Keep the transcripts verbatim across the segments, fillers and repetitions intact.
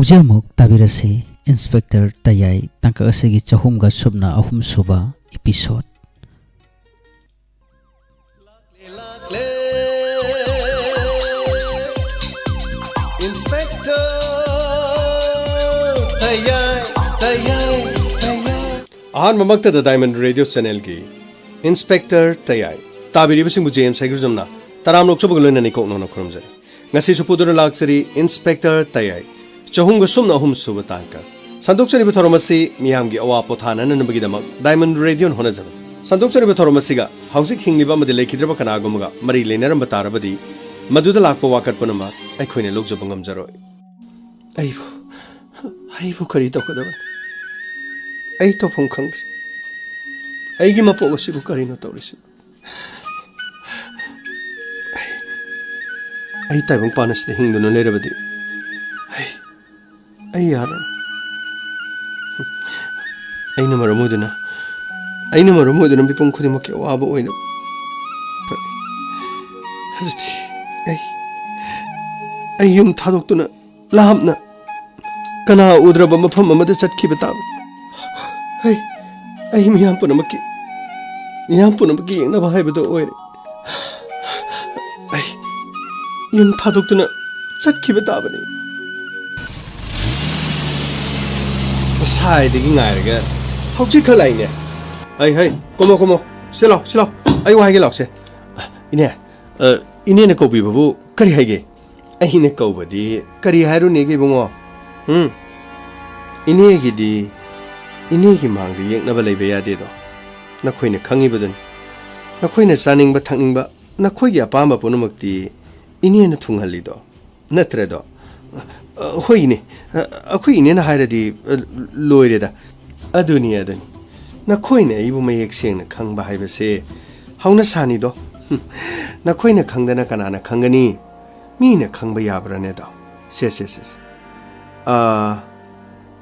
ꯍꯧꯖꯤꯛ ꯑꯃꯨꯛ ꯇꯥꯕꯤꯔꯁꯤ ꯏꯟꯁꯄꯦꯛꯇꯔ ꯇꯌꯥꯏ ꯇꯥꯡꯀꯛ ꯑꯁꯤꯒꯤ ꯆꯍꯨꯝꯒ ꯁꯨꯞꯅ ꯑꯍꯨꯝ ꯁꯨꯕ ꯏꯄꯤꯁꯣꯠ꯫ ꯏꯟꯁꯄꯦꯛꯇꯔ ꯇꯌꯥꯏ, ꯇꯌꯥꯏ, ꯇꯌꯥꯏ꯫ ꯑꯍꯥꯟꯕꯃꯛꯇꯗ ꯗꯥꯏꯃꯟ ꯔꯦꯗꯤꯑꯣ ꯆꯦꯅꯦꯜꯒꯤ ꯏꯟꯁꯄꯦꯛꯇꯔ ꯇꯌꯥꯏ ꯇꯥꯕꯤꯔꯤꯕꯁꯤꯡꯕꯨ ꯖꯦ ꯑꯦꯝ ꯁꯥꯏꯒ꯭ꯔꯨꯖꯝꯅ ꯇꯔꯥꯝꯅ ꯑꯣꯛꯆꯕꯒ ꯂꯣꯏꯅꯅ ꯏꯀꯣꯛ ꯅꯧꯅ ꯈꯨꯔꯨꯝꯖꯔꯤ꯫ ꯉꯁꯤꯁꯨ ꯄꯨꯗꯨꯅ ꯂꯥꯛꯆꯔꯤ ꯏꯟꯁꯄꯦꯛꯇꯔ ꯇꯌꯥꯏ ꯆꯍꯨꯝꯒ ꯁꯨꯞꯅ ꯑꯍꯨꯝ ꯁꯨꯕ ꯇꯥꯡꯀꯛ꯫ ꯁꯟꯗꯣꯛꯆꯔꯤꯕ ꯊꯧꯔꯝ ꯑꯁꯤ ꯃꯤꯌꯥꯝꯒꯤ ꯑꯋꯥ ꯄꯣꯊꯥꯅꯅꯕꯒꯤꯗꯃꯛ ꯗꯥꯏꯃꯟ ꯔꯦꯗꯤꯑꯣꯅ ꯍꯣꯠꯅꯖꯕꯅꯤ꯫ ꯁꯟꯗꯣꯛꯆꯔꯤꯕ ꯊꯧꯔꯝ ꯑꯁꯤꯒ ꯍꯧꯖꯤꯛ ꯍꯤꯡꯂꯤꯕ ꯑꯃꯗꯤ ꯂꯩꯈꯤꯗ꯭ꯔꯕ ꯀꯅꯥꯒꯨꯝꯕꯒ ꯃꯔꯤ ꯂꯩꯅꯔꯝꯕ ꯇꯥꯔꯕꯗꯤ, ꯃꯗꯨꯗ ꯂꯥꯛꯄ ꯋꯥꯀꯠ ꯄꯨꯝꯅꯃꯛ ꯑꯩꯈꯣꯏꯅ ꯂꯧꯖꯕ ꯉꯝꯖꯔꯣꯏ꯫ ꯑꯩꯕꯨ, ꯑꯩꯕꯨ ꯀꯔꯤ ꯇꯧꯒꯗꯕꯅꯣ? ꯑꯩ ꯇꯧꯐꯝ ꯈꯪꯗ꯭ꯔꯦ꯫ ꯑꯩꯒꯤ ꯃꯄꯣꯛ ꯑꯁꯤꯕꯨ ꯀꯔꯤꯅꯣ ꯇꯧꯔꯤꯁꯤꯕꯨ? ꯑꯩ, ꯑꯩ ꯇꯥꯏꯕꯪꯄꯥꯟ ꯑꯁꯤꯗ ꯍꯤꯡꯗꯨꯅ ꯂꯩꯔꯕꯗꯤ ꯑꯩ, ꯑꯩ ꯌꯥꯔꯣꯏ꯫ ꯑꯩꯅ ꯃꯔꯝ ꯑꯣꯏꯗꯨꯅ, ꯑꯩꯅ ꯃꯔꯝ ꯑꯣꯏꯗꯨꯅ ꯃꯤꯄꯨꯝ ꯈꯨꯗꯤꯡꯃꯛꯀꯤ ꯑꯋꯥꯕ ꯑꯣꯏꯅ ꯐꯔꯦ꯫ ꯑꯗꯨꯗꯤ ꯑꯩ, ꯑꯩ ꯌꯨꯝ ꯊꯥꯗꯣꯛꯇꯨꯅ ꯂꯥꯞꯅ ꯀꯅꯥ ꯎꯗ꯭ꯔꯕ ꯃꯐꯝ ꯑꯃꯗ ꯆꯠꯈꯤꯕ ꯇꯥꯕꯅꯤ꯫ ꯑꯩ, ꯑꯩ ꯃꯤꯌꯥꯝ ꯄꯨꯝꯅꯃꯛꯀꯤ, ꯃꯤꯌꯥꯝ ꯄꯨꯝꯅꯃꯛꯀꯤ ꯌꯦꯡꯅꯕ ꯍꯥꯏꯕꯗꯨ ꯑꯣꯏꯔꯦ꯫ ꯑꯩ ꯌꯨꯝ ꯊꯥꯗꯣꯛꯇꯨꯅ ꯆꯠꯈꯤꯕ ꯇꯥꯕꯅꯤ꯫ ꯉꯁꯥꯏꯗꯒꯤ ꯉꯥꯏꯔꯒ ꯍꯧꯖꯤꯛ ꯈꯛ ꯂꯥꯛꯏꯅꯦ꯫ ꯍꯩ, ꯍꯩ, ꯀꯨꯝꯃꯣ, ꯀꯨꯝꯃꯣ꯫ ꯁꯤ ꯂꯥꯎ, ꯁꯤ ꯂꯥꯎ꯫ ꯑꯩ ꯋꯥ ꯍꯥꯏꯒꯦ ꯂꯥꯎꯁꯦ꯫ ꯏꯅꯦ, ꯑ, ꯏꯅꯦꯅ ꯀꯧꯕꯤꯕꯕꯨ ꯀꯔꯤ ꯍꯥꯏꯒꯦ? ꯑꯩꯅ ꯀꯧꯕꯗꯤ ꯀꯔꯤ ꯍꯥꯏꯔꯨꯅꯦꯒꯦ ꯏꯕꯨꯡꯉꯣ? ꯎꯝ? ꯏꯅꯦꯒꯤꯗꯤ, ꯏꯅꯦꯒꯤ ꯃꯥꯡꯗ ꯌꯦꯛꯅꯕ ꯂꯩꯕ ꯌꯥꯗꯦꯗꯣ꯫ ꯅꯈꯣꯏꯅ ꯈꯪꯉꯤꯕꯗꯨꯅꯤ꯫ ꯅꯈꯣꯏꯅ ꯆꯥꯅꯤꯡꯕ ꯊꯛꯅꯤꯡꯕ, ꯅꯈꯣꯏꯒꯤ ꯑꯄꯥꯝꯕ ꯄꯨꯝꯅꯃꯛꯇꯤ ꯏꯅꯦꯅ ꯊꯨꯡꯍꯜꯂꯤꯗꯣ꯫ ꯅꯠꯇ꯭ꯔꯗꯣ? ꯑ, ꯍꯣꯏꯅꯦ꯫ ꯑ, ꯑꯩꯈꯣꯏ ꯏꯅꯦꯅ ꯍꯥꯏꯔꯗꯤ, ꯑ, ꯂꯣꯏꯔꯦꯗ꯫ ꯑꯗꯨꯅꯤ, ꯑꯗꯨꯅꯤ꯫ ꯅꯈꯣꯏꯅ ꯑꯩꯕꯨ ꯃꯌꯦꯛ ꯁꯦꯡꯅ ꯈꯪꯕ ꯍꯥꯏꯕꯁꯦ ꯍꯧꯅꯁꯥꯅꯤꯗꯣ꯫ ꯍꯨꯝ, ꯅꯈꯣꯏꯅ ꯈꯪꯗꯅ ꯀꯅꯥꯅ ꯈꯪꯒꯅꯤ? ꯃꯤꯅ ꯈꯪꯕ ꯌꯥꯕ꯭ꯔꯥꯅꯦꯗꯣ? ꯁꯦ, ꯁꯦ, ꯁꯦ, ꯁꯦ꯫ ꯑ,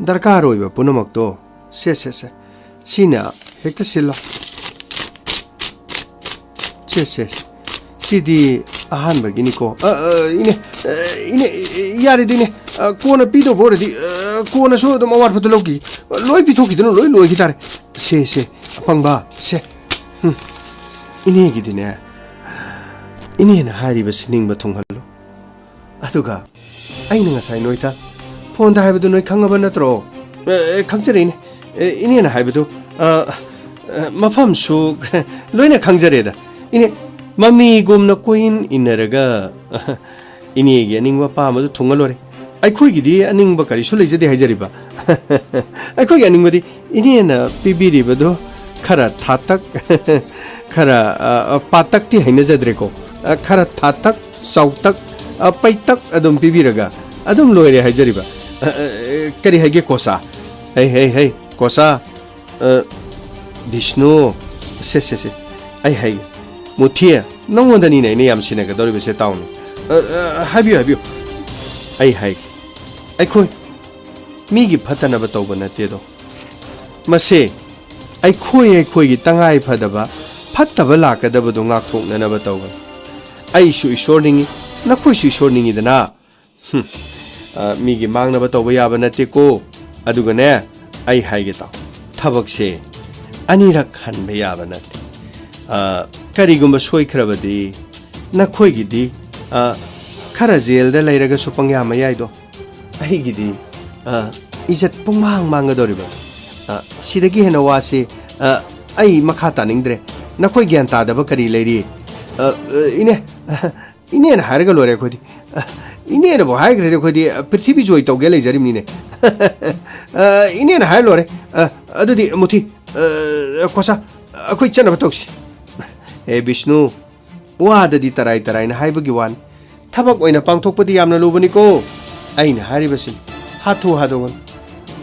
ꯗꯔꯀꯥꯔ ꯑꯣꯏꯕ ꯄꯨꯝꯅꯃꯛꯇꯣ, ꯁꯦ, ꯁꯦ, ꯁꯦ, ꯁꯤꯅ ꯍꯦꯛꯇ ꯁꯤꯜꯂꯣ꯫ ꯁꯦ, ꯁꯦ, ꯁꯦ꯫ ꯁꯤꯗꯤ ꯑꯍꯥꯟꯕꯒꯤꯅꯤꯀꯣ꯫ ꯑ, ꯑ, ꯏꯅꯦ, ꯑ, ꯏꯅꯦ, ꯌꯥꯔꯦꯗ, ꯏꯅꯦ꯫ ꯑ, ꯀꯣꯟꯅ ꯄꯤꯗꯧꯕ ꯑꯣꯏꯔꯗꯤ, ꯑ, ꯀꯣꯟꯅꯁꯨ ꯑꯗꯨꯝ ꯑꯋꯥꯠꯄꯗꯨ ꯂꯧꯈꯤ꯫ ꯂꯣꯏ ꯄꯤꯊꯣꯛꯈꯤꯗꯅ ꯂꯣꯏ ꯂꯣꯏꯈꯤ ꯇꯥꯔꯦ꯫ ꯁꯦ, ꯁꯦ, ꯑꯄꯪꯕ, ꯁꯦ꯫ ꯍꯨꯝ꯫ ꯏꯅꯦꯒꯤꯗꯤꯅꯦ, ꯏꯅꯦꯅ ꯍꯥꯏꯔꯤꯕ ꯁꯤꯅꯤꯡꯕ ꯊꯨꯡꯍꯜꯂꯨ꯫ ꯑꯗꯨꯒ ꯑꯩꯅ ꯉꯁꯥꯏ ꯅꯣꯏꯗ ꯐꯣꯟꯗ ꯍꯥꯏꯕꯗꯨ ꯅꯣꯏ ꯈꯪꯉꯕ ꯅꯠꯇ꯭ꯔꯣ? ꯑꯦ, ꯑꯦ, ꯈꯪꯖꯔꯦ, ꯏꯅꯦ꯫ ꯑꯦ, ꯏꯅꯦꯅ ꯍꯥꯏꯕꯗꯨ, ꯑ, ꯑ, ꯃꯐꯝꯁꯨ ꯂꯣꯏꯅ ꯈꯪꯖꯔꯦꯗ꯫ ꯏꯅꯦ, ꯃꯃꯤꯒꯨꯝꯅ ꯀꯣꯏꯏꯟ ꯏꯟꯅꯔꯒ, ꯏꯅꯦꯒꯤ ꯑꯅꯤꯡꯕ ꯑꯄꯥꯝꯕꯗꯨ ꯊꯨꯡꯉ ꯂꯣꯏꯔꯦ꯫ ꯑꯩꯈꯣꯏꯒꯤꯗꯤ ꯑꯅꯤꯡꯕ ꯀꯔꯤꯁꯨ ꯂꯩꯖꯗꯦ ꯍꯥꯏꯖꯔꯤꯕ꯫ ꯑꯩꯈꯣꯏꯒꯤ ꯑꯅꯤꯡꯕꯗꯤ ꯏꯅꯦꯅ ꯄꯤꯕꯤꯔꯤꯕꯗꯨ ꯈꯔ ꯊꯥꯇꯛ, ꯈꯔ, ꯑ, ꯑ, ꯄꯥꯇꯛꯇꯤ ꯍꯩꯅꯖꯗ꯭ꯔꯦꯀꯣ꯫ ꯑ, ꯈꯔ ꯊꯥꯇꯛ, ꯆꯥꯎꯇꯛ, ꯑ, ꯄꯩꯇꯛ ꯑꯗꯨꯝ ꯄꯤꯕꯤꯔꯒ ꯑꯗꯨꯝ ꯂꯣꯏꯔꯦ ꯍꯥꯏꯖꯔꯤꯕ꯫ ꯑ, ꯑ, ꯑ, ꯀꯔꯤ ꯍꯥꯏꯒꯦ ꯀꯣꯁꯥ? ꯍꯩ, ꯍꯩ, ꯍꯩ, ꯀꯣꯁꯥ꯫ ꯑ, ꯕꯤꯁꯅꯨ, ꯁꯦ, ꯁꯦ, ꯁꯦ, ꯑꯩ ꯍꯥꯏꯒꯦ꯫ ꯃꯨꯊꯤ, ꯅꯪꯉꯣꯟꯗꯅꯤꯅꯦ ꯑꯩꯅ ꯌꯥꯝ ꯁꯤꯟꯅꯒꯗꯧꯔꯤꯕꯁꯦ, ꯇꯥꯎꯅꯦ꯫ ꯑ, ꯑ, ꯍꯥꯏꯕꯤꯌꯨ, ꯍꯥꯏꯕꯤꯌꯨ꯫ ꯑꯩ ꯍꯥꯏꯒꯦ꯫ ꯑꯩꯈꯣꯏ ꯃꯤꯒꯤ ꯐꯠꯇꯅꯕ ꯇꯧꯕ ꯅꯠꯇꯦꯗꯣ꯫ ꯃꯁꯦ ꯑꯩꯈꯣꯏ, ꯑꯩꯈꯣꯏꯒꯤ ꯇꯉꯥꯏ ꯐꯗꯕ ꯐꯠꯇꯕ ꯂꯥꯛꯀꯗꯕꯗꯨ ꯉꯥꯛꯊꯣꯛꯅꯅꯕ ꯇꯧꯕꯅꯤ꯫ ꯑꯩꯁꯨ ꯏꯁꯣꯔꯅꯤꯡꯉꯤ, ꯅꯈꯣꯏꯁꯨ ꯏꯁꯣꯔꯅꯤꯡꯉꯤꯗꯅ꯫ ꯍꯨꯝ, ꯑ, ꯃꯤꯒꯤ ꯃꯥꯡꯅꯕ ꯇꯧꯕ ꯌꯥꯕ ꯅꯠꯇꯦꯀꯣ꯫ ꯑꯗꯨꯒꯅꯦ, ꯑꯩ ꯍꯥꯏꯒꯦ ꯇꯥꯎ, ꯊꯕꯛꯁꯦ ꯑꯅꯤꯔꯛ ꯍꯟꯕ ꯌꯥꯕ ꯅꯠꯇꯦ꯫ ꯑ, ꯀꯔꯤꯒꯨꯝꯕ ꯁꯣꯏꯈ꯭ꯔꯕꯗꯤ ꯅꯈꯣꯏꯒꯤꯗꯤ, ꯑ, ꯈꯔ ꯖꯦꯜꯗ ꯂꯩꯔꯒꯁꯨ ꯄꯪꯌꯥ ꯃꯌꯥꯏꯗꯣ, ꯑꯩꯒꯤꯗꯤ, ꯑ, ꯏꯖꯠ ꯄꯨꯡꯃꯥꯡ ꯃꯥꯡꯒꯗꯧꯔꯤꯕ꯫ ꯑ, ꯁꯤꯗꯒꯤ ꯍꯦꯟꯅ ꯋꯥꯁꯤ, ꯑ, ꯑꯩ ꯃꯈꯥ ꯇꯥꯅꯤꯡꯗ꯭ꯔꯦ꯫ ꯅꯈꯣꯏ ꯒ꯭ꯌꯥꯟ ꯇꯥꯗꯕ ꯀꯔꯤ ꯂꯩꯔꯤ? ꯑ, ꯑ, ꯏꯅꯦ, ꯏꯅꯦꯅ ꯍꯥꯏꯔꯒ ꯂꯣꯏꯔꯦ ꯑꯩꯈꯣꯏꯗꯤ꯫ ꯑ, ꯏꯅꯦꯅꯕꯨ ꯍꯥꯏꯈ꯭ꯔꯗꯤ ꯑꯩꯈꯣꯏꯗꯤ, ꯑ, ꯄ꯭ꯔꯤꯊꯤꯕꯤ ꯖꯣꯏ ꯇꯧꯒꯦ ꯂꯩꯖꯔꯤꯕꯅꯤꯅꯦ꯫ ꯑ, ꯏꯅꯦꯅ ꯍꯥꯏꯔ ꯂꯣꯏꯔꯦ꯫ ꯑ, ꯑꯗꯨꯗꯤ ꯃꯨꯊꯤ, ꯑ, ꯈꯣꯁꯥ, ꯑꯩꯈꯣꯏ ꯆꯠꯅꯕ ꯇꯧꯁꯤ꯫ ꯑꯦ ꯕꯤꯁꯅꯨ, ꯋꯥꯗꯗꯤ ꯇꯔꯥꯏ ꯇꯔꯥꯏꯅ ꯍꯥꯏꯕꯒꯤ ꯋꯥꯅꯤ꯫ ꯊꯕꯛ ꯑꯣꯏꯅ ꯄꯥꯡꯊꯣꯛꯄꯗꯤ ꯌꯥꯝꯅ ꯂꯨꯕꯅꯤꯀꯣ꯫ ꯑꯩꯅ ꯍꯥꯏꯔꯤꯕꯁꯤꯅꯤ, ꯍꯥꯊꯨ ꯍꯥꯊꯨꯒꯅꯨ꯫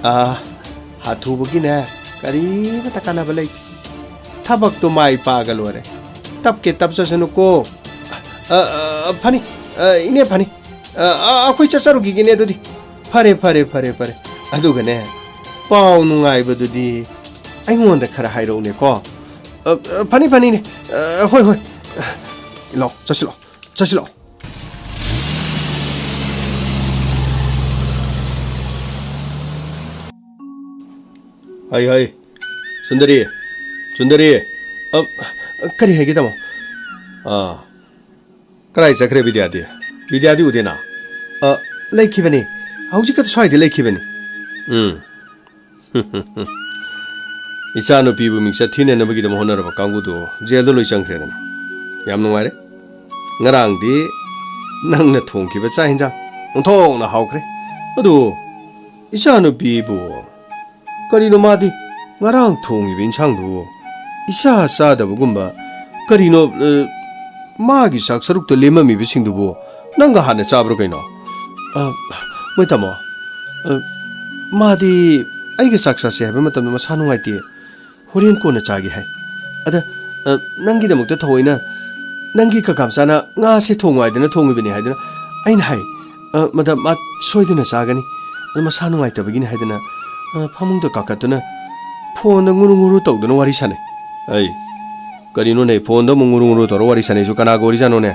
ꯑꯥ, ꯍꯥꯊꯨꯕꯒꯤꯅꯦ, ꯀꯔꯤꯃꯇ ꯀꯥꯟꯅꯕ ꯂꯩꯇꯦ꯫ ꯊꯕꯛꯇꯣ ꯃꯥꯏ ꯄꯥꯛꯑꯒ ꯂꯣꯏꯔꯦ꯫ ꯇꯞꯀꯦ ꯇꯞꯆꯁꯅꯨꯀꯣ꯫ ꯑ, ꯑ, ꯐꯅꯤ꯫ ꯑ, ꯏꯅꯦ ꯐꯅꯤ꯫ ꯑ, ꯑ, ꯑꯩꯈꯣꯏ ꯆꯠꯆꯔꯨꯈꯤꯒꯦꯅꯦ ꯑꯗꯨꯗꯤ꯫ ꯐꯔꯦ, ꯐꯔꯦ, ꯐꯔꯦ, ꯐꯔꯦ꯫ ꯑꯗꯨꯒꯅꯦ, ꯄꯥꯎ ꯅꯨꯡꯉꯥꯏꯕꯗꯨꯗꯤ ꯑꯩꯉꯣꯟꯗ ꯈꯔ ꯍꯥꯏꯔꯛꯎꯅꯦꯀꯣ꯫ ꯑ, ꯑ, ꯐꯅꯤ, ꯐꯅꯤꯅꯦ꯫ ꯑ, ꯍꯣꯏ, ꯍꯣꯏ꯫ ꯂꯥꯛꯑꯣ, ꯆꯠꯁꯤ ꯂꯥꯛꯑꯣ꯫ ꯆꯠꯁꯤ ꯂꯥꯛꯑꯣ꯫ ꯍꯩ, ꯍꯩ꯫ ꯁꯨꯟꯗꯔꯤ꯫ ꯁꯨꯟꯗꯔꯤ꯫ ꯑ, ꯀꯔꯤ ꯍꯥꯏꯒꯦ, ꯇꯥꯃꯣ? ꯑꯥ꯫ ꯀꯗꯥꯏ ꯆꯠꯈ꯭ꯔꯦ ꯕꯤꯗ꯭ꯌꯥꯗꯤ? ꯕꯤꯗ꯭ꯌꯥꯗꯤ ꯎꯗꯦꯅ? ꯑ, ꯂꯩꯈꯤꯕꯅꯤ꯫ ꯍꯧꯖꯤꯛꯈꯛꯇ ꯁ꯭ꯋꯥꯏꯗ ꯂꯩꯈꯤꯕꯅꯤ꯫ ꯎꯝ꯫ ꯏꯆꯥꯅꯨꯄꯤꯕꯨ ꯃꯤꯡꯆꯠ ꯊꯤꯅꯅꯕꯒꯤꯗꯃꯛ ꯍꯣꯠꯅꯔꯕ ꯀꯥꯡꯕꯨꯗꯨ ꯖꯦꯜꯗ ꯂꯣꯏ ꯆꯪꯈ꯭ꯔꯦꯗꯅ꯫ ꯌꯥꯝ ꯅꯨꯡꯉꯥꯏꯔꯦ꯫ ꯉꯔꯥꯡꯗꯤ ꯅꯪꯅ ꯊꯣꯡꯈꯤꯕ ꯆꯥꯛ ꯍꯦꯟꯖꯥꯡ ꯑꯣꯟꯊꯣꯛꯅ ꯍꯥꯎꯈ꯭ꯔꯦ꯫ ꯑꯗꯨ ꯏꯆꯥꯅꯨꯄꯤꯕꯨ ꯀꯔꯤꯅꯣ ꯃꯥꯗꯤ ꯉꯔꯥꯡ ꯊꯣꯡꯉꯤꯕ ꯏꯟꯁꯥꯡꯗꯨ ꯏꯆꯥ ꯆꯥꯗꯕꯒꯨꯝꯕ, ꯀꯔꯤꯅꯣ, ꯑ, ꯃꯥꯒꯤ ꯆꯥꯛ ꯁꯔꯨꯛꯇ ꯂꯦꯝꯃꯝꯃꯤꯕꯁꯤꯡꯗꯨꯕꯨ ꯅꯪꯒ ꯍꯥꯟꯅ ꯆꯥꯕ꯭ꯔꯣ ꯀꯩꯅꯣ? ꯑ, ꯃꯣꯏ ꯇꯥꯃꯣ, ꯑ, ꯃꯥꯗꯤ ꯑꯩꯒ ꯆꯥꯛ ꯆꯥꯁꯦ ꯍꯥꯏꯕ ꯃꯇꯝꯗ ꯃꯁꯥ ꯅꯨꯡꯉꯥꯏꯇꯦ, ꯍꯣꯔꯦꯟ ꯀꯣꯟꯅ ꯆꯥꯒꯦ ꯍꯥꯏ꯫ ꯑꯗ, ꯑ, ꯅꯪꯒꯤꯗꯃꯛꯇ ꯊꯑꯣꯏꯅ ꯅꯪꯒꯤ ꯀꯀꯥ ꯃꯆꯥꯅ ꯉꯥꯁꯦ ꯊꯣꯡꯉꯨ ꯍꯥꯏꯗꯅ ꯊꯣꯡꯉꯤꯕꯅꯤ ꯍꯥꯏꯗꯨꯅ ꯑꯩꯅ ꯍꯥꯏ, "ꯑ, ꯃꯗꯥꯝ, ꯃꯥ ꯁꯣꯏꯗꯅ ꯆꯥꯒꯅꯤ꯫ ꯑꯗꯣ ꯃꯁꯥ ꯅꯨꯡꯉꯥꯏꯇꯕꯒꯤꯅꯤ" ꯍꯥꯏꯗꯅ, ꯑ, ꯐꯃꯨꯡꯗ ꯀꯥꯈꯠꯇꯨꯅ ꯐꯣꯟꯗ ꯉꯨꯔꯨ ꯉꯨꯔꯨ ꯇꯧꯗꯨꯅ ꯋꯥꯔꯤ ꯁꯥꯟꯅꯩ꯫ ꯑꯩ, ꯀꯔꯤꯅꯣꯅꯦ, ꯐꯣꯟꯗ ꯑꯃꯨꯛ ꯉꯨꯔꯨ ꯉꯨꯔꯨ ꯇꯧꯔ ꯋꯥꯔꯤ ꯁꯥꯟꯅꯩꯁꯨ? ꯀꯅꯥꯒ ꯋꯥꯔꯤꯖꯥꯠꯅꯣꯅꯦ?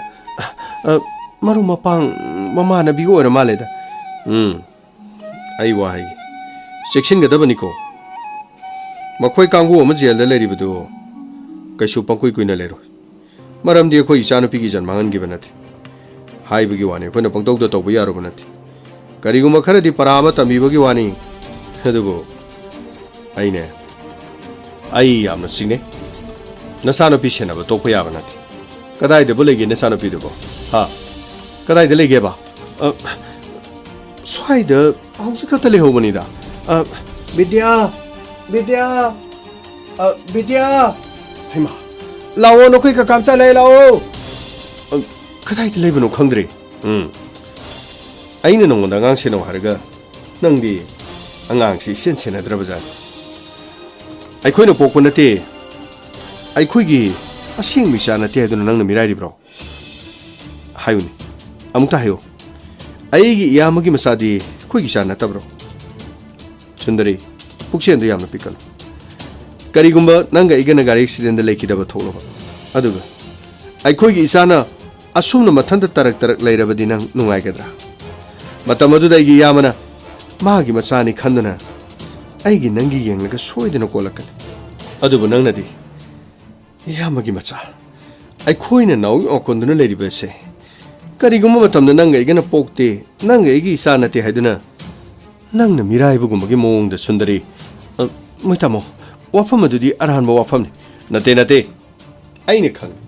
ꯑ, ꯃꯔꯨꯞ ꯃꯄꯥꯡ ꯃꯃꯥꯟꯅꯕꯤꯒ ꯑꯣꯏꯔ ꯃꯥꯜꯂꯦꯗ꯫ ꯎꯝ, ꯑꯩ ꯋꯥ ꯍꯥꯏꯒꯦ꯫ ꯆꯦꯛꯁꯤꯟꯒꯗꯕꯅꯤꯀꯣ꯫ ꯃꯈꯣꯏ ꯀꯥꯡꯕꯨ ꯑꯃ ꯖꯦꯜꯗ ꯂꯩꯔꯤꯕꯗꯨ ꯀꯩꯁꯨ ꯄꯪꯀꯨꯏ ꯀꯨꯏꯅ ꯂꯩꯔꯣꯏ꯫ ꯃꯔꯝꯗꯤ ꯑꯩꯈꯣꯏ ꯏꯆꯥꯅꯨꯄꯤꯒꯤ ꯏꯖꯠ ꯃꯥꯡꯍꯟꯈꯤꯕ ꯅꯠꯇꯦ꯫ ꯍꯥꯏꯕꯒꯤ ꯋꯥꯅꯤ, ꯑꯩꯈꯣꯏꯅ ꯄꯪꯇꯧꯗ ꯇꯧꯕ ꯌꯥꯔꯨꯕ ꯅꯠꯇꯦ꯫ ꯀꯔꯤꯒꯨꯝꯕ ꯈꯔꯗꯤ ꯄꯔꯥ ꯑꯃ ꯇꯝꯕꯤꯕꯒꯤ ꯋꯥꯅꯤ꯫ ꯑꯗꯨꯕꯨ ꯑꯩꯅꯦ, ꯑꯩ ꯌꯥꯝꯅ ꯆꯤꯡꯅꯩ꯫ ꯅꯆꯥꯅꯨꯄꯤ ꯁꯦꯟꯅꯕ ꯇꯣꯛꯄ ꯌꯥꯕ ꯅꯠꯇꯦ꯫ ꯀꯗꯥꯏꯗꯕꯨ ꯂꯩꯒꯦ ꯅꯆꯥꯅꯨꯄꯤꯗꯨꯕꯣ? ꯍꯥ? ꯀꯗꯥꯏꯗ ꯂꯩꯒꯦꯕ? ꯑ, ꯁ꯭ꯋꯥꯏꯗ ꯍꯧꯖꯤꯛ ꯈꯛꯇ ꯂꯩꯍꯧꯕꯅꯤꯗ꯫ ꯑ, ꯕꯤꯗ꯭ꯌꯥ! ꯕꯤꯗ꯭ꯌꯥ! ꯑ, ꯕꯤꯗ꯭ꯌꯥ! ꯍꯩꯃꯥ! ꯂꯥꯛꯑꯣ, ꯅꯈꯣꯏ ꯀꯀꯥ ꯃꯆꯥ ꯂꯩ, ꯂꯥꯛꯑꯣ! ꯑ, ꯀꯗꯥꯏꯗ ꯂꯩꯕꯅꯣ ꯈꯪꯗ꯭ꯔꯦ꯫ ꯎꯝ꯫ ꯑꯩꯅ ꯅꯉꯣꯟꯗ ꯑꯉꯥꯡ ꯁꯦꯟꯅꯧ ꯍꯥꯏꯔꯒ ꯅꯪꯗꯤ ꯑꯉꯥꯡꯁꯤ ꯏꯁꯦꯟ ꯁꯦꯟꯅꯗ꯭ꯔꯕ ꯖꯥꯠꯅꯤ꯫ ꯑꯩꯈꯣꯏꯅ ꯄꯣꯛꯄ ꯅꯠꯇꯦ, ꯑꯩꯈꯣꯏꯒꯤ ꯑꯁꯦꯡꯕ ꯏꯆꯥ ꯅꯠꯇꯦ ꯍꯥꯏꯗꯨꯅ ꯅꯪꯅ ꯃꯤꯔꯥꯏꯔꯤꯕ꯭ꯔꯣ? ꯍꯥꯏꯌꯨꯅꯦ, ꯑꯃꯨꯛꯇ ꯍꯥꯏꯌꯨ꯫ ꯑꯩꯒꯤ ꯏꯌꯥꯝꯕꯒꯤ ꯃꯆꯥꯗꯤ ꯑꯩꯈꯣꯏꯒꯤ ꯏꯆꯥ ꯅꯠꯇꯕ꯭ꯔꯣ? ꯁꯨꯟꯗꯔꯤ, ꯄꯨꯛꯆꯦꯜꯗꯨ ꯌꯥꯝꯅ ꯄꯤꯛꯀꯅꯨ꯫ ꯀꯔꯤꯒꯨꯝꯕ ꯅꯪꯒ ꯑꯩꯒꯅ ꯒꯥꯔꯤ ꯑꯦꯛꯁꯤꯗꯦꯟꯗ ꯂꯩꯈꯤꯗꯕ ꯊꯣꯛꯂꯕ, ꯑꯗꯨꯒ ꯑꯩꯈꯣꯏꯒꯤ ꯏꯆꯥꯅ ꯑꯁꯨꯝꯅ ꯃꯊꯟꯇ ꯇꯔꯛ ꯇꯔꯛ ꯂꯩꯔꯕꯗꯤ ꯅꯪ ꯅꯨꯡꯉꯥꯏꯒꯗ꯭ꯔꯥ? ꯃꯇꯝ ꯑꯗꯨꯗ ꯑꯩꯒꯤ ꯏꯌꯥꯝꯕꯅ ꯃꯥꯒꯤ ꯃꯆꯥꯅꯤ ꯈꯟꯗꯨꯅ ꯑꯩꯒꯤ ꯅꯪꯒꯤ ꯌꯦꯡꯂꯒ ꯁꯣꯏꯗꯅ ꯀꯣꯜꯂꯛꯀꯅꯤ꯫ ꯑꯗꯨꯕꯨ ꯅꯪꯅꯗꯤ, "ꯏꯌꯥꯝꯕꯒꯤ ꯃꯆꯥ, ꯑꯩꯈꯣꯏꯅ ꯅꯥꯎ ꯌꯣꯛꯅ ꯀꯣꯟꯗꯨꯅ ꯂꯩꯔꯤꯕ ꯑꯁꯦ, ꯀꯔꯤꯒꯨꯝꯕ ꯃꯇꯝꯗ ꯅꯪꯒ ꯑꯩꯒꯅ ꯄꯣꯛꯇꯦ, ꯅꯪꯒ ꯑꯩꯒꯤ ꯏꯆꯥ ꯅꯠꯇꯦ ꯍꯥꯏꯗꯨꯅ ꯅꯪꯅ ꯃꯤꯔꯥꯏꯕꯒꯨꯝꯕꯒꯤ ꯃꯑꯣꯡꯗ ꯁꯨꯟꯗꯔꯤ꯫" "ꯑ, ꯃꯣꯏ ꯇꯥꯃꯣ, ꯋꯥꯐꯝ ꯑꯗꯨꯗꯤ ꯑꯔꯥꯟꯕ ꯋꯥꯐꯝꯅꯤ꯫" "ꯅꯠꯇꯦ, ꯅꯠꯇꯦ, ꯑꯩꯅ ꯈꯪꯉꯤ꯫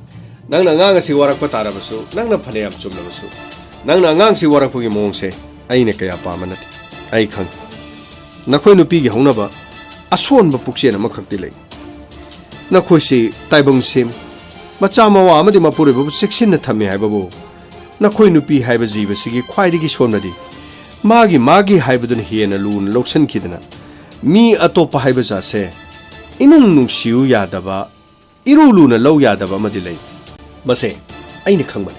ꯅꯪꯅ ꯑꯉꯥꯡ ꯑꯁꯤ ꯋꯥꯔꯛꯄ ꯇꯥꯔꯕꯁꯨ, ꯅꯪꯅ ꯐꯅꯌꯥꯝ ꯆꯨꯝꯂꯕꯁꯨ, ꯅꯪꯅ ꯑꯉꯥꯡꯁꯤ ꯋꯥꯔꯛꯄꯒꯤ ꯃꯑꯣꯡꯁꯦ ꯑꯩꯅ ꯀꯌꯥ ꯄꯥꯝꯕ ꯅꯠꯇꯦ꯫ ꯑꯩ ꯈꯪꯉꯤ꯫ ꯅꯈꯣꯏ ꯅꯨꯄꯤꯒꯤ ꯍꯧꯅꯕ ꯑꯁꯣꯟꯕ ꯄꯨꯛꯆꯦꯜ ꯑꯃꯈꯛꯇꯤ ꯂꯩ꯫ ꯅꯈꯣꯏꯁꯤ ꯇꯥꯏꯕꯪ ꯁꯦꯝꯃꯤ꯫ ꯃꯆꯥ ꯃꯋꯥ ꯑꯃꯗꯤ ꯃꯄꯨꯔꯣꯏꯕꯕꯨ ꯆꯦꯛꯁꯤꯟꯅ ꯊꯝꯃꯤ ꯍꯥꯏꯕꯕꯨ ꯅꯈꯣꯏ ꯅꯨꯄꯤ ꯍꯥꯏꯕ ꯖꯤꯕꯁꯤꯒꯤ ꯈ꯭ꯋꯥꯏꯗꯒꯤ ꯁꯣꯟꯕꯗꯤ ꯃꯥꯒꯤ ꯃꯥꯒꯤ ꯍꯥꯏꯕꯗꯨꯅ ꯍꯦꯟꯅ ꯂꯨꯅ ꯂꯧꯁꯤꯟꯈꯤꯗꯅ ꯃꯤ ꯑꯇꯣꯞꯄ ꯍꯥꯏꯕ ꯖꯥꯠꯁꯦ ꯏꯃꯨꯡ ꯅꯨꯡꯁꯤꯌꯨ ꯌꯥꯗꯕ, ꯏꯔꯨ ꯂꯨꯅ ꯂꯧ ꯌꯥꯗꯕ ꯑꯃꯗꯤ ꯂꯩ꯫ ꯃꯁꯦ ꯑꯩꯅ ꯈꯪꯕꯅꯤ꯫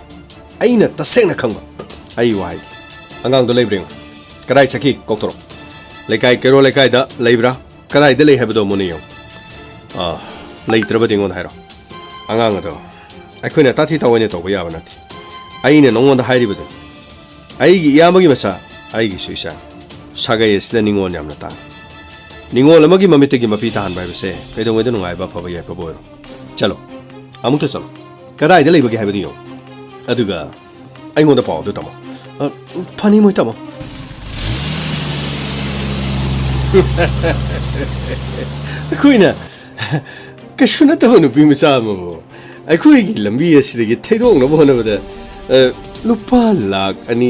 ꯑꯩꯅ ꯇꯁꯦꯡꯅ ꯈꯪꯕ꯫ ꯑꯩ ꯋꯥꯍꯩ꯫ ꯑꯉꯥꯡꯗꯣ ꯂꯩꯕ꯭ꯔꯥ ꯌꯦꯡꯉꯨ꯫ ꯀꯗꯥꯏ ꯆꯠꯈꯤ? ꯀꯧꯊꯣꯔꯛꯑꯣ꯫ ꯂꯩꯀꯥꯏ, ꯀꯩꯔꯣꯜ ꯂꯩꯀꯥꯏꯗ ꯂꯩꯕ꯭ꯔꯥ? ꯀꯗꯥꯏꯗ ꯂꯩ ꯍꯥꯏꯕꯗꯣ ꯃꯨꯟꯅ ꯌꯦꯡꯉꯨ꯫ ꯑꯥ, ꯂꯩꯇ꯭ꯔꯕꯗꯤ ꯑꯩꯉꯣꯟꯗ ꯍꯥꯏꯔꯣ꯫ ꯑꯉꯥꯡ ꯑꯗꯣ ꯑꯩꯈꯣꯏꯅ ꯇꯥꯊꯤ ꯇꯥꯑꯣꯏꯅ ꯇꯧꯕ ꯌꯥꯕ ꯅꯠꯇꯦ꯫ ꯑꯩꯅ ꯅꯉꯣꯟꯗ ꯍꯥꯏꯔꯤꯕꯗꯨ, ꯑꯩꯒꯤ ꯏꯌꯥꯝꯕꯒꯤ ꯃꯆꯥ, ꯑꯩꯒꯤꯁꯨ ꯏꯆꯥ꯫ ꯁꯥꯒꯩ ꯑꯁꯤꯗ ꯅꯤꯉꯣꯜ ꯌꯥꯝꯅ ꯇꯥꯡꯏ꯫ ꯅꯤꯉꯣꯜ ꯑꯃꯒꯤ ꯃꯃꯤꯠꯇꯒꯤ ꯃꯄꯤ ꯇꯥꯍꯟꯕ ꯍꯥꯏꯕꯁꯦ ꯀꯩꯗꯧꯉꯩꯗ ꯅꯨꯡꯉꯥꯏꯕ, ꯑꯐꯕ, ꯌꯥꯏꯐꯕ ꯑꯣꯏꯔꯣ꯫ ꯆꯠꯂꯣ, ꯑꯃꯨꯛꯇ ꯆꯠꯂꯣ꯫ ꯀꯗꯥꯏꯗ ꯂꯩꯕꯒꯦ ꯍꯥꯏꯕꯗꯨ ꯌꯦꯡꯉꯨ꯫ ꯑꯗꯨꯒ ꯑꯩꯉꯣꯟꯗ ꯄꯥꯎ ꯑꯗꯨ ꯇꯝꯃꯣ꯫ ꯑ, ꯐꯅꯤ ꯃꯣꯏ ꯇꯥꯃꯣ꯫ ꯑꯩꯈꯣꯏꯅ ꯀꯩꯁꯨ ꯅꯠꯇꯕ ꯅꯨꯄꯤ ꯃꯆꯥ ꯑꯃꯕꯨ ꯑꯩꯈꯣꯏꯒꯤ ꯂꯝꯕꯤ ꯑꯁꯤꯗꯒꯤ ꯊꯩꯗꯣꯛꯅꯕ ꯍꯣꯠꯅꯕꯗ, ꯑ, ꯂꯨꯄꯥ ꯂꯥꯛ ꯑꯅꯤ꯫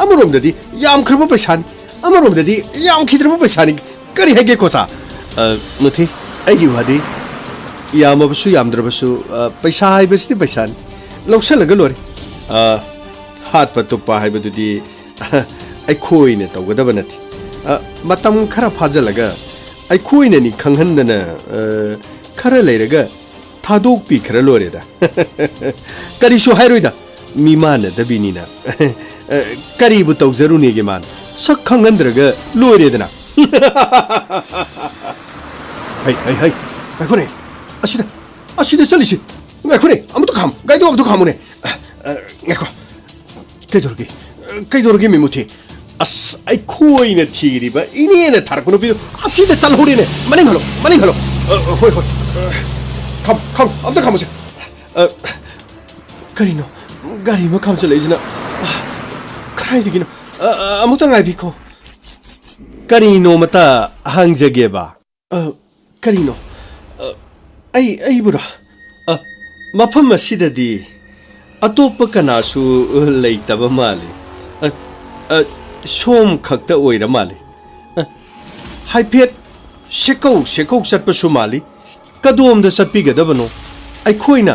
ꯑꯃꯔꯣꯝꯗꯗꯤ ꯌꯥꯝꯈ꯭ꯔꯕ ꯄꯩꯁꯥꯅꯤ, ꯑꯃꯔꯣꯝꯗꯗꯤ ꯌꯥꯝꯈꯤꯗ꯭ꯔꯕ ꯄꯩꯁꯥꯅꯤ꯫ ꯀꯔꯤ ꯍꯥꯏꯒꯦ, ꯀꯣꯆꯥ? ꯑ, ꯃꯨꯊꯤ, ꯑꯩꯒꯤ ꯋꯥꯗꯤ, ꯌꯥꯝꯃꯕꯁꯨ ꯌꯥꯝꯗ꯭ꯔꯕꯁꯨ, ꯑ, ꯄꯩꯁꯥ ꯍꯥꯏꯕꯁꯤꯗꯤ ꯄꯩꯁꯥꯅꯤ꯫ ꯂꯧꯁꯜꯂꯒ ꯂꯣꯏꯔꯦ꯫ ꯑ, ꯍꯥꯠꯄ ꯇꯨꯞꯄ ꯍꯥꯏꯕꯗꯨꯗꯤ ꯑꯩꯈꯣꯏꯅ ꯇꯧꯒꯗꯕ ꯅꯠꯇꯦ꯫ ꯑ, ꯃꯇꯝ ꯈꯔ ꯐꯥꯖꯜꯂꯒ, ꯑꯩꯈꯣꯏꯅꯅꯤ ꯈꯪꯍꯟꯗꯅ, ꯑ, ꯈꯔ ꯂꯩꯔꯒ ꯊꯥꯗꯣꯛꯄꯤꯈ꯭ꯔ ꯂꯣꯏꯔꯦꯗ꯫ ꯀꯔꯤꯁꯨ ꯍꯥꯏꯔꯣꯏꯗ꯫ ꯃꯤꯃꯥꯟꯅꯗꯕꯤꯅꯤꯅ꯫ ꯑ, ꯀꯔꯤꯕꯨ ꯇꯧꯖꯔꯨꯅꯦꯒꯦ ꯃꯥꯅ? ꯁꯛ ꯈꯪꯍꯟꯗ꯭ꯔꯒ ꯂꯣꯏꯔꯦꯗꯅ꯫ ꯍꯩ, ꯍꯩ, ꯍꯩ, ꯉꯥꯏꯈꯣꯅꯦ꯫ ꯑꯁꯤꯗ, ꯑꯁꯤꯗ ꯆꯠꯂꯤꯁꯤ꯫ ꯉꯥꯏꯈꯣꯅꯦ, ꯑꯃꯨꯛꯇ ꯈꯥꯝ-, ꯒꯥꯔꯤꯗꯣ ꯑꯃꯨꯛꯇ ꯈꯥꯝꯃꯨꯅꯦ꯫ ꯑ, ꯑ, ꯉꯥꯏꯈꯣ꯫ ꯀꯩꯗꯧꯔꯒꯦ? ꯀꯩꯗꯧꯔꯒꯦ, ꯃꯤꯃꯨꯊꯤ? ꯑꯁ, ꯑꯩꯈꯣꯏꯅ ꯊꯤꯔꯤꯕ ꯏꯅꯦꯅ ꯊꯥꯔꯛꯄ ꯅꯨꯄꯤꯗꯣ ꯑꯁꯤꯗ ꯆꯠꯍꯧꯔꯦꯅꯦ꯫ ꯃꯅꯤꯡ ꯍꯜꯂꯣ, ꯃꯅꯤꯡ ꯍꯜꯂꯣ꯫ ꯑ, ꯍꯣꯏ, ꯍꯣꯏ꯫ ꯑ, ꯈꯝ, ꯈꯝ, ꯑꯝꯇ ꯈꯥꯝꯃꯨꯁꯦ꯫ ꯑ, ꯀꯔꯤꯅꯣ? ꯒꯥꯔꯤ ꯑꯃ ꯈꯥꯝꯖꯜꯂꯛꯏꯁꯤꯅ꯫ ꯑ, ꯀꯗꯥꯏꯗꯒꯤꯅꯣ? ꯑ, ꯑ, ꯑꯃꯨꯛꯇ ꯉꯥꯏꯕꯤꯈꯣ꯫ ꯀꯔꯤꯅꯣꯃꯇ ꯍꯪꯖꯒꯦꯕ? ꯑ, ꯀꯔꯤꯅꯣ? ꯑ, ꯑꯩ, ꯑꯩꯕꯨꯔꯣ? ꯑ, ꯃꯐꯝ ꯑꯁꯤꯗꯗꯤ ꯑꯇꯣꯞꯄ ꯀꯅꯥꯁꯨ ꯂꯩꯇꯕ ꯃꯥꯜꯂꯤ꯫ ꯑ, ꯑ, ꯁꯣꯝ ꯈꯛꯇ ꯑꯣꯏꯔ ꯃꯥꯜꯂꯤ꯫ ꯑ, ꯍꯥꯏꯐꯦꯠ ꯁꯦꯀꯧ ꯁꯦꯀꯧ ꯆꯠꯄꯁꯨ ꯃꯥꯜꯂꯤ꯫ ꯀꯗꯣꯝꯗ ꯆꯠꯄꯤꯒꯗꯕꯅꯣ? ꯑꯩꯈꯣꯏꯅ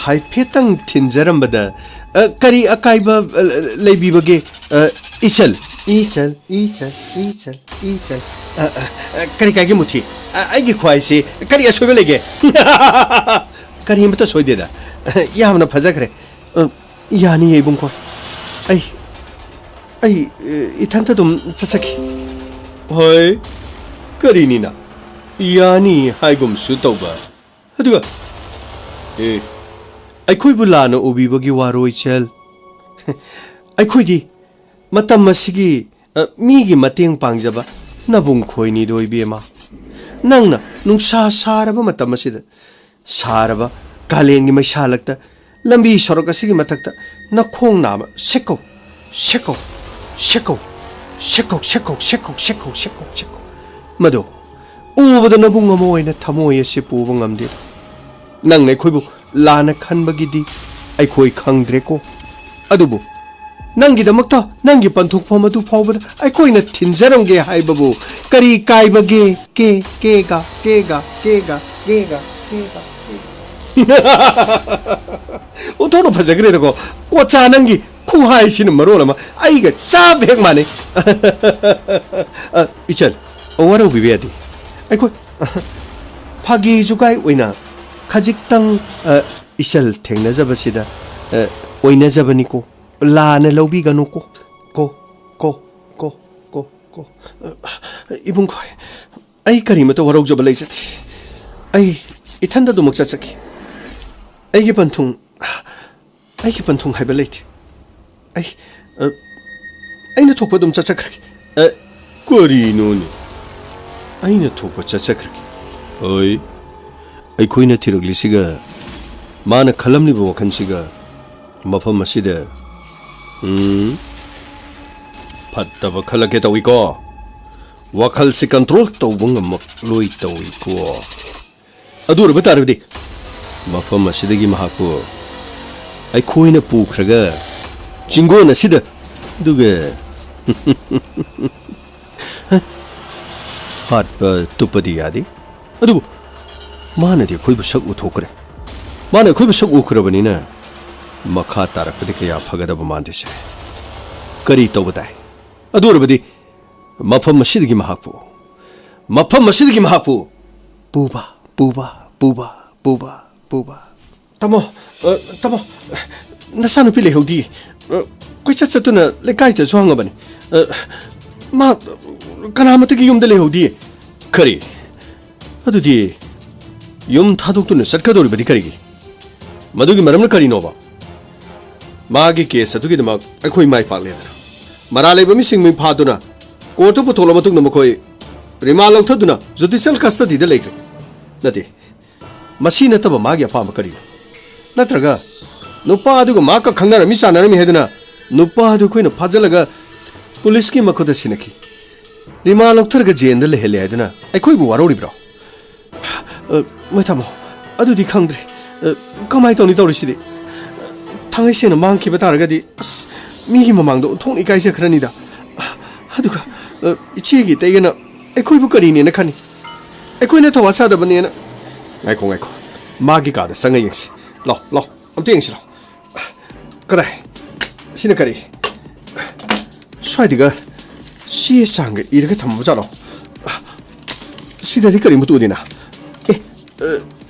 ꯍꯥꯏꯐꯦꯠꯇꯪ ꯊꯤꯟꯖꯔꯝꯕꯗ, ꯑ, ꯀꯔꯤ ꯑꯀꯥꯏꯕ, ꯑ, ꯂꯩꯕꯤꯕꯒꯦ? ꯑ, ꯏꯆꯜ, ꯏꯆꯜ, ꯏꯆꯜ, ꯏꯆꯜ, ꯏꯆꯜ꯫ ꯑ, ꯑ, ꯑ, ꯀꯔꯤ ꯀꯥꯏꯒꯦ, ꯃꯨꯊꯤ? ꯑ, ꯑꯩꯒꯤ ꯈ꯭ꯋꯥꯏꯁꯤ ꯀꯔꯤ ꯑꯁꯣꯏꯕ ꯂꯩꯒꯦ? ꯀꯔꯤꯃꯇ ꯁꯣꯏꯗꯦꯗ꯫ ꯌꯥꯝꯅ ꯐꯖꯈ꯭ꯔꯦ꯫ ꯑ, ꯌꯥꯅꯤꯌꯦ, ꯏꯕꯨꯡꯈꯣꯏ꯫ ꯑꯩ, ꯑꯩ, ꯑ, ꯏꯊꯟꯇ ꯑꯗꯨꯝ ꯆꯠꯆꯈꯤ꯫ ꯍꯣꯏ, ꯀꯔꯤꯅꯤꯅ? ꯌꯥꯅꯤ ꯍꯥꯏꯒꯨꯝꯁꯨ ꯇꯧꯕ꯫ ꯑꯗꯨꯒ, ꯑꯦ, ꯑꯩꯈꯣꯏꯕꯨ ꯂꯥꯟꯅ ꯎꯕꯤꯕꯒꯤ ꯋꯥꯔꯣꯏ, ꯏꯆꯜ꯫ ꯑꯩꯈꯣꯏꯗꯤ ꯃꯇꯝ ꯑꯁꯤꯒꯤ, ꯑ, ꯃꯤꯒꯤ ꯃꯇꯦꯡ ꯄꯥꯡꯖꯕ ꯅꯕꯨꯡ ꯈꯣꯏꯅꯤꯗꯣ, ꯏꯕꯦꯝꯃ꯫ ꯅꯪꯅ ꯅꯨꯡꯁꯥ ꯁꯥꯔꯕ ꯃꯇꯝ ꯑꯁꯤꯗ, ꯁꯥꯔꯕ ꯀꯥꯂꯦꯟꯒꯤ ꯃꯩꯁꯥꯂꯛꯇ, ꯂꯝꯕꯤ ꯁꯣꯔꯣꯛ ꯑꯁꯤꯒꯤ ꯃꯊꯛꯇ ꯅꯈꯣꯡ ꯅꯥꯝꯃ ꯁꯦꯛꯀꯧ, ꯁꯦꯛꯀꯧ, ꯁꯦꯛꯀꯧ, ꯁꯦꯛꯀꯧ, ꯁꯦꯛꯀꯧ, ꯁꯦꯛꯀꯧ, ꯁꯦꯛꯀꯧ, ꯁꯦꯛꯀꯧ, ꯁꯦꯛꯀꯧ꯫ ꯃꯗꯨ ꯎꯕꯗ ꯅꯕꯨꯡ ꯑꯃ ꯑꯣꯏꯅ ꯊꯃꯣꯏ ꯑꯁꯤ ꯄꯨꯕ ꯉꯝꯗꯦ꯫ ꯅꯪꯅ ꯑꯩꯈꯣꯏꯕꯨ ꯂꯥꯟꯅ ꯈꯟꯕꯒꯤꯗꯤ ꯑꯩꯈꯣꯏ ꯈꯪꯗ꯭ꯔꯦꯀꯣ꯫ ꯑꯗꯨꯕꯨ ꯅꯪꯒꯤꯗꯃꯛꯇ ꯅꯪꯒꯤ ꯄꯟꯊꯨꯡꯐꯝ ꯑꯗꯨ ꯐꯥꯎꯕꯗ ꯑꯩꯈꯣꯏꯅ ꯊꯤꯟꯖꯔꯝꯒꯦ ꯍꯥꯏꯕꯕꯨ ꯀꯔꯤ ꯀꯥꯏꯕꯒꯦ? ꯀꯦ, ꯀꯦꯒ, ꯀꯦꯒ, ꯀꯦꯒ, ꯀꯦꯒ, ꯀꯦꯒ, ꯀꯦꯒ꯫ ꯑꯣꯟꯊꯣꯛꯅ ꯐꯖꯈ꯭ꯔꯦꯗꯀꯣ꯫ ꯀꯣꯆꯥ, ꯅꯪꯒꯤ ꯈꯨꯍꯥꯏꯁꯤꯅ ꯃꯔꯣꯜ ꯑꯃ ꯑꯩꯒ ꯆꯞ ꯍꯦꯛ ꯃꯥꯟꯅꯩ꯫ ꯑ, ꯏꯆꯜ, ꯋꯥꯔꯧꯕꯤꯕ ꯌꯥꯗꯦ꯫ ꯑꯩꯈꯣꯏ ꯐꯥꯒꯤ ꯖꯨꯒꯥꯏ ꯑꯣꯏꯅ ꯈꯖꯤꯛꯇꯪ, ꯑ, ꯏꯆꯜ ꯊꯦꯡꯅꯖꯕꯁꯤꯗ, ꯑ, ꯑꯣꯏꯅꯖꯕꯅꯤꯀꯣ꯫ ꯂꯥꯟꯅ ꯂꯧꯕꯤꯒꯅꯨꯀꯣ꯫ ꯀꯣ, ꯀꯣ, ꯀꯣ, ꯀꯣ, ꯀꯣ꯫ ꯑ, ꯏꯕꯨꯡꯈꯣꯏ, ꯑꯩ ꯀꯔꯤꯃꯇ ꯋꯥꯔꯧꯖꯕ ꯂꯩꯖꯗꯦ꯫ ꯑꯩ ꯏꯊꯟꯗ ꯑꯗꯨꯃꯛ ꯆꯠꯆꯈꯤ꯫ ꯑꯩꯒꯤ ꯄꯟꯊꯨꯡ, ꯑꯩꯒꯤ ꯄꯟꯊꯨꯡ ꯍꯥꯏꯕ ꯂꯩꯇꯦ꯫ ꯑꯩ, ꯑ, ꯑꯩꯅ ꯊꯣꯛꯄ ꯑꯗꯨꯝ ꯆꯠꯆꯈ꯭ꯔꯒꯦ꯫ ꯑꯦ, ꯀꯔꯤꯅꯣꯅꯦ? ꯑꯩꯅ ꯊꯣꯛꯄ ꯆꯠꯆꯈ꯭ꯔꯒꯦ꯫ ꯍꯣꯏ, ꯑꯩꯈꯣꯏꯅ ꯊꯤꯔꯛꯂꯤꯁꯤꯒ ꯃꯥꯅ ꯈꯜꯂꯝꯂꯤꯕ ꯋꯥꯈꯜꯁꯤꯒ ꯃꯐꯝ ꯑꯁꯤꯗ, ꯎꯝ, ꯐꯠꯇꯕ ꯈꯜꯂꯛꯀꯦ ꯇꯧꯏꯀꯣ꯫ ꯋꯥꯈꯜꯁꯤ control ꯇꯧꯕ ꯉꯝꯃꯛꯂꯣꯏ ꯇꯧꯏꯀꯣ꯫ ꯑꯗꯨ ꯑꯣꯏꯔꯕ ꯇꯥꯔꯕꯗꯤ ꯃꯐꯝ ꯑꯁꯤꯗꯒꯤ ꯃꯍꯥꯛꯄꯨ ꯑꯩꯈꯣꯏꯅ ꯄꯨꯈ꯭ꯔꯒ ꯆꯤꯡꯒꯣꯟ ꯑꯁꯤꯗ, ꯑꯗꯨꯒ ꯍꯥꯠꯄ ꯇꯨꯞꯄꯗꯤ ꯌꯥꯗꯦ꯫ ꯑꯗꯨꯕꯨ ꯃꯥꯅꯗꯤ ꯑꯩꯈꯣꯏꯕꯨ ꯁꯛ ꯎꯊꯣꯛꯈ꯭ꯔꯦ꯫ ꯃꯥꯅ ꯑꯩꯈꯣꯏꯕꯨ ꯁꯛ ꯎꯈ꯭ꯔꯕꯅꯤꯅ ꯃꯈꯥ ꯇꯥꯔꯛꯄꯗꯤ ꯀꯌꯥ ꯐꯒꯗꯕ ꯃꯥꯟꯗꯦꯁꯦ꯫ ꯀꯔꯤ ꯇꯧꯕ ꯇꯥꯏ? ꯑꯗꯨ ꯑꯣꯏꯔꯕꯗꯤ ꯃꯐꯝ ꯑꯁꯤꯗꯒꯤ ꯃꯍꯥꯛꯄꯨ, ꯃꯐꯝ ꯑꯁꯤꯗꯒꯤ ꯃꯍꯥꯛꯄꯨ ꯄꯨꯕ, ꯄꯨꯕ, ꯄꯨꯕ, ꯄꯨꯕ, ꯄꯨꯕ꯫ ꯇꯥꯃꯣ, ꯑ, ꯇꯥꯃꯣ, ꯅꯆꯥꯅꯨꯄꯤ ꯂꯩꯍꯧꯗꯤ꯫ ꯑ, ꯀꯣꯏꯆꯠ ꯆꯠꯇꯨꯅ ꯂꯩꯀꯥꯏꯗꯁꯨ ꯍꯪꯉꯕꯅꯤ꯫ ꯑ, ꯃꯥ ꯀꯅꯥꯃꯠꯇꯒꯤ ꯌꯨꯝꯗ ꯂꯩꯍꯧꯗꯤ꯫ ꯀꯔꯤ? ꯑꯗꯨꯗꯤ ꯌꯨꯝ ꯊꯥꯗꯣꯛꯇꯨꯅ ꯆꯠꯀꯗꯧꯔꯤꯕꯗꯤ ꯀꯔꯤꯒꯤ? ꯃꯗꯨꯒꯤ ꯃꯔꯝꯅ ꯀꯔꯤꯅꯣꯕ? ꯃꯥꯒꯤ case ꯑꯗꯨꯒꯤꯗꯃꯛ ꯑꯩꯈꯣꯏ ꯃꯥꯏ ꯄꯥꯛꯂꯦꯗꯅ꯫ ꯃꯔꯥꯜ ꯂꯩꯕ ꯃꯤꯁꯤꯡ ꯃꯤ ꯐꯥꯗꯨꯅ courtꯇ ꯄꯨꯊꯣꯛꯂꯕ ꯃꯇꯨꯡꯗ ꯃꯈꯣꯏ remand ꯂꯧꯊꯗꯨꯅ judicial custodyꯗ ꯂꯩꯈ꯭ꯔꯦ꯫ ꯅꯠꯇꯦ, ꯃꯁꯤ ꯅꯠꯇꯕ ꯃꯥꯒꯤ ꯑꯄꯥꯝꯕ ꯀꯔꯤꯅꯣ? ꯅꯠꯇ꯭ꯔꯒ ꯅꯨꯄꯥ ꯑꯗꯨꯒ ꯃꯍꯥꯛꯀ ꯈꯪꯅꯔꯝꯃꯤ ꯆꯥꯟꯅꯔꯝꯃꯤ ꯍꯥꯏꯗꯨꯅ ꯅꯨꯄꯥ ꯑꯗꯨ ꯑꯩꯈꯣꯏꯅ ꯐꯥꯖꯤꯜꯂꯒ ꯄꯨꯂꯤꯁꯀꯤ ꯃꯈꯨꯠꯇ ꯁꯤꯟꯅꯈꯤ꯫ Remand ꯂꯧꯊꯔꯒ jailꯗ ꯂꯩꯍꯜꯂꯦ ꯍꯥꯏꯗꯨꯅ ꯑꯩꯈꯣꯏꯕꯨ ꯋꯥꯔꯧꯔꯤꯕ꯭ꯔꯣ? ꯑ, ꯃꯣꯏ ꯇꯥꯃꯣ, ꯑꯗꯨꯗꯤ ꯈꯪꯗ꯭ꯔꯦ꯫ ꯑ, ꯀꯃꯥꯏ ꯇꯧꯅꯤ ꯇꯧꯔꯤꯁꯤꯗꯤ? ꯊꯥꯡꯒꯩ ꯁꯦꯡꯅ ꯃꯥꯡꯈꯤꯕ ꯇꯥꯔꯒꯗꯤ, ꯑꯁ, ꯃꯤꯒꯤ ꯃꯃꯥꯡꯗ ꯑꯣꯟꯊꯣꯛꯅ ꯏꯀꯥꯏꯖꯈ꯭ꯔꯅꯤꯗ꯫ ꯑꯗꯨꯒ, ꯑ, ꯏꯆꯦꯒꯤ ꯏꯇꯩꯒꯅ ꯑꯩꯈꯣꯏꯕꯨ ꯀꯔꯤꯅꯦꯅ ꯈꯟꯅꯤ? ꯑꯩꯈꯣꯏꯅ ꯊꯧꯋꯥ ꯁꯥꯗꯕꯅꯦꯅ꯫ ꯉꯥꯏꯈꯣ, ꯉꯥꯏꯈꯣ꯫ ꯃꯥꯒꯤ ꯀꯥꯗ ꯆꯪꯉ ꯌꯦꯡꯁꯤ꯫ ꯂꯥꯎ, ꯂꯥꯎ, ꯑꯝꯇ ꯌꯦꯡꯁꯤ ꯂꯥꯎ꯫ ꯀꯗꯥꯏ? ꯁꯤꯅ ꯀꯔꯤ? ꯁ꯭ꯋꯥꯏꯗꯒ ꯆꯦ ꯆꯥꯡꯒ ꯏꯔꯒ ꯊꯝꯃꯕ ꯖꯥꯠꯂꯣ? ꯁꯤꯗꯗꯤ ꯀꯔꯤꯃꯨꯠꯇ ꯎꯗꯦꯅ? ꯑꯦ, ꯑ,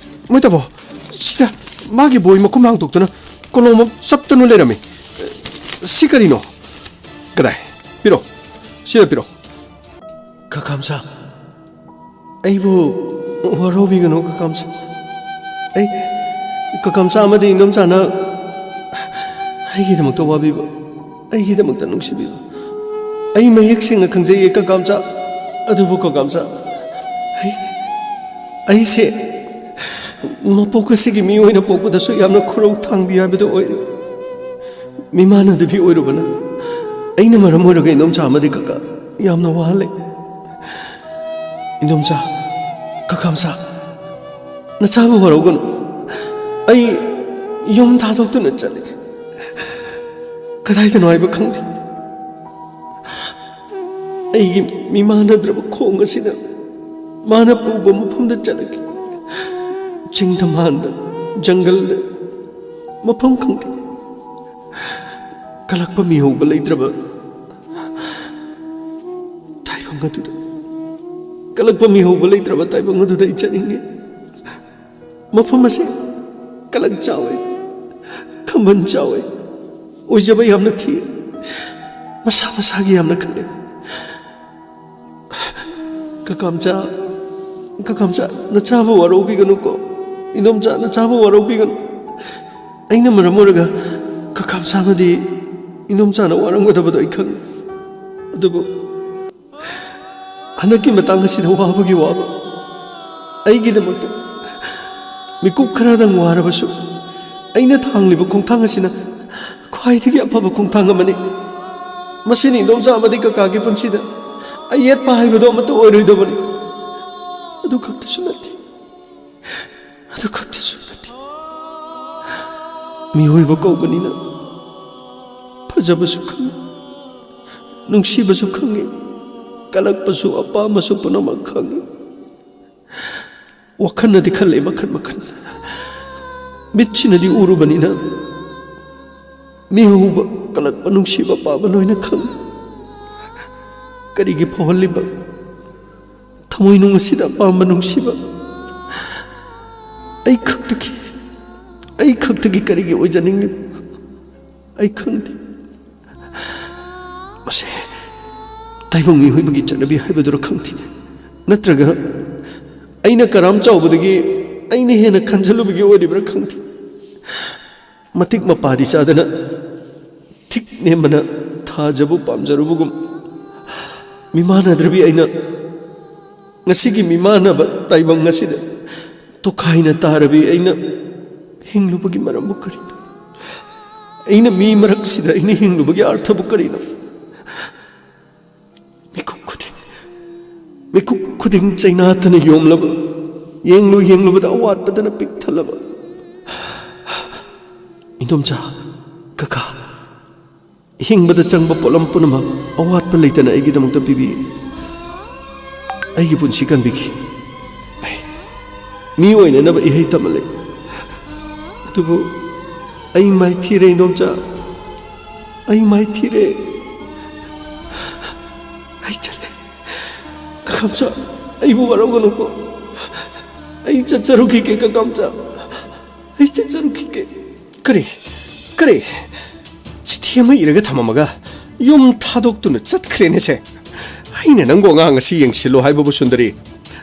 ꯃꯣꯏ ꯇꯥꯃꯣ, ꯁꯤꯗ ꯃꯥꯒꯤ ꯕꯣꯏ ꯃꯈꯨꯝ ꯍꯥꯡꯗꯣꯛꯇꯨꯅ ꯀꯣꯂꯣꯝ ꯑꯃ ꯆꯞꯇꯅ ꯂꯩꯔꯝꯃꯤ꯫ ꯁꯤ ꯀꯔꯤꯅꯣ? ꯀꯗꯥꯏ? ꯄꯤꯔꯣ꯫ ꯁꯤꯗ ꯄꯤꯔꯣ꯫ ꯀꯀꯥ ꯃꯆꯥ, ꯑꯩꯕꯨ ꯋꯥꯔꯧꯕꯤꯒꯅꯨ, ꯀꯀꯥ ꯃꯆꯥ꯫ ꯑꯩ, ꯀꯀꯥ ꯃꯆꯥ ꯑꯃꯗꯤ ꯏꯟꯗꯣꯝꯆꯥꯅ ꯑꯩꯒꯤꯗꯃꯛꯇ ꯋꯥꯕꯤꯕ, ꯑꯩꯒꯤꯗꯃꯛꯇ ꯅꯨꯡꯁꯤꯕꯤꯕ, ꯑꯩ ꯃꯌꯦꯛ ꯁꯦꯡꯅ ꯈꯪꯖꯩꯌꯦ, ꯀꯀꯥ ꯃꯆꯥ꯫ ꯑꯗꯨꯕꯨ ꯀꯀꯥ ꯃꯆꯥ, ꯑꯩ, ꯑꯩꯁꯦ ꯃꯄꯣꯛ ꯑꯁꯤꯒꯤ ꯃꯤ ꯑꯣꯏꯅ ꯄꯣꯛꯄꯗꯁꯨ ꯌꯥꯝꯅ ꯈꯨꯔꯧ ꯊꯥꯡꯕꯤ ꯍꯥꯏꯕꯗꯨ ꯑꯣꯏꯔꯦ꯫ ꯃꯤꯃꯥꯟꯅꯗꯕꯤ ꯑꯣꯏꯔꯨꯕꯅ ꯑꯩꯅ ꯃꯔꯝ ꯑꯣꯏꯔꯒ ꯏꯟꯗꯣꯝꯆꯥ ꯑꯃꯗꯤ ꯀꯀꯥ ꯌꯥꯝꯅ ꯋꯥꯍꯜꯂꯦ꯫ ꯏꯟꯗꯣꯝꯆꯥ, ꯀꯀꯥ ꯃꯆꯥ, ꯅꯆꯥꯕꯨ ꯋꯥꯔꯧꯒꯅꯨ꯫ ꯑꯩ ꯌꯨꯝ ꯊꯥꯗꯣꯛꯇꯨꯅ ꯆꯠꯂꯦ꯫ ꯀꯗꯥꯏꯗꯅꯣ ꯍꯥꯏꯕ ꯈꯪꯗꯦ꯫ ꯑꯩꯒꯤ ꯃꯤꯃꯥꯟꯅꯗ꯭ꯔꯕ ꯈꯣꯡ ꯑꯁꯤꯅ ꯃꯥꯅ ꯄꯨꯕ ꯃꯐꯝꯗ ꯆꯠꯂꯒꯦ꯫ ꯆꯤꯡꯗ, ꯃꯥꯟꯗ, ꯖꯪꯒꯜꯗ, ꯃꯐꯝ ꯈꯪꯗꯦ꯫ ꯀꯂꯛꯄ ꯃꯤꯍꯧꯕ ꯂꯩꯇ꯭ꯔꯕ ꯇꯥꯏꯕꯪ ꯑꯗꯨꯗ, ꯀꯂꯛꯄ ꯃꯤꯍꯧꯕ ꯂꯩꯇ꯭ꯔꯕ ꯇꯥꯏꯕꯪ ꯑꯗꯨꯗ ꯑꯩ ꯆꯠꯅꯤꯡꯉꯤ꯫ ꯃꯐꯝ ꯑꯁꯤ ꯀꯂꯛ ꯆꯥꯎꯏ, ꯈꯝꯕꯟ ꯆꯥꯎꯏ, ꯑꯣꯏꯖꯕ ꯌꯥꯝꯅ ꯊꯤ, ꯃꯁꯥ ꯃꯁꯥꯒꯤ ꯌꯥꯝꯅ ꯈꯜꯂꯦ꯫ ꯀꯀꯥꯝꯆꯥ, ꯀꯀꯥꯝꯆꯥ, ꯅꯆꯥꯕꯨ ꯋꯥꯔꯧꯕꯤꯒꯅꯨꯀꯣ꯫ ꯏꯟꯗꯣꯝꯆꯥ, ꯅꯆꯥꯕꯨ ꯋꯥꯔꯧꯕꯤꯒꯅꯨ꯫ ꯑꯩꯅ ꯃꯔꯝ ꯑꯣꯏꯔꯒ ꯀꯀꯥꯝꯆꯥ ꯑꯃꯗꯤ ꯏꯟꯗꯣꯝꯆꯥꯅ ꯋꯥꯔꯝꯒꯗꯕꯗꯣ ꯑꯩ ꯈꯪꯉꯤ꯫ ꯑꯗꯨꯕꯨ ꯍꯟꯗꯛꯀꯤ ꯃꯇꯥꯡ ꯑꯁꯤꯗ ꯋꯥꯕꯒꯤ ꯋꯥꯕ, ꯑꯩꯒꯤꯗꯃꯛꯇ ꯃꯤꯀꯨꯞ ꯈꯔꯗꯪ ꯋꯥꯔꯕꯁꯨ, ꯑꯩꯅ ꯊꯥꯡꯂꯤꯕ ꯈꯣꯡꯊꯥꯡ ꯑꯁꯤꯅ ꯈ꯭ꯋꯥꯏꯗꯒꯤ ꯑꯐꯕ ꯈꯣꯡꯊꯥꯡ ꯑꯃꯅꯤ꯫ ꯃꯁꯤꯅ ꯏꯟꯗꯣꯝꯆꯥ ꯑꯃꯗꯤ ꯀꯀꯥꯒꯤ ꯄꯨꯟꯁꯤꯗ ꯑꯌꯦꯠꯄ ꯍꯥꯏꯕꯗꯣ ꯑꯃꯠꯇ ꯑꯣꯏꯔꯣꯏꯗꯕꯅꯤ꯫ ꯑꯗꯨ ꯈꯛꯇꯁꯨ ꯅꯠꯇꯦ, ꯑꯗꯨ ꯈꯛꯇꯁꯨ ꯅꯠꯇꯦ, ꯃꯤꯑꯣꯏꯕ ꯀꯧꯕꯅꯤꯅ ꯐꯖꯕꯁꯨ ꯈꯪꯉꯤ, ꯅꯨꯡꯁꯤꯕꯁꯨ ꯈꯪꯉꯤ, ꯀꯜꯂꯛꯄꯁꯨ, ꯑꯄꯥꯝꯕꯁꯨ ꯄꯨꯝꯅꯃꯛ ꯈꯪꯉꯤ꯫ ꯋꯥꯈꯜꯅꯗꯤ ꯈꯜꯂꯦ ꯃꯈꯜ ꯃꯈꯜ, ꯃꯤꯠꯁꯤꯅꯗꯤ ꯎꯔꯨꯕꯅꯤꯅ ꯃꯤꯍꯧꯕ, ꯀꯜꯂꯛꯄ, ꯅꯨꯡꯁꯤꯕ, ꯑꯄꯥꯝꯕ ꯂꯣꯏꯅ ꯈꯪꯉꯤ꯫ ꯀꯔꯤꯒꯤ ꯐꯥꯎꯍꯜꯂꯤꯕ? ꯊꯃꯣꯏꯅꯨꯡ ꯑꯁꯤꯗ ꯑꯄꯥꯝꯕ, ꯅꯨꯡꯁꯤꯕ ꯑꯩ ꯈꯛꯇꯒꯤ, ꯑꯩ ꯈꯛꯇꯒꯤ ꯀꯔꯤꯒꯤ ꯑꯣꯏꯖꯅꯤꯡꯂꯤꯕ? ꯑꯩ ꯈꯪꯗꯦ꯫ ꯃꯁꯤ ꯇꯥꯏꯕꯪ ꯃꯤꯑꯣꯏꯕꯒꯤ ꯆꯠꯅꯕꯤ ꯍꯥꯏꯕꯗꯨꯔ ꯈꯪꯗꯦ, ꯅꯠꯇ꯭ꯔꯒ ꯑꯩꯅ ꯀꯔꯥꯝ ꯆꯥꯎꯕꯗꯒꯤ ꯑꯩꯅ ꯍꯦꯟꯅ ꯈꯟꯖꯜꯂꯨꯕꯒꯤ ꯑꯣꯏꯔꯤꯕ꯭ꯔꯥ ꯈꯪꯗꯦ꯫ ꯃꯇꯤꯛ ꯃꯄꯥꯗꯤ ꯆꯥꯗꯅ ꯊꯤꯛ ꯅꯦꯝꯕꯅ ꯊꯥꯖꯕꯨ ꯄꯥꯝꯖꯔꯨꯕꯒꯨꯝ, ꯃꯤꯃꯥꯟꯅꯗ꯭ꯔꯕꯤ ꯑꯩꯅ ꯉꯁꯤꯒꯤ ꯃꯤꯃꯥꯟꯅꯕ ꯇꯥꯏꯕꯪ ꯑꯁꯤꯗ ꯇꯣꯈꯥꯏꯅ ꯇꯥꯔꯕꯤ ꯑꯩꯅ ꯍꯤꯡꯂꯨꯕꯒꯤ ꯃꯔꯝꯕꯨ ꯀꯔꯤꯅꯣ? ꯑꯩꯅ ꯃꯤ ꯃꯔꯛꯁꯤꯗ ꯑꯩꯅ ꯍꯤꯡꯂꯨꯕꯒꯤ ꯑꯥꯔꯊꯕꯨ ꯀꯔꯤꯅꯣ? ꯃꯤꯀꯨꯞ ꯈꯨꯗꯤꯡ, ꯃꯤꯀꯨꯞ ꯈꯨꯗꯤꯡ ꯆꯩꯅꯥꯇꯅ ꯌꯣꯝꯂꯕ, ꯌꯦꯡꯂꯨ ꯌꯦꯡꯂꯨꯕꯗ ꯑꯋꯥꯠꯄꯗꯅ ꯄꯤꯛ ꯊꯜꯂꯕ꯫ ꯏꯟꯗꯣꯝꯆꯥ, ꯀꯀꯥ, ꯍꯤꯡꯕꯗ ꯆꯪꯕ ꯄꯣꯠꯂꯝ ꯄꯨꯝꯅꯃꯛ ꯑꯋꯥꯠꯄ ꯂꯩꯇꯅ ꯑꯩꯒꯤꯗꯃꯛꯇ ꯄꯤꯕꯤ꯫ ꯑꯩꯒꯤ ꯄꯨꯟꯁꯤ ꯀꯟꯕꯤꯈꯤ꯫ ꯑꯩ ꯃꯤ ꯑꯣꯏꯅꯅꯕ ꯏꯍꯩ ꯇꯝꯍꯜꯂꯤ꯫ ꯑꯗꯨꯕꯨ ꯑꯩ ꯃꯥꯏꯊꯤꯔꯦ, ꯏꯟꯗꯣꯝꯆꯥ꯫ ꯑꯩ ꯃꯥꯏꯊꯤꯔꯦ꯫ ꯑꯩ ꯆꯠꯂꯦ꯫ ꯀꯀꯥꯝꯆꯥ, ꯑꯩꯕꯨ ꯋꯥꯔꯧꯒꯅꯨꯀꯣ꯫ ꯑꯩ ꯆꯠꯆꯔꯨꯈꯤꯒꯦ, ꯀꯀꯥꯝꯆꯥ꯫ ꯑꯩ ꯆꯠꯆꯔꯨꯈꯤꯒꯦ꯫ ꯀꯔꯤ? ꯀꯔꯤ? ꯆꯤꯊꯤ ꯑꯃ ꯏꯔꯒ ꯊꯝꯃꯝꯃꯒ ꯌꯨꯝ ꯊꯥꯗꯣꯛꯇꯨꯅ ꯆꯠꯈ꯭ꯔꯦꯅꯦ ꯁꯦ꯫ ꯑꯩꯅ ꯅꯪꯕꯨ ꯑꯉꯥꯡ ꯑꯁꯤ ꯌꯦꯡꯁꯤꯜꯂꯨ ꯍꯥꯏꯕꯕꯨ, ꯁꯨꯟꯗꯔꯤ,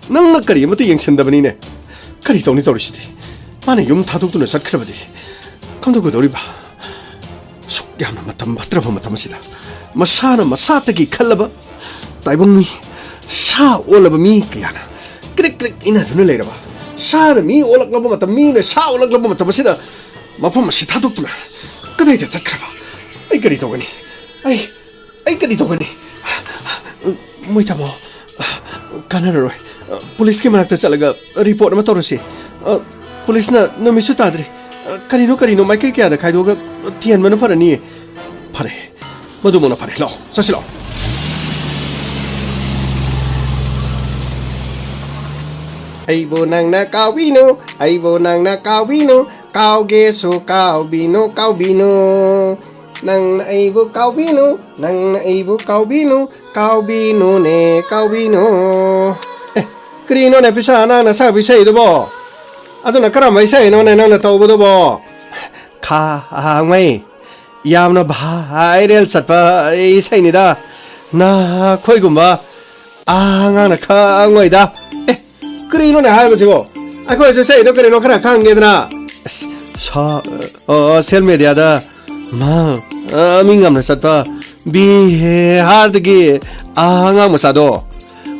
ꯅꯪꯅ ꯀꯔꯤ ꯑꯃꯠꯇ ꯌꯦꯡꯁꯤꯟꯗꯕꯅꯤꯅꯦ꯫ ꯀꯔꯤ ꯇꯧꯅꯤ ꯇꯧꯔꯤꯁꯤꯗꯤ? ꯃꯥꯅ ꯌꯨꯝ ꯊꯥꯗꯣꯛꯇꯨꯅ ꯆꯠꯈ꯭ꯔꯕꯗꯤ ꯀꯝꯗꯧꯒꯗꯧꯔꯤꯕ? ꯑꯁꯨꯛ ꯌꯥꯝꯅ ꯃꯇꯝ ꯐꯠꯇ꯭ꯔꯕ ꯃꯇꯝ ꯑꯁꯤꯗ ꯃꯁꯥꯅ ꯃꯁꯥꯇꯒꯤ ꯈꯜꯂꯕ ꯇꯥꯏꯕꯪ ꯃꯤ, ꯁꯥ ꯑꯣꯜꯂꯕ ꯃꯤ ꯀꯌꯥꯅ ꯀ꯭ꯔꯤꯛ ꯀ꯭ꯔꯤꯛ ꯏꯟꯅꯗꯨꯅ ꯂꯩꯔꯕ, ꯁꯥꯅ ꯃꯤ ꯑꯣꯜꯂꯛꯂꯕ ꯃꯇꯝ, ꯃꯤꯅ ꯁꯥ ꯑꯣꯜꯂꯛꯂꯕ ꯃꯇꯝ ꯑꯁꯤꯗ ꯃꯐꯝ ꯑꯁꯤ ꯊꯥꯗꯣꯛꯇꯨꯅ ꯀꯗꯥꯏꯗ ꯆꯠꯈ꯭ꯔꯕ? ꯑꯩ ꯀꯔꯤ ꯇꯧꯒꯅꯤ? ꯑꯩ, ꯑꯩ ꯀꯔꯤ ꯇꯧꯒꯅꯤ? ꯃꯣꯏ ꯇꯥꯃꯣ, ꯀꯥꯟꯅꯔꯔꯣꯏ꯫ ꯄꯨꯂꯤꯁꯀꯤ ꯃꯅꯥꯛꯇ ꯆꯠꯂꯒ ꯔꯤꯄꯣꯔꯠ ꯑꯃ ꯇꯧꯔꯁꯤ꯫ ꯄꯨꯂꯤꯁꯅ ꯅꯨꯃꯤꯠꯁꯨ ꯇꯥꯗ꯭ꯔꯤ꯫ ꯀꯔꯤꯅꯣ ꯀꯔꯤꯅꯣ ꯃꯥꯏꯀꯩ ꯀꯌꯥꯗ ꯈꯥꯏꯗꯣꯛꯑꯒ ꯊꯤꯍꯟꯕꯅ ꯐꯔꯅꯤꯌꯦ꯫ ꯐꯔꯦ, ꯃꯗꯨꯃꯛꯅ ꯐꯔꯦ꯫ ꯂꯥꯛꯑꯣ, ꯆꯠꯁꯤ ꯂꯥꯛꯑꯣ꯫ ꯑꯩꯕꯨ ꯅꯪꯅ ꯀꯥꯎꯕꯤꯅꯨ, ꯑꯩꯕꯨ ꯅꯪꯅ ꯀꯥꯎꯕꯤꯅꯨ, ꯀꯥꯎꯒꯦꯁꯨ ꯀꯥꯎꯕꯤꯅꯨ, ꯀꯥꯎꯕꯤꯅꯨ꯫ ꯅꯪꯅ ꯑꯩꯕꯨ ꯀꯥꯎꯕꯤꯅꯨ, ꯅꯪꯅ ꯑꯩꯕꯨ ꯀꯥꯎꯕꯤꯅꯨ, ꯀꯥꯎꯕꯤꯅꯨꯅꯦ, ꯀꯥꯎꯕꯤꯅꯨ꯫ ꯑꯦ, ꯀꯔꯤꯅꯣꯅꯦ ꯄꯤꯁꯥ ꯅꯪꯅ ꯁꯛꯄ ꯏꯁꯩꯗꯨꯕꯣ? ꯑꯗꯨꯅ ꯀꯔꯝꯕ ꯏꯁꯩꯅꯣꯅꯦ ꯅꯪꯅ ꯇꯧꯕꯗꯨꯕꯣ? ꯈꯥ, ꯑ, ꯉꯩ꯫ ꯌꯥꯝꯅ viral ꯆꯠꯄ ꯏꯁꯩꯅꯤꯗ꯫ ꯅꯈꯣꯏꯒꯨꯝꯕ ꯑꯉꯥꯡꯅ ꯈꯪꯉꯣꯏꯗ꯫ ꯑꯦ, ꯀꯔꯤꯅꯣꯅꯦ ꯍꯥꯏꯕꯁꯤꯕꯣ? ꯑꯩꯈꯣꯏꯁꯨ ꯏꯁꯩꯗꯣ ꯀꯔꯤꯅꯣ ꯈꯔ ꯈꯪꯒꯦꯗꯅ꯫ ꯑꯁ, ꯁꯣ-, ꯑ, social mediaꯗ ꯃꯥ, ꯑ, ꯃꯤ ꯌꯥꯝꯅ ꯆꯠꯄ ꯕꯤꯍꯥꯔꯗꯒꯤ ꯑꯉꯥꯡ ꯃꯆꯥꯗꯣ,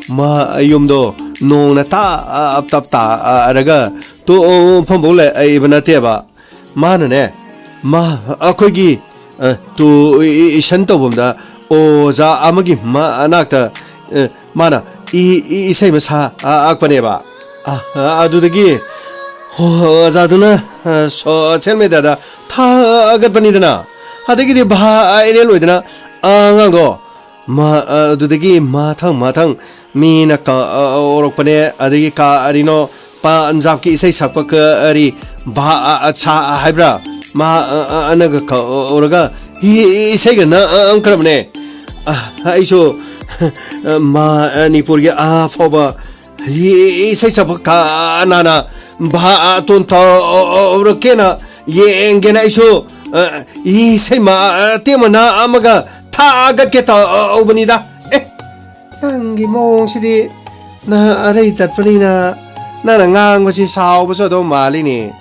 ꯃꯥ ꯌꯨꯝꯗꯣ ꯅꯣꯡꯅ ꯇꯥꯞ ꯇꯥꯞ ꯇꯥꯔꯒ ꯇꯨꯝꯐꯝꯐꯥꯎ ꯂꯩꯕ ꯅꯠꯇꯦꯕ꯫ ꯃꯥꯅꯅꯦ, ꯃꯥ ꯑꯩꯈꯣꯏꯒꯤ, ꯑ, ꯇꯨꯏꯁꯟ ꯇꯧꯐꯝꯗ ꯑꯣꯖꯥ ꯑꯃꯒꯤ ꯃꯅꯥꯛꯇ, ꯑ, ꯃꯥꯅ ꯏ-, ꯏ-, ꯏꯁꯩ ꯑꯃ ꯁꯛꯂꯛꯄꯅꯦꯕ꯫ ꯑ, ꯑ, ꯑꯗꯨꯗꯒꯤ ꯑꯣꯖꯥꯗꯨꯅ, ꯑ, social mediaꯗ ꯊꯥꯒꯠꯄꯅꯤꯗꯅ꯫ ꯑꯗꯒꯤꯗꯤ viral ꯑꯣꯏꯗꯅ ꯑꯉꯥꯡꯗꯣ ꯃ-, ꯑ, ꯑꯗꯨꯗꯒꯤ ꯃꯊꯪ ꯃꯊꯪ ꯃꯤꯅ ꯀ-, ꯑ, ꯀꯧꯔꯛꯄꯅꯦ꯫ ꯑꯗꯒꯤ ꯀꯔꯤꯅꯣ ꯄꯟꯖꯥꯕꯀꯤ ꯏꯁꯩ ꯁꯛꯄ ꯀꯔꯤ ꯕꯥ-, ꯑ, ꯑ, ꯁꯥ ꯍꯥꯏꯕ꯭ꯔꯥ? ꯃꯥ, ꯑ, ꯑ, ꯑꯅꯒ ꯀꯧꯔꯒ ꯏ-, ꯏ-, ꯏꯁꯩꯒ ꯅ-, ꯑ, ꯑꯃꯈ꯭ꯔꯕꯅꯦ꯫ ꯑ, ꯑꯩꯁꯨ, ꯑ, ꯃꯅꯤꯄꯨꯔꯒꯤ ꯑꯐꯥꯎꯕ ꯏ-, ꯏꯁꯩ ꯁꯛꯄ ꯀꯅꯥꯅ ꯕꯥꯇꯣꯟ ꯇꯧꯔꯛꯀꯦꯅ ꯌꯦꯡꯒꯦꯅ ꯑꯩꯁꯨ, ꯑ, ꯏꯁꯩ ꯃꯇꯦꯛ ꯑꯃ ꯅꯝꯃꯒ ꯊꯥꯒꯠꯀꯦ ꯇꯧꯕꯅꯤꯗ꯫ ꯑꯦ, ꯅꯪꯒꯤ ꯃꯑꯣꯡꯁꯤꯗꯤ ꯅ ꯑꯔꯩ ꯇꯠꯄꯅꯤꯅ ꯅꯪꯅ ꯉꯥꯡꯕꯁꯤ ꯁꯥꯎꯕꯁꯨ ꯑꯗꯨꯝ ꯃꯥꯜꯂꯤꯅꯦ꯫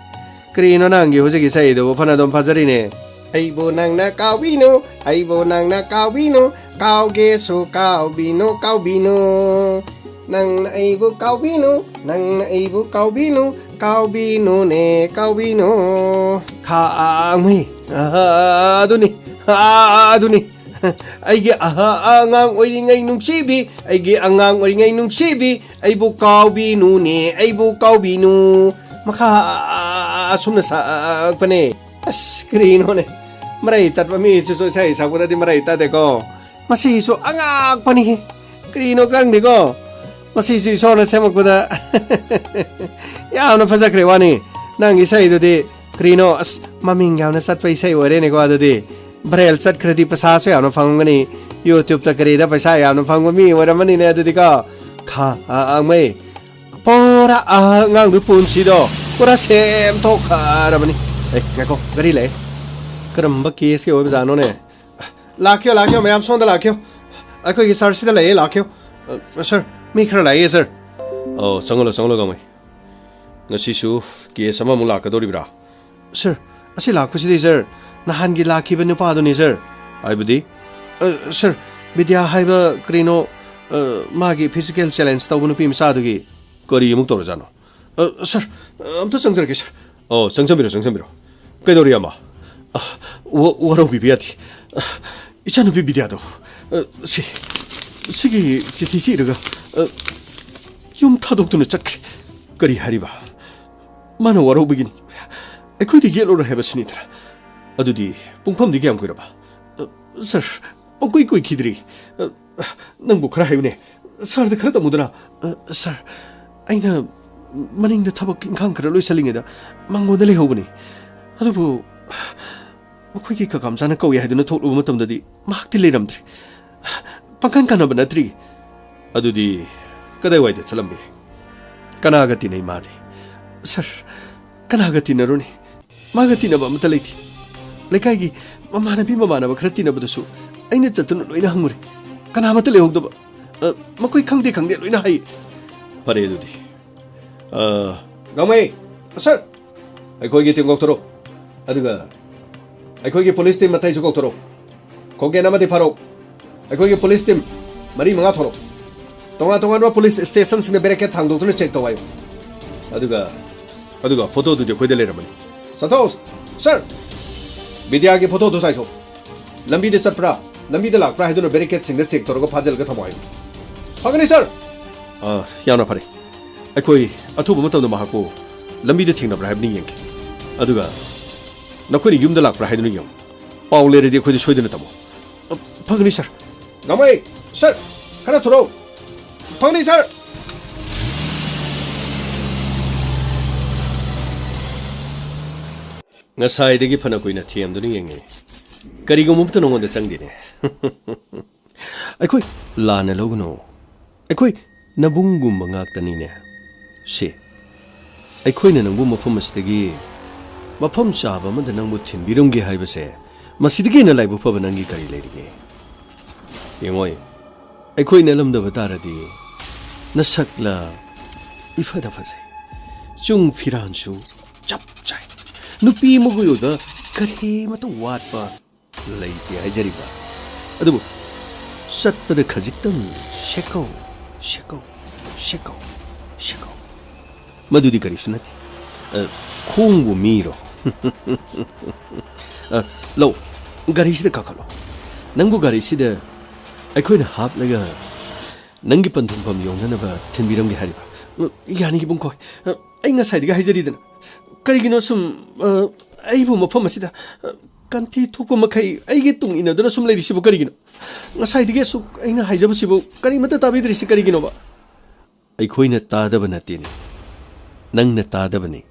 ꯀꯔꯤꯅꯣ ꯅꯪꯒꯤ ꯍꯧꯖꯤꯛꯀꯤ ꯏꯁꯩꯗꯨꯕꯨ ꯐꯅ ꯑꯗꯨꯝ ꯐꯖꯔꯤꯅꯦ꯫ ꯑꯩꯕꯨ ꯅꯪꯅ ꯀꯥꯎꯕꯤꯅꯨ, ꯑꯩꯕꯨ ꯅꯪꯅ ꯀꯥꯎꯕꯤꯅꯨ, ꯀꯥꯎꯒꯦꯁꯨ ꯀꯥꯎꯕꯤꯅꯨ, ꯀꯥꯎꯕꯤꯅꯨ꯫ ꯅꯪꯅ ꯑꯩꯕꯨ ꯀꯥꯎꯕꯤꯅꯨ, ꯅꯪꯅ ꯑꯩꯕꯨ ꯀꯥꯎꯕꯤꯅꯨ, ꯀꯥꯎꯕꯤꯅꯨꯅꯦ, ꯀꯥꯎꯕꯤꯅꯨ꯫ ꯈꯥꯡꯃꯩ, ꯑꯥ, ꯑꯗꯨꯅꯤ, ꯑꯥ, ꯑꯗꯨꯅꯤ꯫ ꯑꯩꯒꯤ ꯑꯍꯥ ꯑꯉꯥꯡ ꯑꯣꯏꯔꯤꯉꯩ ꯅꯨꯡꯁꯤꯕꯤ, ꯑꯩꯒꯤ ꯑꯉꯥꯡ ꯑꯣꯏꯔꯤꯉꯩ ꯅꯨꯡꯁꯤꯕꯤ, ꯑꯩꯕꯨ ꯀꯥꯎꯕꯤꯅꯨꯅꯦ, ꯑꯩꯕꯨ ꯀꯥꯎꯕꯤꯅꯨ꯫ ꯃꯈꯥ ꯑꯁꯨꯝꯅ ꯁꯛꯂꯛꯄꯅꯦ꯫ ꯑꯁ, ꯀꯔꯤꯅꯣꯅꯦ? ꯃꯔꯩ ꯇꯠꯄ ꯃꯤꯁꯤꯁꯨ ꯏꯁꯩ ꯁꯛꯄꯗꯗꯤ ꯃꯔꯩ ꯇꯠꯇꯦꯀꯣ꯫ ꯃꯁꯤꯁꯨ ꯑꯉꯛꯄꯅꯤꯍꯦ꯫ ꯀꯔꯤꯅꯣ ꯈꯪꯗꯦꯀꯣ꯫ ꯃꯁꯤꯁꯨ ꯏꯁꯣꯔꯅ ꯁꯦꯝꯃꯛꯄꯗ ꯌꯥꯝꯅ ꯐꯖꯈ꯭ꯔꯦ ꯋꯥꯅꯤ꯫ ꯅꯪꯒꯤ ꯏꯁꯩꯗꯨꯗꯤ ꯀꯔꯤꯅꯣ? ꯑꯁ, ꯃꯃꯤꯡ ꯌꯥꯝꯅ ꯆꯠꯄ ꯏꯁꯩ ꯑꯣꯏꯔꯦꯅꯦꯀꯣ ꯑꯗꯨꯗꯤ꯫ Viral ꯆꯠꯈ꯭ꯔꯗꯤ ꯄꯩꯁꯥꯁꯨ ꯌꯥꯝꯅ ꯐꯪꯒꯅꯤ꯫ YouTubeꯇ ꯀꯔꯤꯗ ꯄꯩꯁꯥ ꯌꯥꯝꯅ ꯐꯪꯕ ꯃꯤ ꯑꯣꯏꯔꯝꯃꯅꯤꯅꯦ ꯑꯗꯨꯗꯤꯀꯣ꯫ ꯈꯥ, ꯑ, ꯑꯉꯥꯡꯃꯩ꯫ ꯄꯨꯔꯥ ꯑꯉꯥꯡꯗꯨ ꯄꯨꯟꯁꯤꯗꯣ ꯄꯨꯔꯥ ꯁꯦꯝꯗꯣꯛꯈ꯭ꯔꯕꯅꯤ꯫ ꯑꯦ, ꯉꯥꯏꯈꯣ, ꯒꯥꯔꯤ ꯂꯥꯛꯑꯦ꯫ ꯀꯔꯝꯕ caseꯀꯤ ꯑꯣꯏꯕꯖꯥꯠꯅꯣꯅꯦ? ꯂꯥꯛꯈꯤꯌꯣ, ꯂꯥꯛꯈꯤꯌꯣ, ꯃꯌꯥꯝ ꯁꯣꯝꯗ ꯂꯥꯛꯈꯤꯌꯣ꯫ ꯑꯩꯈꯣꯏꯒꯤ sirꯁꯤꯗ ꯂꯩꯌꯦ, ꯂꯥꯛꯈꯤꯌꯣ꯫ ꯑ, sir, ꯃꯤ ꯈꯔ ꯂꯥꯛꯏꯌꯦ, sir꯫ ꯑꯣ, ꯆꯪꯉꯛꯂꯣ, ꯆꯪꯉꯛꯂꯣ, ꯒꯥꯡꯃꯩ꯫ ꯉꯁꯤꯁꯨ case ꯑꯃꯃꯨꯛ ꯂꯥꯛꯀꯗꯧꯔꯤꯕ꯭ꯔꯥ? Sir, ꯑꯁꯤ ꯂꯥꯛꯄꯁꯤꯗꯤ, sir, ꯅꯍꯥꯟꯒꯤ ꯂꯥꯛꯈꯤꯕ ꯅꯨꯄꯥꯗꯨꯅꯤ, sir꯫ ꯍꯥꯏꯕꯗꯤ? ꯑ, sir, ꯕꯤꯗ꯭ꯌꯥ ꯍꯥꯏꯕ ꯀꯔꯤꯅꯣ, ꯑ, ꯃꯥꯒꯤ physical challenge ꯇꯧꯕ ꯅꯨꯄꯤ ꯃꯆꯥꯗꯨꯒꯤ꯫ ꯀꯔꯤ ꯑꯃꯨꯛ ꯇꯧꯔꯖꯥꯠꯅꯣ? ꯑ, ꯁꯥꯔ, ꯑ, ꯑꯝꯇ ꯆꯪꯖꯔꯛꯀꯦ, ꯁꯥꯔ꯫ ꯑꯣ, ꯆꯪꯖꯟꯕꯤꯔꯣ, ꯆꯪꯖꯟꯕꯤꯔꯣ꯫ ꯀꯩꯗꯧꯔꯦ, ꯏꯌꯥꯝꯕ? ꯑ, ꯋꯥ-, ꯋꯥꯔꯧꯕꯤꯕ ꯌꯥꯗꯦ꯫ ꯑ, ꯏꯆꯥꯅꯨꯄꯤ ꯕꯤꯗ꯭ꯌꯥꯗꯣ, ꯑ, ꯁꯤ, ꯁꯤꯒꯤ ꯆꯤꯊꯤꯁꯤ ꯏꯔꯒ, ꯑ, ꯌꯨꯝ ꯊꯥꯗꯣꯛꯇꯨꯅ ꯆꯠꯈ꯭ꯔꯦ꯫ ꯀꯔꯤ ꯍꯥꯏꯔꯤꯕ? ꯃꯥꯅ ꯋꯥꯔꯧꯕꯒꯤꯅꯤ꯫ ꯑꯩꯈꯣꯏꯗ ꯌꯦꯠꯂꯔꯣꯏ ꯍꯥꯏꯕꯁꯤꯅꯤꯗꯅ꯫ ꯑꯗꯨꯗꯤ ꯄꯨꯡꯐꯝꯗꯤ ꯀꯌꯥꯝ ꯀꯨꯏꯔꯕ? ꯑ, ꯁꯥꯔ, ꯄꯪꯀꯨꯏ ꯀꯨꯏꯈꯤꯗ꯭ꯔꯤ꯫ ꯑ, ꯅꯪꯕꯨ ꯈꯔ ꯍꯥꯏꯌꯨꯅꯦ꯫ ꯁꯥꯔꯗ ꯈꯔ ꯇꯝꯃꯨꯗꯅ꯫ ꯑ, ꯁꯥꯔ, ꯑꯩꯅ ꯃꯅꯤꯡꯗ ꯊꯕꯛ ꯏꯪꯈꯥꯡ ꯈꯔ ꯂꯣꯏꯁꯜꯂꯤꯉꯩꯗ ꯃꯥꯡꯒꯣꯟꯗ ꯂꯩꯍꯧꯕꯅꯤ꯫ ꯑꯗꯨꯕꯨ ꯃꯈꯣꯏꯒꯤ ꯀꯀꯥ ꯃꯆꯥꯅ ꯀꯧꯏ ꯍꯥꯏꯗꯨꯅ ꯊꯣꯛꯂꯨꯕ ꯃꯇꯝꯗꯗꯤ ꯃꯍꯥꯛꯇꯤ ꯂꯩꯔꯝꯗ꯭ꯔꯦ꯫ ꯄꯥꯡꯀꯟ ꯀꯥꯟꯅꯕ ꯅꯠꯇ꯭ꯔꯤ꯫ ꯑꯗꯨꯗꯤ ꯀꯗꯥꯏꯋꯥꯏꯗ ꯆꯠꯂꯝꯕ ꯌꯥꯏ? ꯀꯅꯥꯒ ꯇꯤꯟꯅꯩ ꯃꯥꯗꯤ? ꯁꯥꯔ, ꯀꯅꯥꯒ ꯇꯤꯟꯅꯔꯨꯅꯤ? ꯃꯥꯒ ꯇꯤꯟꯅꯕ ꯑꯃꯠꯇ ꯂꯩꯇꯦ꯫ ꯂꯩꯀꯥꯏꯒꯤ ꯃꯃꯥꯟꯅꯕꯤ ꯃꯃꯥꯟꯅꯕ ꯈꯔ ꯇꯤꯟꯅꯕꯗꯁꯨ ꯑꯩꯅ ꯆꯠꯇꯨꯅ ꯂꯣꯏꯅ ꯍꯪꯉꯨꯔꯦ꯫ ꯀꯅꯥꯃꯠꯇ ꯂꯩꯍꯧꯗꯕ꯫ ꯑ, ꯃꯈꯣꯏ ꯈꯪꯗꯦ ꯈꯪꯗꯦ ꯂꯣꯏꯅ ꯍꯥꯏ꯫ ꯐꯔꯦ ꯑꯗꯨꯗꯤ꯫ ꯑ, ꯒꯥꯡꯃꯩ, ꯁꯥꯔ, ꯑꯩꯈꯣꯏꯒꯤ ꯇꯤꯝ ꯀꯧꯊꯣꯔꯛꯎ꯫ ꯑꯗꯨꯒ ꯑꯩꯈꯣꯏꯒꯤ ꯄꯨꯂꯤꯁ ꯇꯤꯝ ꯑꯇꯩꯁꯨ ꯀꯧꯊꯣꯔꯛꯎ꯫ ꯈꯣꯡꯒꯦꯟ ꯑꯃꯗꯤ ꯐꯥꯔꯨꯛ, ꯑꯩꯈꯣꯏꯒꯤ ꯄꯨꯂꯤꯁ ꯇꯤꯝ ꯃꯔꯤ ꯃꯉꯥ ꯊꯣꯔꯛꯎ꯫ ꯇꯣꯉꯥꯟ ꯇꯣꯉꯥꯟꯕ ꯄꯨꯂꯤꯁ ꯁ꯭ꯇꯦꯁꯟꯁꯤꯡꯗ ꯕꯦꯔꯤꯀꯦꯗ ꯊꯥꯡꯗꯣꯛꯇꯨꯅ ꯆꯦꯛ ꯇꯧ ꯍꯥꯏꯌꯨ꯫ ꯑꯗꯨꯒ, ꯑꯗꯨꯒ ꯐꯣꯇꯣꯗꯨꯗꯤ ꯑꯩꯈꯣꯏꯗ ꯂꯩꯔꯝꯃꯅꯤ꯫ ꯁꯟꯇꯣꯁ, ꯁꯥꯔ, ꯕꯤꯗ꯭ꯌꯥꯒꯤ ꯐꯣꯇꯣꯗꯨ ꯆꯥꯏꯊꯣꯛ꯫ ꯂꯝꯕꯤꯗ ꯆꯠꯄ꯭ꯔꯥ, ꯂꯝꯕꯤꯗ ꯂꯥꯛꯄ꯭ꯔꯥ ꯍꯥꯏꯗꯨꯅ ꯕꯦꯔꯤꯀꯦꯗꯁꯤꯡꯗ ꯆꯦꯛ ꯇꯧꯔꯒ ꯐꯥꯖꯤꯜꯂꯒ ꯊꯝꯃꯣ ꯍꯥꯏꯌꯨ꯫ ꯐꯒꯅꯤ, ꯁꯥꯔ꯫ ꯑ, ꯌꯥꯝꯅ ꯐꯔꯦ꯫ ꯑꯩꯈꯣꯏ ꯑꯊꯨꯕ ꯃꯇꯝꯗ ꯃꯍꯥꯛꯄꯨ ꯂꯝꯕꯤꯗ ꯊꯦꯡꯅꯕ꯭ꯔꯥ ꯍꯥꯏꯕꯗꯨ ꯌꯦꯡꯒꯦ꯫ ꯑꯗꯨꯒ ꯅꯈꯣꯏꯅ ꯌꯨꯝꯗ ꯂꯥꯛꯄ꯭ꯔꯥ ꯍꯥꯏꯗꯨꯅ ꯌꯦꯡꯉꯨ꯫ ꯄꯥꯎ ꯂꯩꯔꯗꯤ ꯑꯩꯈꯣꯏꯗ ꯁꯣꯏꯗꯅ ꯇꯝꯃꯨ꯫ ꯑ, ꯐꯒꯅꯤ, ꯁꯥꯔ꯫ ꯒꯥꯡꯃꯩ, ꯁꯥꯔ, ꯈꯔ ꯊꯨꯔꯛꯎ꯫ ꯐꯒꯅꯤ, ꯁꯥꯔ꯫ ꯉꯁꯥꯏꯗꯒꯤ ꯐꯅ ꯀꯨꯏꯅ ꯊꯦꯝꯗꯨꯅ ꯌꯦꯡꯉꯤ꯫ ꯀꯔꯤꯒꯨꯝꯕ ꯑꯃꯠꯇ ꯅꯉꯣꯟꯗ ꯆꯪꯗꯦꯅꯦ꯫ ꯑꯩꯈꯣꯏ ꯂꯥꯟꯅ ꯂꯧꯒꯅꯨ꯫ ꯑꯩꯈꯣꯏ ꯅꯕꯨꯡꯒꯨꯝꯕ ꯉꯥꯛꯇꯅꯤꯅꯦ꯫ ꯁꯤ, ꯑꯩꯈꯣꯏꯅ ꯅꯪꯕꯨ ꯃꯐꯝ ꯑꯁꯤꯗꯒꯤ ꯃꯐꯝ ꯆꯥꯕ ꯑꯃꯗ ꯅꯪꯕꯨ ꯊꯤꯟꯕꯤꯔꯝꯒꯦ ꯍꯥꯏꯕꯁꯦ, ꯃꯁꯤꯗꯒꯤ ꯍꯦꯟꯅ ꯂꯥꯏꯕꯛ ꯐꯕ ꯅꯪꯒꯤ ꯀꯔꯤ ꯂꯩꯔꯤꯒꯦ? ꯌꯦꯡꯉꯣꯏ, ꯑꯩꯈꯣꯏ ꯅꯠꯂꯝꯗꯕ ꯇꯥꯔꯗꯤ ꯅꯁꯛꯂ ꯏꯐꯗ ꯐꯖꯩ, ꯆꯨꯡ ꯐꯤꯔꯥꯟꯁꯨ ꯆꯞ ꯆꯥꯏ, ꯅꯨꯄꯤ ꯑꯃꯒꯤ ꯑꯣꯏꯕ ꯀꯔꯤꯃꯇ ꯋꯥꯠꯄ ꯂꯩꯇꯦ ꯍꯥꯏꯖꯔꯤꯕ꯫ ꯑꯗꯨꯕꯨ ꯆꯠꯄꯗ ꯈꯖꯤꯛꯇꯪ ꯁꯦꯀꯧ, ꯁꯦꯀꯧ, ꯁꯦꯀꯧ, ꯁꯦꯀꯧ꯫ ꯃꯗꯨꯗꯤ ꯀꯔꯤꯁꯨ ꯅꯠꯇꯦ꯫ ꯑ, ꯈꯣꯡꯕꯨ ꯃꯤꯔꯣ? ꯑ, ꯂꯧ, ꯒꯥꯔꯤꯁꯤꯗ ꯀꯥꯈꯠꯂꯣ꯫ ꯅꯪꯕꯨ ꯒꯥꯔꯤꯁꯤꯗ ꯑꯩꯈꯣꯏꯅ ꯍꯥꯞꯂꯒ ꯅꯪꯒꯤ ꯄꯟꯊꯨꯡꯐꯝ ꯌꯧꯅꯅꯕ ꯊꯤꯟꯕꯤꯔꯝꯒꯦ ꯍꯥꯏꯔꯤꯕ? ꯎꯝ, ꯌꯥꯅꯤ, ꯏꯕꯨꯡꯈꯣꯏ꯫ ꯑ, ꯑꯩ ꯉꯁꯥꯏꯗꯒꯤ ꯍꯥꯏꯖꯔꯤꯗꯅ꯫ ꯀꯔꯤꯒꯤꯅꯣ ꯁꯨꯝ, ꯑ, ꯑꯩꯕꯨ ꯃꯐꯝ ꯑꯁꯤꯗ, ꯑ, ꯀꯟꯊꯤ ꯊꯣꯛꯄ ꯃꯈꯩ ꯑꯩꯒꯤ ꯇꯨꯡ ꯏꯟꯅꯗꯨꯅ ꯁꯨꯝ ꯂꯩꯔꯤꯁꯤꯕꯨ ꯀꯔꯤꯒꯤꯅꯣ? ꯉꯁꯥꯏꯗꯒꯤ ꯑꯁꯨꯛ ꯑꯩꯅ ꯍꯥꯏꯖꯕꯁꯤꯕꯨ ꯀꯔꯤꯃꯠꯇ ꯇꯥꯕꯤꯗ꯭ꯔꯤꯁꯤ ꯀꯔꯤꯒꯤꯅꯣꯕ? ꯑꯩꯈꯣꯏꯅ ꯇꯥꯗꯕ ꯅꯠꯇꯦꯅꯦ, ꯅꯪꯅ ꯇꯥꯗꯕꯅꯤ꯫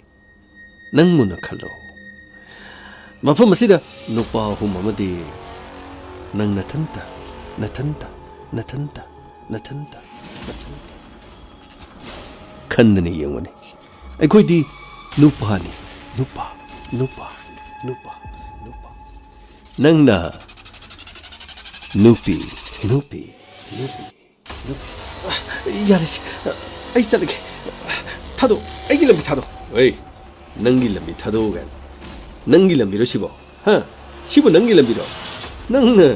ꯅꯪ ꯃꯨꯟꯅ ꯈꯜꯂꯣ꯫ ꯃꯐꯝ ꯑꯁꯤꯗ ꯅꯨꯄꯥ ꯑꯍꯨꯝ ꯑꯃꯗꯤ ꯅꯪ ꯅꯊꯟꯇ, ꯅꯊꯟꯇ, ꯅꯊꯟꯇ, ꯅꯊꯟꯇ, ꯅꯊꯟꯇ꯫ ꯈꯟꯗꯅ ꯌꯦꯡꯉꯨꯅꯦ꯫ ꯑꯩꯈꯣꯏꯗꯤ ꯅꯨꯄꯥꯅꯤ, ꯅꯨꯄꯥ, ꯅꯨꯄꯥ, ꯅꯨꯄꯥ, ꯅꯨꯄꯥ꯫ ꯅꯪꯅ ꯅꯨꯄꯤ, ꯅꯨꯄꯤ, ꯅꯨꯄꯤ, ꯅꯨꯄꯤ꯫ ꯌꯥꯔꯦꯁꯦ, ꯑꯩ ꯆꯠꯂꯒꯦ꯫ ꯊꯥꯗꯣꯛ, ꯑꯩꯒꯤ ꯂꯝꯕꯤ ꯊꯥꯗꯣꯛ꯫ ꯑꯩ, ꯅꯪꯒꯤ ꯂꯝꯕꯤ ꯊꯥꯗꯣꯛꯎ ꯀꯥꯏꯅ꯫ ꯅꯪꯒꯤ ꯂꯝꯕꯤꯔꯣ ꯁꯤꯕꯣ? ꯍꯥ? ꯁꯤꯕꯨ ꯅꯪꯒꯤ ꯂꯝꯕꯤꯔꯣ? ꯅꯪꯅ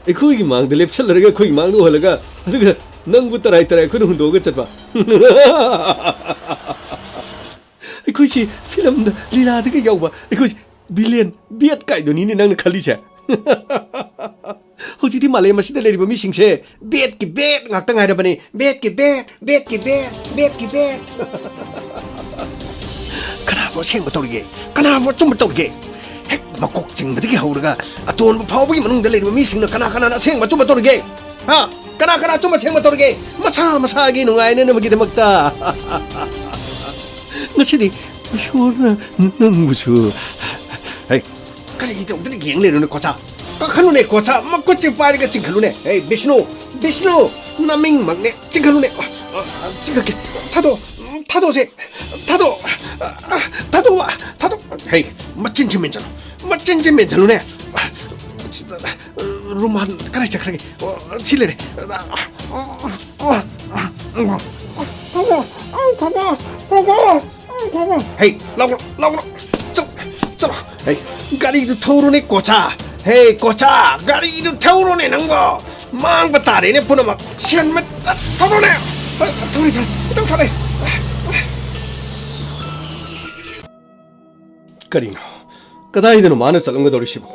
ꯑꯩꯈꯣꯏꯒꯤ ꯃꯥꯡꯗ ꯂꯦꯞꯁꯜꯂꯔꯒ ꯑꯩꯈꯣꯏꯒꯤ ꯃꯥꯡꯗ ꯎꯍꯜꯂꯒ, ꯑꯗꯨꯒ ꯅꯪꯕꯨ ꯇꯔꯥꯏ ꯇꯔꯥꯏ ꯑꯩꯈꯣꯏꯅ ꯍꯨꯟꯗꯣꯛꯑꯒ ꯆꯠꯄ꯫ ꯑꯩꯈꯣꯏꯁꯤ ꯐꯤꯂꯝꯗ ꯂꯤꯂꯥꯗꯒ ꯌꯥꯎꯕ, ꯑꯩꯈꯣꯏꯁꯤ ꯚꯤꯂꯦꯟ, ꯕꯦꯠ ꯀꯥꯏꯗꯨꯅꯤꯅꯦ ꯅꯪꯅ ꯈꯜꯂꯤꯁꯦ꯫ ꯍꯧꯖꯤꯛꯇꯤ ꯃꯥꯂꯦꯝ ꯑꯁꯤꯗ ꯂꯩꯔꯤꯕ ꯃꯤꯁꯤꯡꯁꯦ ꯕꯦꯠꯀꯤ ꯕꯦꯠ ꯉꯥꯛꯇ ꯉꯥꯏꯔꯕꯅꯤ꯫ ꯕꯦꯠꯀꯤ ꯕꯦꯠ, ꯕꯦꯠꯀꯤ ꯕꯦꯠ, ꯕꯦꯠꯀꯤ ꯕꯦꯠ꯫ ꯀꯅꯥꯕꯨ ꯑꯁꯦꯡꯕ ꯇꯧꯔꯤꯒꯦ? ꯀꯅꯥꯕꯨ ꯑꯆꯨꯝꯕ ꯇꯧꯔꯤꯒꯦ? ꯍꯦꯛ ꯃꯀꯣꯛ ꯆꯤꯡꯕꯗꯒꯤ ꯍꯧꯔꯒ ꯑꯇꯣꯟꯕ ꯐꯥꯎꯕꯒꯤ ꯃꯅꯨꯡꯗ ꯂꯩꯔꯤꯕ ꯃꯤꯁꯤꯡꯅ ꯀꯅꯥ ꯀꯅꯥꯅ ꯑꯁꯦꯡꯕ ꯑꯆꯨꯝꯕ ꯇꯧꯔꯤꯒꯦ? ꯍꯥ? ꯀꯅꯥ ꯀꯅꯥ ꯑꯆꯨꯝꯕ ꯑꯁꯦꯡꯕ ꯇꯧꯔꯤꯒꯦ? ꯃꯁꯥ ꯃꯁꯥꯒꯤ ꯅꯨꯡꯉꯥꯏꯅꯅꯕꯒꯤꯗꯃꯛꯇ꯫ ꯉꯁꯤꯗꯤ ꯏꯁꯣꯔꯅ ꯅꯪꯕꯨꯁꯨ꯫ ꯍꯩ, ꯀꯔꯤ ꯇꯧꯗꯅ ꯌꯦꯡ ꯂꯩꯔꯨꯅꯦ, ꯀꯣꯆꯥ? ꯀꯥꯈꯠꯂꯨꯅꯦ, ꯀꯣꯆꯥ, ꯃꯈꯨꯠꯁꯦ ꯄꯥꯏꯔꯒ ꯆꯤꯡꯈꯠꯂꯨꯅꯦ꯫ ꯍꯦ, ꯕꯤꯁꯅꯨ, ꯕꯤꯁꯅꯨ, ꯅꯃꯤꯡꯃꯛꯅꯦ, ꯆꯤꯡꯈꯠꯂꯨꯅꯦ꯫ ꯑ, ꯑ, ꯆꯤꯡꯈꯠꯀꯦ꯫ ꯊꯥꯗꯣꯛ, ꯊꯥꯗꯣꯛꯁꯦ, ꯊꯥꯗꯣꯛ, ꯑ, ꯊꯥꯗꯣꯛ, ꯊꯥꯗꯣꯛ꯫ ꯍꯦ, ꯃꯆꯤꯟꯁꯦ ꯃꯦꯟꯁꯤꯜꯂꯨ, ꯃꯆꯤꯟꯁꯦ ꯃꯦꯟꯁꯤꯜꯂꯨꯅꯦ꯫ ꯔꯨꯃꯥꯟ ꯀꯗꯥꯏ ꯆꯠꯈ꯭ꯔꯒꯦ? ꯑꯣ, ꯁꯤ ꯂꯩꯔꯦ꯫ ꯊꯥꯗꯣꯛ, ꯊꯥꯗꯣꯛ, ꯊꯥꯗꯣꯛ꯫ ꯍꯩ, ꯂꯥꯎꯔꯣ, ꯂꯥꯎꯔꯣ꯫ ꯆꯠ-, ꯆꯠꯂꯣ꯫ ꯍꯩ, ꯒꯥꯔꯤꯗꯨ ꯊꯧꯔꯣꯅꯦ, ꯀꯣꯆꯥ꯫ ꯍꯦ, ꯀꯣꯆꯥ, ꯒꯥꯔꯤꯗꯨ ꯊꯧꯔꯣꯅꯦ ꯅꯪꯕꯣ꯫ ꯃꯥꯡꯕ ꯇꯥꯔꯦꯅꯦ ꯄꯨꯝꯅꯃꯛ꯫ ꯁꯦꯟ ꯃ-, ꯊꯧꯔꯣꯅꯦ꯫ ꯊꯧꯔꯤ, ꯊꯧꯔꯤ, ꯈꯤꯇꯪ ꯊꯧꯔꯤ꯫ ꯀꯔꯤꯅꯣ? ꯀꯗꯥꯏꯗꯅꯣ ꯃꯥꯅ ꯆꯠꯂꯝꯒꯗꯧꯔꯤꯁꯤꯕꯣ?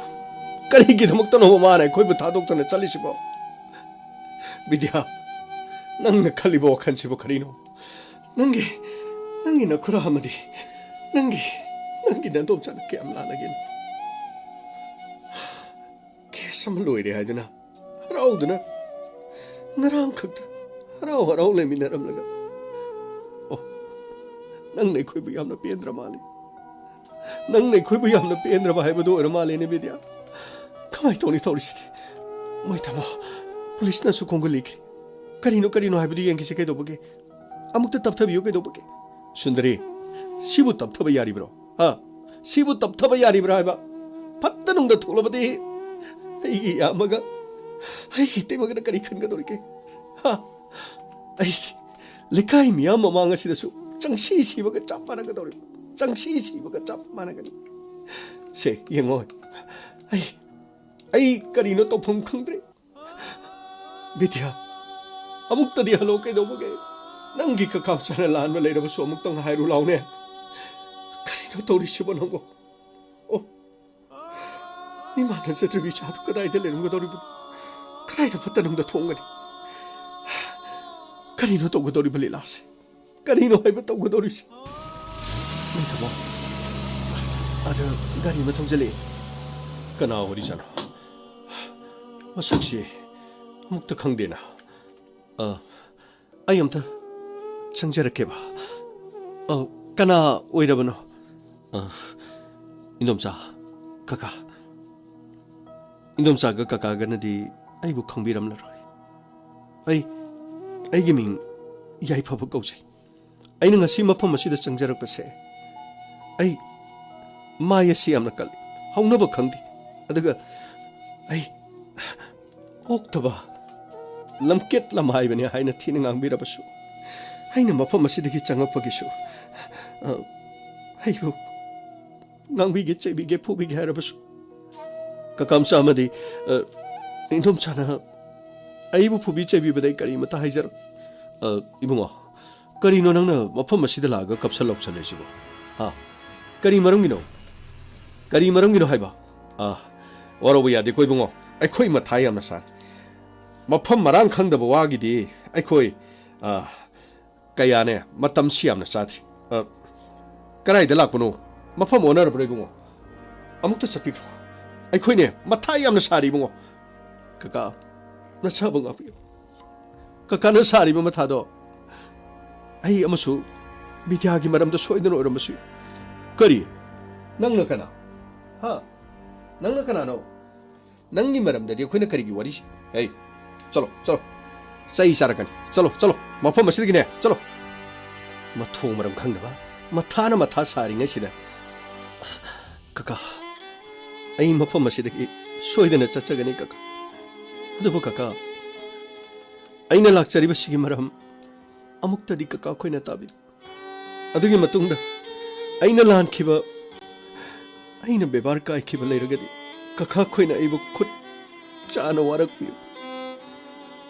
ꯀꯔꯤꯒꯤꯗꯃꯛꯇꯅꯣ ꯃꯥꯅ ꯑꯩꯈꯣꯏꯕꯨ ꯊꯥꯗꯣꯛꯇꯅ ꯆꯠꯂꯤꯁꯤꯕꯣ? ꯕꯤꯗ꯭ꯌꯥ, ꯅꯪꯅ ꯈꯜꯂꯤꯕ ꯋꯥꯈꯜꯁꯤꯕꯨ ꯀꯔꯤꯅꯣ? ꯅꯪꯒꯤ, ꯅꯪꯒꯤ ꯅꯈꯨꯔꯥ ꯑꯃꯗꯤ ꯅꯪꯒꯤ, ꯅꯪꯒꯤ ꯅꯗꯣꯝꯆꯥꯅ ꯀꯌꯥꯝ ꯂꯥꯟꯅꯒꯦꯅꯦ? ꯀꯦꯁ ꯑꯃ ꯂꯣꯏꯔꯦ ꯍꯥꯏꯗꯨꯅ ꯍꯔꯥꯎꯗꯨꯅ ꯉꯔꯥꯡ ꯈꯛꯇ ꯍꯔꯥꯎ ꯍꯔꯥꯎ ꯂꯩꯃꯤꯟꯅꯔꯝꯂꯒ, ꯑꯣ, ꯅꯪꯅ ꯑꯩꯈꯣꯏꯕꯨ ꯌꯥꯝꯅ ꯄꯦꯟꯗ꯭ꯔ ꯃꯥꯜꯂꯤ꯫ ꯅꯪꯅ ꯑꯩꯈꯣꯏꯕꯨ ꯌꯥꯝꯅ ꯄꯦꯟꯗ꯭ꯔꯕ ꯍꯥꯏꯕꯗꯨ ꯑꯣꯏꯔ ꯃꯥꯜꯂꯦꯅꯦ, ꯕꯤꯗ꯭ꯌꯥ꯫ ꯀꯃꯥꯏꯅ ꯇꯧꯅꯤ ꯇꯧꯔꯤꯁꯤꯗꯤ? ꯃꯣꯏ ꯊꯝꯃꯣ꯫ ꯄꯨꯂꯤꯁꯅꯁꯨ ꯈꯣꯡꯒꯨꯜ ꯂꯤꯈ꯭ꯔꯤ꯫ ꯀꯔꯤꯅꯣ, ꯀꯔꯤꯅꯣ ꯍꯥꯏꯕꯗꯨ ꯌꯦꯡꯈꯤꯁꯤ ꯀꯩꯗꯧꯕꯒꯦ? ꯑꯃꯨꯛꯇ ꯇꯞꯊꯕꯤꯌꯨ ꯀꯩꯗꯧꯕꯒꯦ? ꯁꯨꯟꯗꯔꯤ, ꯁꯤꯕꯨ ꯇꯞꯊꯕ ꯌꯥꯔꯤꯕ꯭ꯔꯣ? ꯍꯥ? ꯁꯤꯕꯨ ꯇꯞꯊꯕ ꯌꯥꯔꯤꯕ꯭ꯔꯥ ꯍꯥꯏꯕ? ꯐꯠꯇ ꯅꯨꯡꯗ ꯊꯣꯛꯂꯕꯗꯤ ꯑꯩꯒꯤ ꯏꯌꯥꯝꯕꯒ ꯑꯩꯒꯤ ꯏꯇꯩꯃꯒꯅ ꯀꯔꯤ ꯈꯟꯒꯗꯧꯔꯤꯒꯦ? ꯍꯥ? ꯑꯩꯗꯤ ꯂꯩꯀꯥꯏ ꯃꯤꯌꯥꯝ ꯃꯃꯥꯡ ꯑꯁꯤꯗꯁꯨ ꯆꯪꯁꯤ ꯁꯤꯕꯒ ꯆꯞ ꯃꯥꯟꯅꯒꯗꯧꯔꯤꯕ꯫ ꯆꯪꯁꯤ ꯁꯤꯕꯒ ꯆꯞ ꯃꯥꯟꯅꯒꯅꯤ꯫ ꯁꯦ, ꯌꯦꯡꯉꯣ꯫ ꯑꯩ, ꯑꯩ ꯀꯔꯤꯅꯣ ꯇꯧꯐꯝ ꯈꯪꯗ꯭ꯔꯦ꯫ ꯕꯤꯗ꯭ꯌꯥ, ꯑꯃꯨꯛꯇꯗꯤ ꯍꯜꯂꯣ ꯀꯩꯗꯧꯕꯒꯦ? ꯅꯪꯒꯤ ꯀꯀꯥꯝꯆꯥꯅ ꯂꯥꯟꯕ ꯂꯩꯔꯕꯁꯨ ꯑꯃꯨꯛꯇꯪ ꯍꯥꯏꯔꯨ ꯂꯥꯎꯅꯦ꯫ ꯀꯔꯤꯅꯣ ꯇꯧꯔꯤꯁꯤꯕꯣ ꯅꯪꯕꯣ? ꯑꯣ, ꯃꯤꯃꯥꯟꯅꯖꯗ꯭ꯔꯕꯤ ꯏꯆꯥꯗꯨ ꯀꯗꯥꯏꯗ ꯂꯩꯔꯝꯒꯗꯧꯔꯤꯕꯅꯣ? ꯀꯗꯥꯏꯗ ꯐꯠꯇ ꯅꯨꯡꯗ ꯊꯣꯡꯒꯅꯤ? ꯀꯔꯤꯅꯣ ꯇꯧꯒꯗꯧꯔꯤꯕ ꯂꯤꯂꯥꯁꯦ? ꯀꯔꯤꯅꯣ ꯍꯥꯏꯕ ꯇꯧꯒꯗꯧꯔꯤꯁꯦ? ꯃꯣꯏ ꯊꯕꯛ ꯑꯗ ꯒꯥꯔꯤ ꯑꯃ ꯊꯧꯖꯜꯂꯛꯑꯦ꯫ ꯀꯅꯥ ꯑꯣꯏꯔꯤꯖꯥꯠꯅꯣ? ꯃꯁꯛꯁꯤ ꯑꯃꯨꯛꯇ ꯈꯪꯗꯦꯅ꯫ ꯑ, ꯑꯩ ꯑꯝꯇ ꯆꯪꯖꯔꯛꯀꯦꯕ꯫ ꯑ, ꯀꯅꯥ ꯑꯣꯏꯔꯕꯅꯣ? ꯑ, ꯏꯟꯗꯣꯝꯆꯥ, ꯀꯀꯥ꯫ ꯏꯟꯗꯣꯝꯆꯥꯒ ꯀꯀꯥꯒꯅꯗꯤ ꯑꯩꯕꯨ ꯈꯪꯕꯤꯔꯝꯂꯔꯣꯏ꯫ ꯑꯩ, ꯑꯩꯒꯤ ꯃꯤꯡ ꯌꯥꯏꯐꯕ ꯀꯧꯖꯩ꯫ ꯑꯩꯅ ꯉꯁꯤ ꯃꯐꯝ ꯑꯁꯤꯗ ꯆꯪꯖꯔꯛꯄꯁꯦ, ꯑꯩ ꯃꯥꯏ ꯑꯁꯤ ꯌꯥꯝꯅ ꯀꯜꯂꯤ, ꯍꯧꯅꯕ ꯈꯪꯗꯦ꯫ ꯑꯗꯨꯒ ꯑꯩ ꯑꯣꯛꯇꯕ ꯂꯝꯀꯦꯠ ꯂꯝꯍꯥꯏꯕꯅꯤ ꯍꯥꯏꯅ ꯊꯤꯅ ꯉꯥꯡꯕꯤꯔꯕꯁꯨ, ꯑꯩꯅ ꯃꯐꯝ ꯑꯁꯤꯗꯒꯤ ꯆꯪꯉꯛꯄꯒꯤꯁꯨ, ꯑ, ꯑꯩꯕꯨ ꯉꯥꯡꯕꯤꯒꯦ, ꯆꯩꯕꯤꯒꯦ, ꯐꯨꯕꯤꯒꯦ ꯍꯥꯏꯔꯕꯁꯨ, ꯀꯀꯥꯝꯆꯥ ꯑꯃꯗꯤ, ꯑ, ꯏꯟꯗꯣꯝꯆꯥꯅ ꯑꯩꯕꯨ ꯐꯨꯕꯤ ꯆꯩꯕꯤꯕꯗ ꯑꯩ ꯀꯔꯤꯃꯇ ꯍꯥꯏꯖꯔꯣꯏ꯫ ꯑ, ꯏꯕꯨꯡꯉꯣ, ꯀꯔꯤꯅꯣ ꯅꯪꯅ ꯃꯐꯝ ꯑꯁꯤꯗ ꯂꯥꯛꯑꯒ ꯀꯞꯁꯜ ꯂꯥꯎꯁꯜꯂꯤꯁꯤꯕꯣ? ꯍꯥ? ꯀꯔꯤ ꯃꯔꯝꯒꯤꯅꯣ? ꯀꯔꯤ ꯃꯔꯝꯒꯤꯅꯣ ꯍꯥꯏꯕ? ꯑ, ꯋꯥꯔꯧꯕ ꯌꯥꯗꯦꯀꯣ ꯏꯕꯨꯡꯉꯣ, ꯑꯩꯈꯣꯏ ꯃꯊꯥ ꯌꯥꯝꯅ ꯁꯥꯏ꯫ ꯃꯐꯝ ꯃꯔꯥꯡ ꯈꯪꯗꯕ ꯋꯥꯒꯤꯗꯤ ꯑꯩꯈꯣꯏ, ꯑ, ꯀꯌꯥꯅꯦ ꯃꯇꯝꯁꯤ ꯌꯥꯝꯅ ꯆꯥꯗ꯭ꯔꯤ꯫ ꯑ, ꯀꯗꯥꯏꯗ ꯂꯥꯛꯄꯅꯣ? ꯃꯐꯝ ꯑꯣꯟꯅꯔꯕ꯭ꯔꯣ ꯏꯕꯨꯡꯉꯣ? ꯑꯃꯨꯛꯇ ꯆꯠꯄꯤꯈ꯭ꯔꯣ꯫ ꯑꯩꯈꯣꯏꯅꯦ ꯃꯊꯥ ꯌꯥꯝꯅ ꯁꯥꯔꯤ ꯏꯕꯨꯡꯉꯣ꯫ ꯀꯀꯥ, ꯅꯁꯥꯕꯨ ꯉꯥꯛꯄꯤꯌꯨ꯫ ꯀꯀꯥꯅ ꯁꯥꯔꯤꯕ ꯃꯊꯥꯗꯣ ꯑꯩ ꯑꯃꯁꯨ ꯕꯤꯗ꯭ꯌꯥꯒꯤ ꯃꯔꯝꯗ ꯁꯣꯏꯗꯅ ꯑꯣꯏꯔꯝꯕꯁꯨ ꯌꯥꯏ꯫ ꯀꯔꯤ? ꯅꯪꯅ ꯀꯅꯥ? ꯍꯥ? ꯅꯪꯅ ꯀꯅꯥꯅꯣ? ꯅꯪꯒꯤ ꯃꯔꯝꯗꯗꯤ ꯑꯩꯈꯣꯏꯅ ꯀꯔꯤꯒꯤ ꯋꯥꯔꯤ? ꯍꯦ, ꯆꯠꯂꯣ, ꯆꯠꯂꯣ꯫ ꯆꯩ ꯆꯥꯔꯛꯀꯅꯤ꯫ ꯆꯠꯂꯣ, ꯆꯠꯂꯣ꯫ ꯃꯐꯝ ꯑꯁꯤꯗꯒꯤꯅꯦ, ꯆꯠꯂꯣ꯫ ꯃꯊꯣꯡ ꯃꯔꯝ ꯈꯪꯗꯕ, ꯃꯊꯥꯅ ꯃꯊꯥ ꯁꯥꯔꯤꯉꯩꯁꯤꯗ꯫ ꯀꯀꯥ, ꯑꯩ ꯃꯐꯝ ꯑꯁꯤꯗꯒꯤ ꯁꯣꯏꯗꯅ ꯆꯠꯆꯒꯅꯤ, ꯀꯀꯥ꯫ ꯑꯗꯨꯕꯨ ꯀꯀꯥ, ꯑꯩꯅ ꯂꯥꯛꯆꯔꯤꯕꯁꯤꯒꯤ ꯃꯔꯝ ꯑꯃꯨꯛꯇꯗꯤ ꯀꯀꯥ ꯑꯩꯈꯣꯏꯅ ꯇꯥꯕꯤꯌꯨ꯫ ꯑꯗꯨꯒꯤ ꯃꯇꯨꯡꯗ ꯑꯩꯅ ꯂꯥꯟꯈꯤꯕ, ꯑꯩꯅ ꯕꯦꯕꯥꯔ ꯀꯥꯏꯈꯤꯕ ꯂꯩꯔꯒꯗꯤ ꯀꯀꯥ ꯑꯩꯈꯣꯏꯅ ꯑꯩꯕꯨ ꯈꯨꯠ ꯆꯥꯅ ꯋꯥꯔꯛꯄꯤꯌꯨ꯫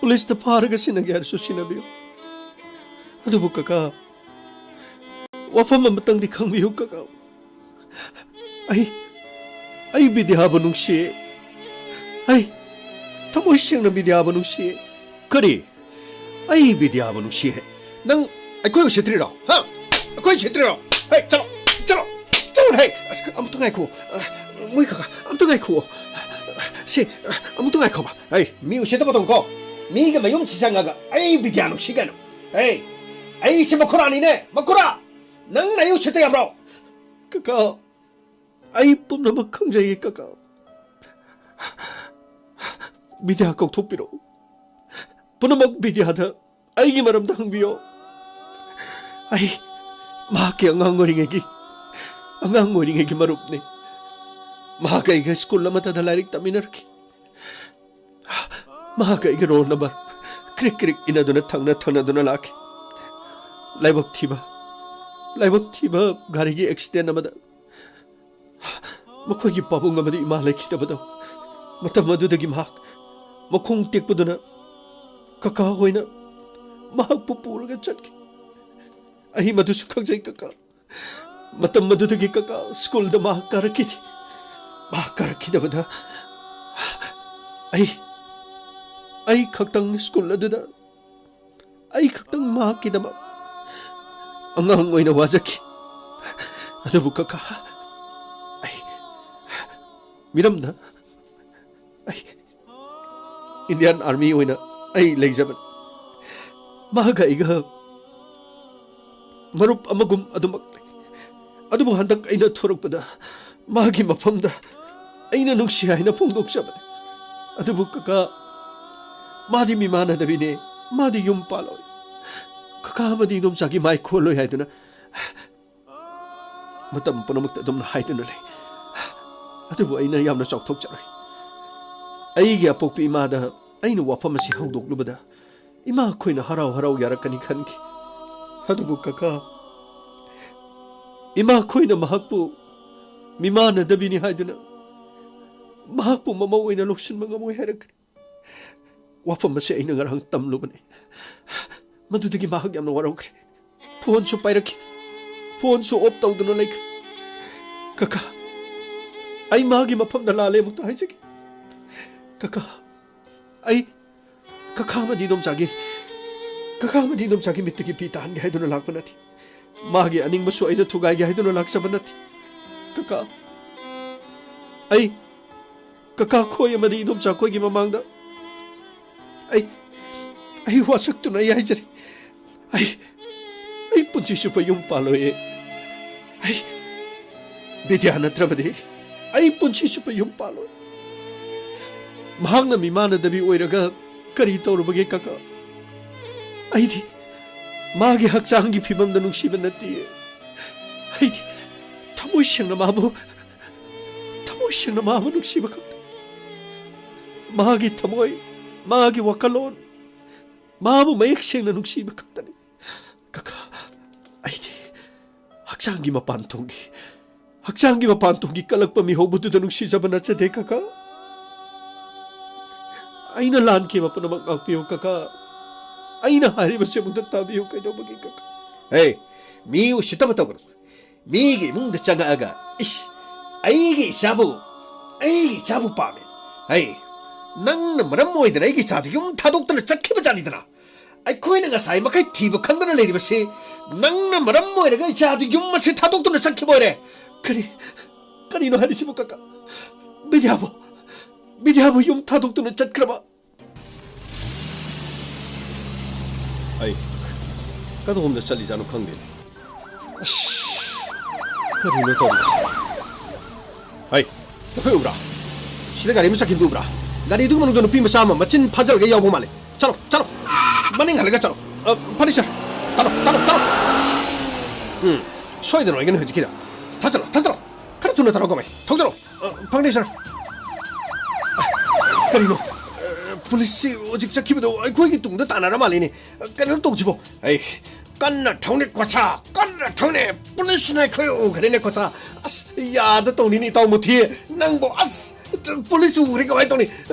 ꯄꯨꯂꯤꯁꯇ ꯐꯥꯔꯒ ꯁꯤꯟꯅꯒꯦ ꯍꯥꯏꯔꯁꯨ ꯁꯤꯟꯅꯕꯤꯌꯨ꯫ ꯑꯗꯨꯕꯨ ꯀꯀꯥ, ꯋꯥꯐꯝ ꯑꯃꯇꯪꯗꯤ ꯈꯪꯕꯤꯌꯨ ꯀꯀꯥ꯫ ꯑꯩ, ꯑꯩ ꯕꯤꯗ꯭ꯌꯥꯕꯨ ꯅꯨꯡꯁꯤ꯫ ꯑꯩ ꯊꯃꯣꯏ ꯁꯦꯡꯅ ꯕꯤꯗ꯭ꯌꯥꯕꯨ ꯅꯨꯡꯁꯤ꯫ ꯀꯔꯤ? ꯑꯩ ꯕꯤꯗ꯭ꯌꯥꯕꯨ ꯅꯨꯡꯁꯤ ꯍꯥꯏ? ꯅꯪ ꯑꯩꯈꯣꯏ ꯎꯁꯤꯠꯇ꯭ꯔꯤꯔꯣ? ꯍꯥ? ꯑꯩꯈꯣꯏ ꯎꯁꯤꯠꯇ꯭ꯔꯤꯔꯣ? ꯍꯦ, ꯆꯠꯂꯣ, ꯆꯠꯂꯣ, ꯆꯠꯂꯣ, ꯍꯦ꯫ ꯑꯁ, ꯑꯃꯨꯛꯇ ꯉꯥꯏꯈꯣ꯫ ꯑ, ꯃꯣꯏ ꯀꯀꯥ, ꯑꯃꯨꯛꯇ ꯉꯥꯏꯈꯣ꯫ ꯁꯤ, ꯑ, ꯑꯃꯨꯛꯇ ꯉꯥꯏꯈꯣꯕ꯫ ꯍꯦ, ꯃꯤ ꯎꯁꯤꯠꯇꯕ ꯇꯧꯀꯣ꯫ ꯃꯤꯒꯤ ꯃꯌꯨꯝ ꯁꯤ ꯆꯪꯉꯒ ꯑꯩ ꯕꯤꯗ꯭ꯌꯥ ꯅꯨꯡꯁꯤ ꯀꯥꯏꯅ꯫ ꯍꯦ, ꯑꯩꯁꯦ ꯃꯈꯨꯔꯥꯅꯤꯅꯦ, ꯃꯈꯨꯔꯥ꯫ ꯅꯪꯅ ꯑꯩ ꯎꯁꯤꯠꯇ ꯌꯥꯕ꯭ꯔꯣ? ꯀꯀꯥ, ꯑꯩ ꯄꯨꯝꯅꯃꯛ ꯈꯪꯖꯩꯌꯦ ꯀꯀꯥ꯫ ꯕꯤꯗ꯭ꯌꯥ ꯀꯧꯊꯣꯛꯄꯤꯔꯛꯎ꯫ ꯄꯨꯝꯅꯃꯛ ꯕꯤꯗ꯭ꯌꯥꯗ ꯑꯩꯒꯤ ꯃꯔꯝꯗ ꯍꯪꯕꯤꯌꯣ꯫ ꯑꯩ ꯃꯍꯥꯛꯀꯤ ꯑꯉꯥꯡ ꯑꯣꯏꯔꯤꯉꯩꯒꯤ, ꯑꯉꯥꯡ ꯑꯣꯏꯔꯤꯉꯩꯒꯤ ꯃꯔꯨꯞꯅꯤ꯫ ꯃꯍꯥꯛ ꯑꯩꯒ ꯁ꯭ꯀꯨꯜ ꯑꯃꯠꯇꯗ ꯂꯥꯏꯔꯤꯛ ꯇꯝꯃꯤꯟꯅꯔꯛꯈꯤ꯫ ꯃꯍꯥꯛ ꯑꯩꯒꯤ ꯔꯣꯜ ꯅꯝꯕꯔ ꯀ꯭ꯔꯤꯛ ꯀ꯭ꯔꯤꯛ ꯏꯅꯗꯨꯅ ꯊꯪꯅ ꯊꯪꯅꯗꯨꯅ ꯂꯥꯛꯈꯤ꯫ ꯂꯥꯏꯕꯛ ꯊꯤꯕ, ꯂꯥꯏꯕꯛ ꯊꯤꯕ ꯒꯥꯔꯤꯒꯤ ꯑꯦꯛꯁꯤꯗꯦꯟ ꯑꯃꯗ ꯃꯈꯣꯏꯒꯤ ꯄꯥꯕꯨꯡ ꯑꯃꯗꯤ ꯏꯃꯥ ꯂꯩꯈꯤꯗꯕꯗꯣ, ꯃꯇꯝ ꯑꯗꯨꯗꯒꯤ ꯃꯍꯥꯛ ꯃꯈꯣꯡ ꯇꯦꯛꯄꯗꯨꯅ ꯀꯀꯥ ꯍꯣꯏꯅ ꯃꯍꯥꯛꯄꯨ ꯄꯨꯔꯒ ꯆꯠꯈꯤ꯫ ꯑꯩ ꯃꯗꯨꯁꯨ ꯈꯪꯖꯩ ꯀꯀꯥ꯫ ꯃꯇꯝ ꯑꯗꯨꯗꯒꯤ ꯀꯀꯥ ꯁ꯭ꯀꯨꯜꯗ ꯃꯍꯥꯛ ꯀꯥꯔꯛꯈꯤꯗꯦ꯫ ꯃꯍꯥꯛ ꯀꯥꯔꯛꯈꯤꯗꯕꯗ ꯑꯩ, ꯑꯩ ꯈꯛꯇꯪ ꯁ꯭ꯀꯨꯜ ꯑꯗꯨꯗ, ꯑꯩ ꯈꯛꯇꯪ ꯃꯍꯥꯛꯀꯤꯗꯃꯛ ꯑꯉꯥꯡ ꯑꯣꯏꯅ ꯋꯥꯖꯈꯤ꯫ ꯑꯗꯨꯕꯨ ꯀꯀꯥ, ꯑꯩ ꯃꯤꯔꯝꯗ ꯑꯩ ꯏꯟꯗꯤꯌꯥꯟ ꯑꯥꯔꯃꯤ ꯑꯣꯏꯅ ꯑꯩ ꯂꯩꯖꯕꯅꯤ꯫ ꯃꯍꯥꯛꯀ ꯑꯩꯒ ꯃꯔꯨꯞ ꯑꯃꯒꯨꯝ ꯑꯗꯨꯃꯛ ꯂꯩ꯫ ꯑꯗꯨꯕꯨ ꯍꯟꯗꯛ ꯑꯩꯅ ꯊꯣꯔꯛꯄꯗ ꯃꯥꯒꯤ ꯃꯐꯝꯗ ꯑꯩꯅ ꯅꯨꯡꯁꯤ ꯍꯥꯏꯅ ꯐꯣꯡꯗꯣꯛꯆꯕꯅꯤ꯫ ꯑꯗꯨꯕꯨ ꯀꯀꯥ, ꯃꯥꯗꯤ ꯃꯤꯃꯥꯟꯅꯗꯕꯤꯅꯦ꯫ ꯃꯥꯗꯤ ꯌꯨꯝ ꯄꯥꯜꯂꯣꯏ꯫ ꯀꯀꯥ ꯑꯃꯗꯤ ꯏꯗꯣꯝꯆꯥꯒꯤ ꯃꯥꯏ ꯈꯣꯜꯂꯣꯏ ꯍꯥꯏꯗꯨꯅ ꯃꯇꯝ ꯄꯨꯝꯅꯃꯛꯇ ꯑꯗꯨꯝꯅ ꯍꯥꯏꯗꯨꯅ ꯂꯩ꯫ ꯑꯗꯨꯕꯨ ꯑꯩꯅ ꯌꯥꯝꯅ ꯆꯥꯎꯊꯣꯛꯆꯔꯣꯏ꯫ ꯑꯩꯒꯤ ꯑꯄꯣꯛꯄꯤ ꯏꯃꯥꯗ ꯑꯩꯅ ꯋꯥꯐꯝ ꯑꯁꯤ ꯍꯧꯗꯣꯛꯂꯨꯕꯗ ꯏꯃꯥꯈꯣꯏꯅ ꯍꯔꯥꯎ ꯍꯔꯥꯎ ꯌꯥꯔꯛꯀꯅꯤ ꯈꯟꯈꯤ꯫ ꯑꯗꯨꯕꯨ ꯀꯀꯥ, ꯏꯃꯥꯈꯣꯏꯅ ꯃꯍꯥꯛꯄꯨ ꯃꯤꯃꯥꯟꯅꯗꯕꯤꯅꯤ ꯍꯥꯏꯗꯨꯅ ꯃꯍꯥꯛꯄꯨ ꯃꯃꯧ ꯑꯣꯏꯅ ꯂꯧꯁꯤꯟꯕ ꯉꯝꯃꯣꯏ ꯍꯥꯏꯔꯛꯀꯅꯤ꯫ ꯋꯥꯐꯝ ꯑꯁꯤ ꯑꯩꯅ ꯉꯔꯥꯡ ꯇꯝꯂꯨꯕꯅꯤ꯫ ꯃꯗꯨꯗꯒꯤ ꯃꯍꯥꯛ ꯌꯥꯝꯅ ꯋꯥꯔꯧꯈ꯭ꯔꯦ꯫ ꯐꯣꯟꯁꯨ ꯄꯥꯏꯔꯛꯈꯤꯗꯦ꯫ ꯐꯣꯟꯁꯨ ꯑꯣꯐ ꯇꯧꯗꯨꯅ ꯂꯩꯈ꯭ꯔꯦ꯫ ꯀꯀꯥ, ꯑꯩ ꯃꯥꯒꯤ ꯃꯐꯝꯗ ꯂꯥꯜꯂꯦ ꯑꯃꯨꯛꯇ ꯍꯥꯏꯖꯒꯦ꯫ ꯀꯀꯥ, ꯑꯩ ꯀꯀꯥ ꯑꯃꯗꯤ ꯏꯗꯣꯝꯆꯥꯒꯤ, ꯀꯀꯥ ꯑꯃꯗꯤ ꯏꯗꯣꯝꯆꯥꯒꯤ ꯃꯤꯠꯇꯒꯤ ꯄꯤ ꯇꯥꯍꯟꯒꯦ ꯍꯥꯏꯗꯨꯅ ꯂꯥꯛꯄ ꯅꯠꯇꯦ꯫ ꯃꯥꯒꯤ ꯑꯅꯤꯡꯕꯁꯨ ꯑꯩꯅ ꯊꯨꯒꯥꯏꯒꯦ ꯍꯥꯏꯗꯨꯅ ꯂꯥꯛꯆꯕ ꯅꯠꯇꯦ꯫ ꯀꯀꯥ, ꯑꯩ ꯀꯀꯥ ꯈꯣꯏ ꯑꯃꯗꯤ ꯏꯗꯣꯝꯆꯥ ꯈꯣꯏꯒꯤ ꯃꯃꯥꯡꯗ ꯑꯩ, ꯑꯩ ꯋꯥꯁꯛꯇꯨꯅ ꯑꯩ ꯍꯥꯏꯖꯔꯤ, ꯑꯩ, ꯑꯩ ꯄꯨꯟꯁꯤ ꯆꯨꯞꯄ ꯌꯨꯝ ꯄꯥꯜꯂꯣꯏꯌꯦ꯫ ꯑꯩ ꯕꯤꯗ꯭ꯌꯥ ꯅꯠꯇ꯭ꯔꯕꯗꯤ ꯑꯩ ꯄꯨꯟꯁꯤ ꯆꯨꯞꯄ ꯌꯨꯝ ꯄꯥꯜꯂꯣꯏ꯫ ꯃꯍꯥꯛꯅ ꯃꯤꯃꯥꯟꯅꯗꯕꯤ ꯑꯣꯏꯔꯒ ꯀꯔꯤ ꯇꯧꯔꯨꯕꯒꯦ ꯀꯀꯥ? ꯑꯩꯗꯤ ꯃꯥꯒꯤ ꯍꯛꯆꯥꯡꯒꯤ ꯐꯤꯕꯝꯗ ꯅꯨꯡꯁꯤꯕ ꯅꯠꯇꯦ꯫ ꯑꯩꯗꯤ ꯊꯃꯣꯏ ꯁꯦꯡꯅ ꯃꯥꯕꯨ, ꯊꯃꯣꯏ ꯁꯦꯡꯅ ꯃꯥꯕꯨ ꯅꯨꯡꯁꯤꯕ ꯈꯛꯇꯅꯤ꯫ ꯃꯥꯒꯤ ꯊꯃꯣꯏ, ꯃꯥꯒꯤ ꯋꯥꯈꯜꯂꯣꯟ, ꯃꯥꯕꯨ ꯃꯌꯦꯛ ꯁꯦꯡꯅ ꯅꯨꯡꯁꯤꯕ ꯈꯛꯇꯅꯤ꯫ ꯀꯀꯥ, ꯑꯩꯗꯤ ꯍꯛꯆꯥꯡꯒꯤ ꯃꯄꯥꯟ ꯊꯣꯡꯒꯤ, ꯍꯛꯆꯥꯡꯒꯤ ꯃꯄꯥꯟ ꯊꯣꯡꯒꯤ ꯀꯜꯂꯛꯄ ꯃꯤꯍꯧꯕꯗꯨꯗ ꯅꯨꯡꯁꯤꯖꯕ ꯅꯠꯆꯗꯦ ꯀꯀꯥ꯫ ꯑꯩꯅ ꯂꯥꯟꯈꯤꯕ ꯄꯨꯝꯅꯃꯛ ꯉꯥꯛꯄꯤꯌꯨ ꯀꯀꯥ꯫ ꯑꯩꯅ ꯍꯥꯏꯔꯤꯕꯁꯤ ꯑꯃꯨꯛꯇ ꯇꯥꯕꯤꯌꯨ ꯀꯩꯗꯧꯕꯒꯤ ꯀꯀꯥ? ꯍꯦ, ꯃꯤ ꯎꯁꯤꯠꯇꯕ ꯇꯧꯒꯅꯨ꯫ ꯃꯤꯒꯤ ꯏꯃꯨꯡꯗ ꯆꯪꯉꯛꯑꯒ, "ꯏꯁ, ꯑꯩꯒꯤ ꯏꯆꯥꯕꯨ, ꯑꯩꯒꯤ ꯏꯆꯥꯕꯨ ꯄꯥꯝꯃꯦ꯫ ꯍꯩ, ꯅꯪꯅ ꯃꯔꯝ ꯑꯣꯏꯗꯅ ꯑꯩꯒꯤ ꯏꯆꯥꯗꯨ ꯌꯨꯝ ꯊꯥꯗꯣꯛꯇꯅ ꯆꯠꯈꯤꯕ ꯖꯥꯠꯅꯤꯗꯅ꯫ ꯑꯩꯈꯣꯏꯅ ꯉꯁꯥꯏ ꯃꯈꯩ ꯊꯤꯕ ꯈꯪꯗꯅ ꯂꯩꯔꯤꯕꯁꯤ ꯅꯪꯅ ꯃꯔꯝ ꯑꯣꯏꯔꯒ ꯏꯆꯥꯗꯨ ꯌꯨꯝ ꯑꯁꯤ ꯊꯥꯗꯣꯛꯇꯨꯅ ꯆꯠꯈꯤꯕ ꯑꯣꯏꯔꯦ꯫ ꯀꯔꯤ, ꯀꯔꯤꯅꯣ ꯍꯥꯏꯔꯤꯁꯤꯕꯨ ꯀꯀꯥ? ꯕꯤꯗ꯭ꯌꯥꯕꯨ, ꯕꯤꯗ꯭ꯌꯥꯕꯨ ꯌꯨꯝ ꯊꯥꯗꯣꯛꯇꯨꯅ ꯆꯠꯈ꯭ꯔꯕ?" ꯑꯩ ꯀꯗꯣꯝꯗ ꯆꯠꯂꯤꯖꯥꯠꯅꯣ ꯈꯪꯗꯦꯅꯦ꯫ ꯑꯁ, ꯀꯔꯤꯅꯣ ꯇꯧꯔꯤꯁꯦ? ꯍꯩ, ꯅꯈꯣꯏ ꯎꯕ꯭ꯔꯥ? ꯁꯤꯗ ꯒꯥꯔꯤ ꯑꯃ ꯆꯠꯈꯤꯕꯗꯨ ꯎꯕ꯭ꯔꯥ? ꯒꯥꯔꯤꯗꯨꯒꯤ ꯃꯅꯨꯡꯗ ꯅꯨꯄꯤ ꯃꯆꯥ ꯑꯃ ꯃꯆꯤꯟ ꯐꯥꯖꯤꯜꯂꯒ ꯌꯥꯎꯕ ꯃꯥꯜꯂꯦ꯫ ꯆꯠꯂꯣ, ꯆꯠꯂꯣ꯫ ꯃꯅꯤꯡ ꯍꯜꯂꯒ ꯆꯠꯂꯣ꯫ ꯑ, ꯐꯅꯤ, ꯁꯥꯔ꯫ ꯆꯠꯂꯣ, ꯆꯠꯂꯣ, ꯆꯠꯂꯣ꯫ ꯎꯝ, ꯁꯣꯏꯗꯅ ꯑꯣꯏꯒꯅꯤ ꯍꯧꯖꯤꯛꯀꯤꯗ꯫ ꯊꯥꯖꯜꯂꯣ, ꯊꯥꯖꯜꯂꯣ꯫ ꯈꯔ ꯊꯨꯅ ꯇꯧꯔꯣ, ꯀꯃꯥꯏ? ꯊꯧꯖꯜꯂꯣ꯫ ꯑ, ꯐꯪꯅꯤ, ꯁꯥꯔ꯫ ꯀꯔꯤꯅꯣ? ꯑ, ꯄꯨꯂꯤꯁꯁꯤ ꯍꯧꯖꯤꯛ ꯆꯠꯈꯤꯕꯗꯣ ꯑꯩꯈꯣꯏꯒꯤ ꯇꯨꯡꯗ ꯇꯥꯟꯅꯔ ꯃꯥꯜꯂꯤꯅꯦ꯫ ꯑ, ꯀꯩꯅꯣ ꯇꯧꯁꯤꯕꯣ? ꯑꯩ ꯀꯟꯅ ꯊꯧꯅꯦ, ꯀꯣꯆꯥ, ꯀꯟꯅ ꯊꯧꯅꯦ꯫ ꯄꯨꯂꯤꯁꯅ ꯑꯩꯈꯣꯏ ꯎꯈ꯭ꯔꯦꯅꯦ, ꯀꯣꯆꯥ꯫ ꯑꯁ, ꯌꯥꯗ ꯇꯧꯅꯤꯅꯦ, ꯏꯇꯥꯎ ꯃꯨꯊꯤ꯫ ꯅꯪꯕꯨ, ꯑꯁ, ꯄꯨꯂꯤꯁ ꯎꯈ꯭ꯔꯦ, ꯀꯃꯥꯏꯅ ꯇꯧꯅꯤ?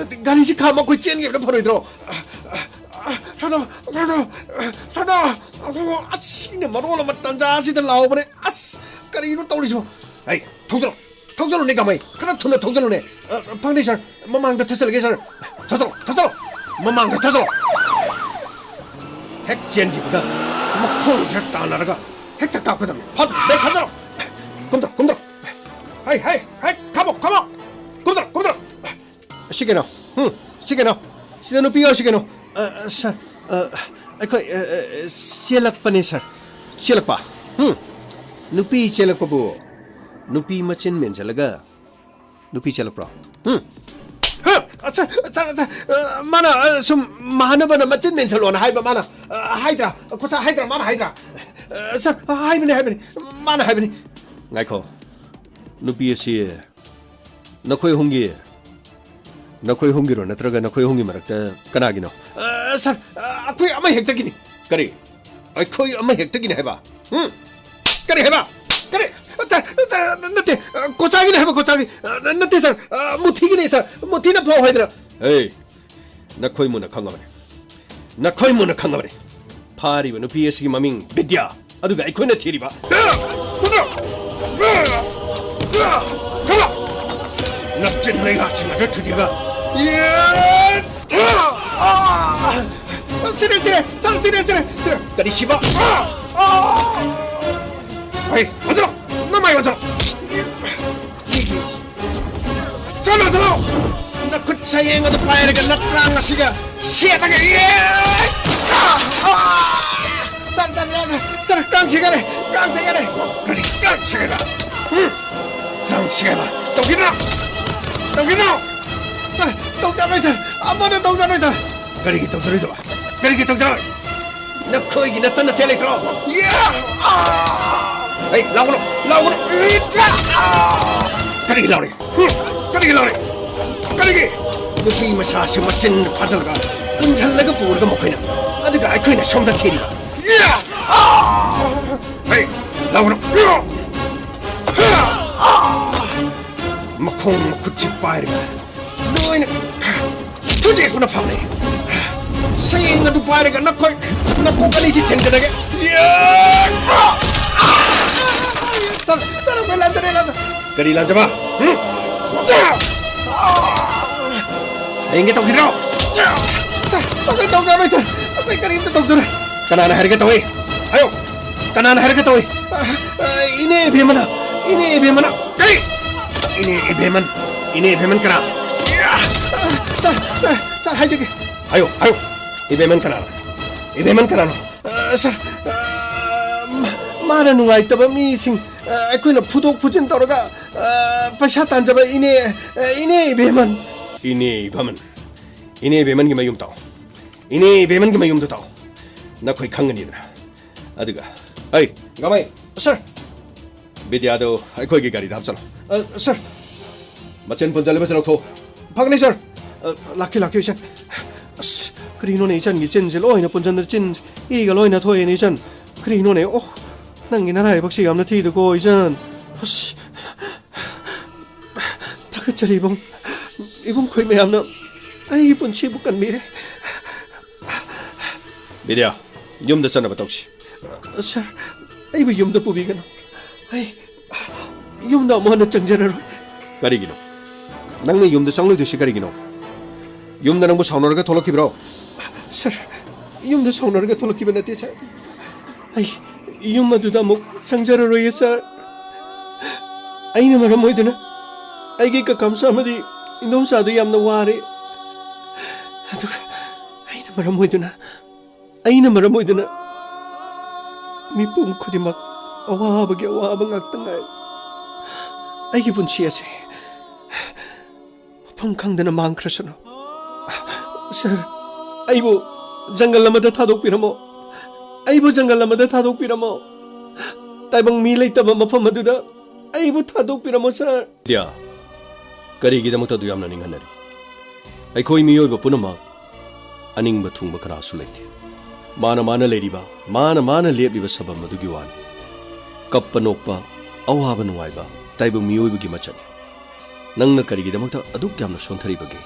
ꯒꯥꯔꯤꯁꯤ ꯈꯥꯝꯃ ꯑꯩꯈꯣꯏ ꯆꯦꯟꯈꯤꯕꯅ ꯐꯔꯣꯏꯗ꯭ꯔꯣ? ꯁꯥꯗꯣ, ꯁꯥꯗꯣ, ꯁꯥꯗꯣ, ꯑꯁꯤꯅ ꯃꯔꯣꯜ ꯑꯃ ꯇꯟꯖꯥꯁꯤꯗ ꯂꯥꯎꯕꯅꯦ꯫ ꯑꯁ, ꯀꯔꯤꯅꯣ ꯇꯧꯔꯤꯁꯤꯕꯣ? ꯑꯩ, ꯊꯧꯖꯜꯂꯣ, ꯊꯧꯖꯜꯂꯨꯅꯦ, ꯀꯃꯩ, ꯈꯔ ꯊꯨꯅ ꯊꯧꯖꯜꯂꯨꯅꯦ꯫ ꯑ, ꯐꯪꯅꯤ, ꯁꯥꯔ, ꯃꯃꯥꯡꯗ ꯊꯠꯆꯜꯂꯒꯦ, ꯁꯥꯔ꯫ ꯊꯠꯆꯜꯂꯣ, ꯊꯠꯆꯜꯂꯣ, ꯃꯃꯥꯡꯗ ꯊꯠꯆꯜꯂꯣ꯫ ꯍꯦꯛ ꯆꯦꯟꯈꯤꯕꯒ ꯃꯈꯣꯡ ꯍꯦꯛ ꯇꯥꯟꯅꯔꯒ ꯍꯦꯛꯇ ꯀꯥꯞꯀꯗꯕꯅꯤ꯫ ꯐꯠ, ꯕ꯭ꯔꯦꯛ ꯐꯠꯆꯜꯂꯣ꯫ ꯀꯨꯝꯊꯔꯣ, ꯀꯨꯝꯊꯔꯣ꯫ ꯍꯩ, ꯍꯩ, ꯍꯩ, ꯈꯥꯝꯃꯣ, ꯈꯥꯝꯃꯣ꯫ ꯀꯨꯝꯊꯔꯣ, ꯀꯨꯝꯊꯔꯣ꯫ ꯁꯤ ꯀꯩꯅꯣ? ꯎꯝ, ꯁꯤ ꯀꯩꯅꯣ? ꯁꯤꯗ ꯅꯨꯄꯤ ꯌꯥꯎꯔꯤꯁꯤ ꯀꯩꯅꯣ? ꯑ, ꯑ, ꯁꯥꯔ, ꯑ, ꯑꯩꯈꯣꯏ, ꯑ, ꯑ, ꯆꯦꯜꯂꯛꯄꯅꯦ, ꯁꯥꯔ꯫ ꯆꯦꯜꯂꯛꯄ? ꯎꯝ? ꯅꯨꯄꯤ ꯆꯦꯜꯂꯛꯄꯕꯨ ꯅꯨꯄꯤ ꯃꯆꯤꯟ ꯃꯦꯟꯁꯤꯜꯂꯒ ꯅꯨꯄꯤ ꯆꯦꯜꯂꯛꯄ꯭ꯔꯣ? ꯎꯝ? ꯍ, ꯁꯥꯔ, ꯁꯥꯔ, ꯁꯥꯔ, ꯑ, ꯃꯥꯅ, ꯑ, ꯁꯨꯝ ꯃꯍꯥꯅꯕꯅ ꯃꯆꯤꯟ ꯃꯦꯟꯁꯤꯜꯂꯣꯅ ꯍꯥꯏꯕ, ꯃꯥꯅ, ꯑ, ꯍꯥꯏꯗ꯭ꯔꯥ? ꯀꯣꯆꯥ ꯍꯥꯏꯗ꯭ꯔꯥ? ꯃꯥꯅ ꯍꯥꯏꯗ꯭ꯔꯥ? ꯑ, ꯁꯥꯔ, ꯍꯥꯏꯕꯅꯤ, ꯍꯥꯏꯕꯅꯤ꯫ ꯃꯥꯅ ꯍꯥꯏꯕꯅꯤ꯫ ꯉꯥꯏꯈꯣ꯫ ꯅꯨꯄꯤ ꯑꯁꯤ ꯅꯈꯣꯏ ꯑꯍꯨꯝꯒꯤ, ꯅꯈꯣꯏ ꯑꯍꯨꯝꯒꯤꯔꯣ, ꯅꯠꯇ꯭ꯔꯒ ꯅꯈꯣꯏ ꯑꯍꯨꯝꯒꯤ ꯃꯔꯛꯇ ꯀꯅꯥꯒꯤꯅꯣ? ꯑ, ꯁꯥꯔ, ꯑ, ꯑꯩꯈꯣꯏ ꯑꯃ ꯍꯦꯛꯇꯒꯤꯅꯤ꯫ ꯀꯔꯤ? ꯑꯩꯈꯣꯏ ꯑꯃ ꯍꯦꯛꯇꯒꯤꯅꯤ ꯍꯥꯏꯕ? ꯎꯝ? ꯀꯔꯤ ꯍꯥꯏꯕ? ꯀꯔꯤ? ꯁꯥꯔ, ꯁꯥꯔ, ꯅꯠꯇꯦ, ꯑ, ꯀꯣꯆꯥꯒꯤꯅꯤ ꯍꯥꯏꯕ, ꯀꯣꯆꯥꯒꯤ꯫ ꯑ, ꯅꯠꯇꯦ, ꯁꯥꯔ, ꯑ, ꯃꯨꯊꯤꯒꯤꯅꯤ, ꯁꯥꯔ, ꯃꯨꯊꯤꯅ ꯐꯥꯎ ꯍꯥꯏꯗꯅ꯫ ꯑꯦ, ꯅꯈꯣꯏ ꯃꯨꯟꯅ ꯈꯪꯉꯕꯅꯤ꯫ ꯅꯈꯣꯏ ꯃꯨꯟꯅ ꯈꯪꯉꯕꯅꯤ꯫ ꯐꯥꯔꯤꯕ ꯅꯨꯄꯤ ꯑꯁꯤꯒꯤ ꯃꯃꯤꯡ ꯕꯤꯗ꯭ꯌꯥ, ꯑꯗꯨꯒ ꯑꯩꯈꯣꯏꯅ ꯊꯤꯔꯤꯕ꯫ ꯅꯆꯤꯟ ꯂꯩꯉꯥꯛꯁꯤꯡ ꯑꯗꯨ ꯊꯨꯗꯦꯛꯑꯒ꯫ ꯁꯤꯔꯦ, ꯁꯤꯔꯦ, ꯁꯥꯔ, ꯁꯤꯔꯦ, ꯁꯤꯔꯦ, ꯁꯤꯔꯦ꯫ ꯀꯔꯤ ꯁꯤꯕ? ꯍꯩ, ꯑꯣꯟꯁꯤꯜꯂꯣ! ꯅꯃꯥꯏ ꯑꯣꯟꯁꯤꯜꯂꯣ! ꯆꯠꯂꯣ, ꯆꯠꯂꯣ! ꯅꯈꯨꯠ ꯁꯌꯦꯡ ꯑꯗꯨ ꯄꯥꯏꯔꯒ ꯅꯀ꯭ꯔꯥꯡ ꯑꯁꯤꯒ ꯁꯦꯠꯂꯒ꯫ ꯁꯥꯔ, ꯁꯥꯔ, ꯁꯥꯔ, ꯁꯥꯔ, ꯀꯥꯡ ꯆꯤꯛꯑꯦ, ꯀꯥꯡ ꯆꯤꯛꯑꯦ! ꯀꯔꯤ ꯀꯥꯡ ꯆꯤꯛꯑꯦ? ꯎꯝ? ꯀꯥꯡ ꯆꯤꯛꯑꯦ! ꯇꯧꯈꯤꯗ꯭ꯔꯣ? ꯇꯧꯈꯤꯗ꯭ꯔꯣ? ꯁꯥꯔ, ꯇꯧꯖꯔꯣꯏ, ꯁꯥꯔ! ꯑꯃꯅ ꯇꯧꯖꯔꯣꯏ, ꯁꯥꯔ! ꯀꯔꯤꯒꯤ ꯇꯧꯖꯔꯣꯏꯗꯕ? ꯀꯔꯤꯒꯤ ꯇꯧꯖꯔꯣꯏ? ꯅꯈꯣꯏꯒꯤ ꯅꯆꯟ ꯅꯆꯦ ꯂꯩꯇ꯭ꯔꯣ? ꯌꯥ! ꯑꯥ! ꯍꯩ, ꯂꯥꯎꯒꯅꯨ! ꯂꯥꯎꯒꯅꯨ! ꯀꯔꯤꯒꯤ ꯂꯥꯎꯔꯤ? ꯍꯨꯝ! ꯀꯔꯤꯒꯤ ꯂꯥꯎꯔꯤ? ꯀꯔꯤꯒꯤ? ꯅꯨꯄꯤ ꯃꯆꯥꯁꯨ ꯃꯆꯤꯟ ꯐꯥꯖꯤꯜꯂꯒ ꯄꯨꯟꯁꯤꯜꯂꯒ ꯄꯨꯔꯒ ꯃꯈꯣꯏꯅ, ꯑꯗꯨꯒ ꯑꯩꯈꯣꯏꯅ ꯁꯣꯝꯗ ꯊꯤꯔꯤꯕ꯫ ꯌꯥ! ꯑꯥ! ꯍꯩ, ꯂꯥꯎꯒꯅꯨ! ꯃꯈꯣꯡ ꯃꯈꯨꯠꯁꯤ ꯄꯥꯏꯔꯒ ꯂꯣꯏꯅ ꯊꯨꯗꯦꯛꯄꯅ ꯐꯕꯅꯦ꯫ ꯁꯌꯦꯡ ꯑꯗꯨ ꯄꯥꯏꯔꯒ ꯅꯈꯣꯏ ꯅꯀꯣꯛ ꯑꯅꯤꯁꯤ ꯊꯦꯡꯖꯤꯜꯂꯒꯦ꯫ ꯁꯥꯔ, ꯁꯥꯔ, ꯑꯩꯈꯣꯏ ꯂꯥꯟꯖꯔꯦ, ꯂꯥꯟꯖꯔꯦ꯫ ꯀꯔꯤ ꯂꯥꯟꯖꯕ? ꯍꯨꯝ? ꯍꯌꯦꯡꯒꯤ ꯇꯧꯈꯤꯗ꯭ꯔꯣ? ꯁꯥꯔ, ꯑꯩꯈꯣꯏ ꯇꯧꯖꯔꯣꯏ, ꯁꯥꯔ꯫ ꯑꯩꯈꯣꯏ ꯀꯔꯤꯝꯇ ꯇꯧꯖꯔꯣꯏ꯫ ꯀꯅꯥꯅ ꯍꯥꯏꯔꯒꯦ ꯇꯧꯏ? ꯍꯥꯏꯌꯣ꯫ ꯀꯅꯥꯅ ꯍꯥꯏꯔꯒꯦ ꯇꯧꯏ? ꯑ, ꯑ, ꯏꯅꯦ ꯏꯕꯦꯝꯃꯅ, ꯏꯅꯦ ꯏꯕꯦꯝꯃꯅ꯫ ꯀꯔꯤ? ꯏꯅꯦ ꯏꯕꯦꯝꯃꯟ? ꯏꯅꯦ ꯏꯕꯦꯝꯃꯟ ꯀꯅꯥ? ꯁꯥꯔ, ꯁꯥꯔ, ꯁꯥꯔ, ꯍꯥꯏꯖꯒꯦ꯫ ꯍꯥꯏꯌꯣ, ꯍꯥꯏꯌꯣ꯫ ꯏꯕꯦꯝꯃꯟ ꯀꯅꯥꯅꯣ? ꯏꯕꯦꯝꯃꯟ ꯀꯅꯥꯅꯣ? ꯑ, ꯁꯥꯔ, ꯑ, ꯃꯥ-, ꯃꯥꯅ ꯅꯨꯡꯉꯥꯏꯇꯕ ꯃꯤꯁꯤꯡ, ꯑ, ꯑꯩꯈꯣꯏꯅ ꯐꯨꯗꯣꯛ ꯐꯨꯖꯤꯟ ꯇꯧꯔꯒ, ꯑ, ꯄꯩꯁꯥ ꯇꯥꯟꯖꯕ ꯏꯅꯦ, ꯑ, ꯏꯅꯦ ꯏꯕꯦꯝꯃꯟ꯫ ꯏꯅꯦ ꯏꯕꯦꯝꯃꯟ? ꯏꯅꯦ ꯏꯕꯦꯝꯃꯟꯒꯤ ꯃꯌꯨꯝ ꯇꯥꯎ꯫ ꯏꯅꯦ ꯏꯕꯦꯝꯃꯟꯒꯤ ꯃꯌꯨꯝꯗ ꯇꯥꯎ꯫ ꯅꯈꯣꯏ ꯈꯪꯒꯅꯤꯗꯅ꯫ ꯑꯗꯨꯒ, ꯑꯩ, ꯒꯃꯩ꯫ ꯁꯥꯔ꯫ ꯕꯤꯗ꯭ꯌꯥꯗꯨ ꯑꯩꯈꯣꯏꯒꯤ ꯒꯥꯔꯤꯗ ꯍꯥꯞꯆꯜꯂꯣ꯫ ꯑ, ꯁꯥꯔ꯫ ꯃꯆꯤꯟ ꯄꯨꯟꯖꯜꯂꯤꯕꯁꯤ ꯂꯧꯊꯣꯛꯎ꯫ ꯐꯒꯅꯤ, ꯁꯥꯔ꯫ ꯑ, ꯂꯥꯛꯀꯦ, ꯂꯥꯛꯀꯦ, ꯏꯆꯟ꯫ ꯑꯁ, ꯀꯔꯤꯅꯣꯅꯦ, ꯏꯆꯟꯒꯤ ꯆꯤꯟꯁꯦ ꯂꯣꯏꯅ ꯄꯨꯟꯖꯟꯗ ꯆꯤꯟ ꯏꯒ ꯂꯣꯏꯅ ꯊꯣꯛꯑꯦꯅꯦ, ꯏꯆꯟ꯫ ꯀꯔꯤꯅꯣꯅꯦ? ꯑꯣ, ꯅꯪꯒꯤ ꯅꯔꯥꯏꯕꯛꯁꯤ ꯌꯥꯝꯅ ꯊꯤꯗꯀꯣ, ꯏꯆꯟ꯫ ꯑꯁ꯫ ꯊꯥꯒꯠꯆꯔꯤ ꯏꯕꯨꯡ꯫ ꯏꯕꯨꯡ ꯈꯣꯏ ꯃꯌꯥꯝꯅ ꯑꯩꯒꯤ ꯄꯨꯟꯁꯤꯕꯨ ꯀꯟꯕꯤꯔꯦ꯫ ꯕꯤꯗ꯭ꯌꯥ, ꯌꯨꯝꯗ ꯆꯠꯅꯕ ꯇꯧꯁꯤ꯫ ꯁꯥꯔ, ꯑꯩꯕꯨ ꯌꯨꯝꯗ ꯄꯨꯕꯤꯒꯅꯨ꯫ ꯑꯩ ꯌꯨꯝꯗ ꯑꯃꯨꯛ ꯍꯟꯅ ꯆꯪꯖꯔꯔꯣꯏ꯫ ꯀꯔꯤꯒꯤꯅꯣ? ꯅꯪꯅ ꯌꯨꯝꯗ ꯆꯪꯂꯣꯏꯗꯣꯏꯁꯤ ꯀꯔꯤꯒꯤꯅꯣ? ꯌꯨꯝꯗ ꯅꯪꯕꯨ ꯁꯥꯎꯅꯔꯒ ꯊꯣꯛꯂꯛꯈꯤꯕ꯭ꯔꯣ? ꯁꯥꯔ, ꯌꯨꯝꯗ ꯁꯥꯎꯅꯔꯒ ꯊꯣꯛꯂꯛꯈꯤꯕ ꯅꯠꯇꯦ, ꯁꯥꯔ꯫ ꯑꯩ ꯌꯨꯝ ꯑꯗꯨꯗ ꯑꯃꯨꯛ ꯆꯪꯖꯔꯔꯣꯏꯌꯦ, ꯁꯥꯔ꯫ ꯑꯩꯅ ꯃꯔꯝ ꯑꯣꯏꯗꯨꯅ ꯑꯩꯒꯤ ꯀꯀꯥꯝꯆꯥ ꯑꯃꯗꯤ ꯏꯟꯗꯣꯝꯆꯥꯗꯨ ꯌꯥꯝꯅ ꯋꯥꯔꯦ꯫ ꯑꯗꯨꯒ ꯑꯩꯅ ꯃꯔꯝ ꯑꯣꯏꯗꯨꯅ, ꯑꯩꯅ ꯃꯔꯝ ꯑꯣꯏꯗꯨꯅ ꯃꯤꯄꯨꯝ ꯈꯨꯗꯤꯡꯃꯛ ꯑꯋꯥꯕꯒꯤ ꯑꯋꯥꯕ ꯉꯥꯛꯇ ꯉꯥꯏ꯫ ꯑꯩꯒꯤ ꯄꯨꯟꯁꯤ ꯑꯁꯦ ꯃꯐꯝ ꯈꯪꯗꯅ ꯃꯥꯡꯈ꯭ꯔꯁꯅꯨ꯫ ꯁꯥꯔ, ꯑꯩꯕꯨ ꯖꯪꯒꯜ ꯑꯃꯗ ꯊꯥꯗꯣꯛꯄꯤꯔꯝꯃꯣ꯫ ꯑꯩꯕꯨ ꯖꯪꯒꯜ ꯑꯃꯗ ꯊꯥꯗꯣꯛꯄꯤꯔꯝꯃꯣ꯫ ꯇꯥꯏꯕꯪ ꯃꯤ ꯂꯩꯇꯕ ꯃꯐꯝ ꯑꯗꯨꯗ ꯑꯩꯕꯨ ꯊꯥꯗꯣꯛꯄꯤꯔꯝꯃꯣ, ꯁꯥꯔ꯫ ꯕꯤꯗ꯭ꯌꯥ, ꯀꯔꯤꯒꯤꯗꯃꯛꯇ ꯑꯗꯨ ꯌꯥꯝꯅ ꯅꯤꯡꯍꯟꯅꯔꯤ? ꯑꯩꯈꯣꯏ ꯃꯤꯑꯣꯏꯕ ꯄꯨꯝꯅꯃꯛ ꯑꯅꯤꯡꯕ ꯊꯨꯡꯕ ꯀꯅꯥꯁꯨ ꯂꯩꯇꯦ꯫ ꯃꯥꯅ ꯃꯥꯅ ꯂꯩꯔꯤꯕ, ꯃꯥꯅ ꯃꯥꯅ ꯂꯦꯞꯂꯤꯕ ꯁꯕꯝ ꯑꯗꯨꯒꯤ ꯋꯥꯅꯤ꯫ ꯀꯞꯄ ꯅꯣꯛꯄ, ꯑꯋꯥꯕ ꯅꯨꯡꯉꯥꯏꯕ, ꯇꯥꯏꯕꯪ ꯃꯤꯑꯣꯏꯕꯒꯤ ꯃꯆꯠꯅꯤ꯫ ꯅꯪꯅ ꯀꯔꯤꯒꯤꯗꯃꯛꯇ ꯑꯗꯨꯛ ꯌꯥꯝꯅ ꯁꯣꯟꯊꯔꯤꯕꯒꯦ?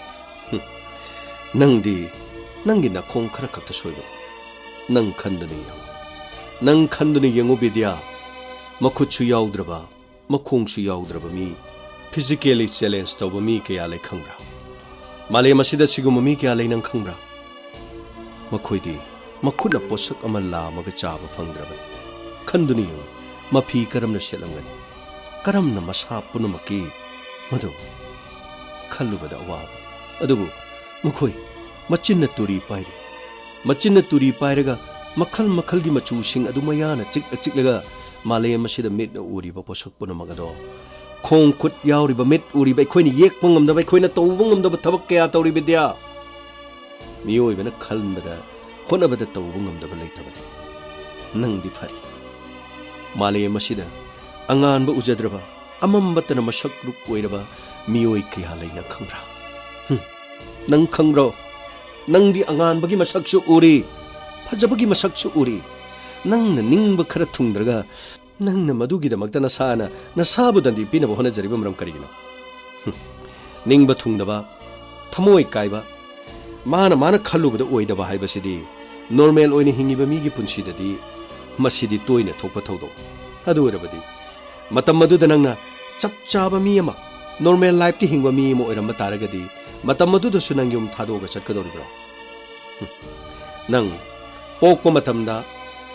ꯍꯨꯝ꯫ ꯅꯪꯗꯤ ꯅꯪꯒꯤ ꯅꯈꯣꯡ ꯈꯔ ꯈꯛꯇ ꯁꯣꯏꯕꯅꯤ꯫ ꯅꯪ ꯈꯟꯗꯨꯅ ꯌꯦꯡꯉꯨ꯫ ꯅꯪ ꯈꯟꯗꯨꯅ ꯌꯦꯡꯉꯨ, ꯕꯤꯗ꯭ꯌꯥ꯫ ꯃꯈꯨꯠꯁꯨ ꯌꯥꯎꯗ꯭ꯔꯕ, ꯃꯈꯣꯡꯁꯨ ꯌꯥꯎꯗ꯭ꯔꯕ ꯃꯤ, physically challenge ꯇꯧꯕ ꯃꯤ ꯀꯌꯥ ꯂꯩ ꯈꯪꯕ꯭ꯔꯥ? ꯃꯥꯂꯦꯝ ꯑꯁꯤꯗ ꯁꯤꯒꯨꯝꯕ ꯃꯤ ꯀꯌꯥ ꯂꯩ ꯅꯪ ꯈꯪꯕ꯭ꯔꯥ? ꯃꯈꯣꯏꯗꯤ ꯃꯈꯨꯠꯅ ꯄꯣꯠꯁꯛ ꯑꯃ ꯂꯥꯝꯃꯒ ꯆꯥꯕ ꯐꯪꯗ꯭ꯔꯕꯅꯤ꯫ ꯈꯟꯗꯨꯅ ꯌꯦꯡꯉꯨ, ꯃꯐꯤ ꯀꯔꯝꯅ ꯁꯦꯠꯂꯝꯒꯅꯤ? ꯀꯔꯝꯅ ꯃꯁꯥ ꯄꯨꯝꯅꯃꯛꯀꯤ ꯃꯗꯨ ꯈꯜꯂꯨꯕꯗ ꯑꯋꯥꯕ꯫ ꯑꯗꯨꯕꯨ ꯃꯈꯣꯏ ꯃꯆꯤꯟꯅ ꯇꯨꯔꯤ ꯄꯥꯏꯔꯤ꯫ ꯃꯆꯤꯟꯅ ꯇꯨꯔꯤ ꯄꯥꯏꯔꯒ ꯃꯈꯜ ꯃꯈꯜꯒꯤ ꯃꯆꯨꯁꯤꯡ ꯑꯗꯨ ꯃꯌꯥꯅ ꯆꯤꯛꯂ ꯆꯤꯛꯂꯒ ꯃꯥꯂꯦꯝ ꯑꯁꯤꯗ ꯃꯤꯠꯅ ꯎꯔꯤꯕ ꯄꯣꯠꯁꯛ ꯄꯨꯝꯅꯃꯛ ꯑꯗꯣ, ꯈꯣꯡ ꯈꯨꯠ ꯌꯥꯎꯔꯤꯕ, ꯃꯤꯠ ꯎꯔꯤꯕ, ꯑꯩꯈꯣꯏꯅ ꯌꯦꯛꯄ ꯉꯝꯗꯕ, ꯑꯩꯈꯣꯏꯅ ꯇꯧꯕ ꯉꯝꯗꯕ ꯊꯕꯛ ꯀꯌꯥ ꯇꯧꯔꯤ, ꯕꯤꯗ꯭ꯌꯥ꯫ ꯃꯤꯑꯣꯏꯕꯅ ꯈꯟꯕꯗ, ꯍꯣꯠꯅꯕꯗ ꯇꯧꯕ ꯉꯝꯗꯕ ꯂꯩꯇꯕꯅꯤ꯫ ꯅꯪꯗꯤ ꯐꯔꯤ꯫ ꯃꯥꯂꯦꯝ ꯑꯁꯤꯗ ꯑꯉꯥꯟꯕ ꯎꯖꯗ꯭ꯔꯕ, ꯑꯃꯝꯕꯇꯅ ꯃꯁꯛ ꯂꯨꯞ ꯑꯣꯏꯔꯕ ꯃꯤꯑꯣꯏ ꯀꯌꯥ ꯂꯩ ꯅꯪ ꯈꯪꯕ꯭ꯔꯥ? ꯍꯨꯝ, ꯅꯪ ꯈꯪꯕ꯭ꯔꯣ? ꯅꯪꯗꯤ ꯑꯉꯥꯟꯕꯒꯤ ꯃꯁꯛꯁꯨ ꯎꯔꯤ, ꯐꯖꯕꯒꯤ ꯃꯁꯛꯁꯨ ꯎꯔꯤ꯫ ꯅꯪꯅ ꯅꯤꯡꯕ ꯈꯔ ꯊꯨꯡꯗ꯭ꯔꯒ, ꯅꯪꯅ ꯃꯗꯨꯒꯤꯗꯃꯛꯇ ꯅꯁꯥꯅ ꯅꯁꯥꯕꯨ ꯗꯟꯗꯤ ꯄꯤꯅꯕ ꯍꯣꯠꯅꯖꯔꯤꯕ ꯃꯔꯝ ꯀꯔꯤꯒꯤꯅꯣ? ꯍꯨꯝ, ꯅꯤꯡꯕ ꯊꯨꯡꯗꯕ, ꯊꯃꯣꯏ ꯀꯥꯏꯕ, ꯃꯥꯅ ꯃꯥꯅ ꯈꯜꯂꯨꯕꯗ ꯑꯣꯏꯗꯕ ꯍꯥꯏꯕꯁꯤꯗꯤ ꯅꯣꯔꯃꯦꯜ ꯑꯣꯏꯅ ꯍꯤꯡꯉꯤꯕ ꯃꯤꯒꯤ ꯄꯨꯟꯁꯤꯗꯗꯤ ꯃꯁꯤꯗꯤ ꯇꯣꯏꯅ ꯊꯣꯛꯄ ꯊꯧꯗꯣꯛ꯫ ꯑꯗꯨ ꯑꯣꯏꯔꯕꯗꯤ ꯃꯇꯝ ꯑꯗꯨꯗ ꯅꯪꯅ ꯆꯞ ꯆꯥꯕ ꯃꯤ ꯑꯃ, ꯅꯣꯔꯃꯦꯜ ꯂꯥꯏꯐꯇ ꯍꯤꯡꯕ ꯃꯤ ꯑꯃ ꯑꯣꯏꯔꯝꯕ ꯇꯥꯔꯒꯗꯤ ꯃꯇꯝ ꯑꯗꯨꯗꯁꯨ ꯅꯪ ꯌꯨꯝ ꯊꯥꯗꯣꯛꯑꯒ ꯆꯠꯀꯗꯧꯔꯤꯕ꯭ꯔꯣ? ꯍꯝ꯫ ꯅꯪ ꯄꯣꯛꯄ ꯃꯇꯝꯗ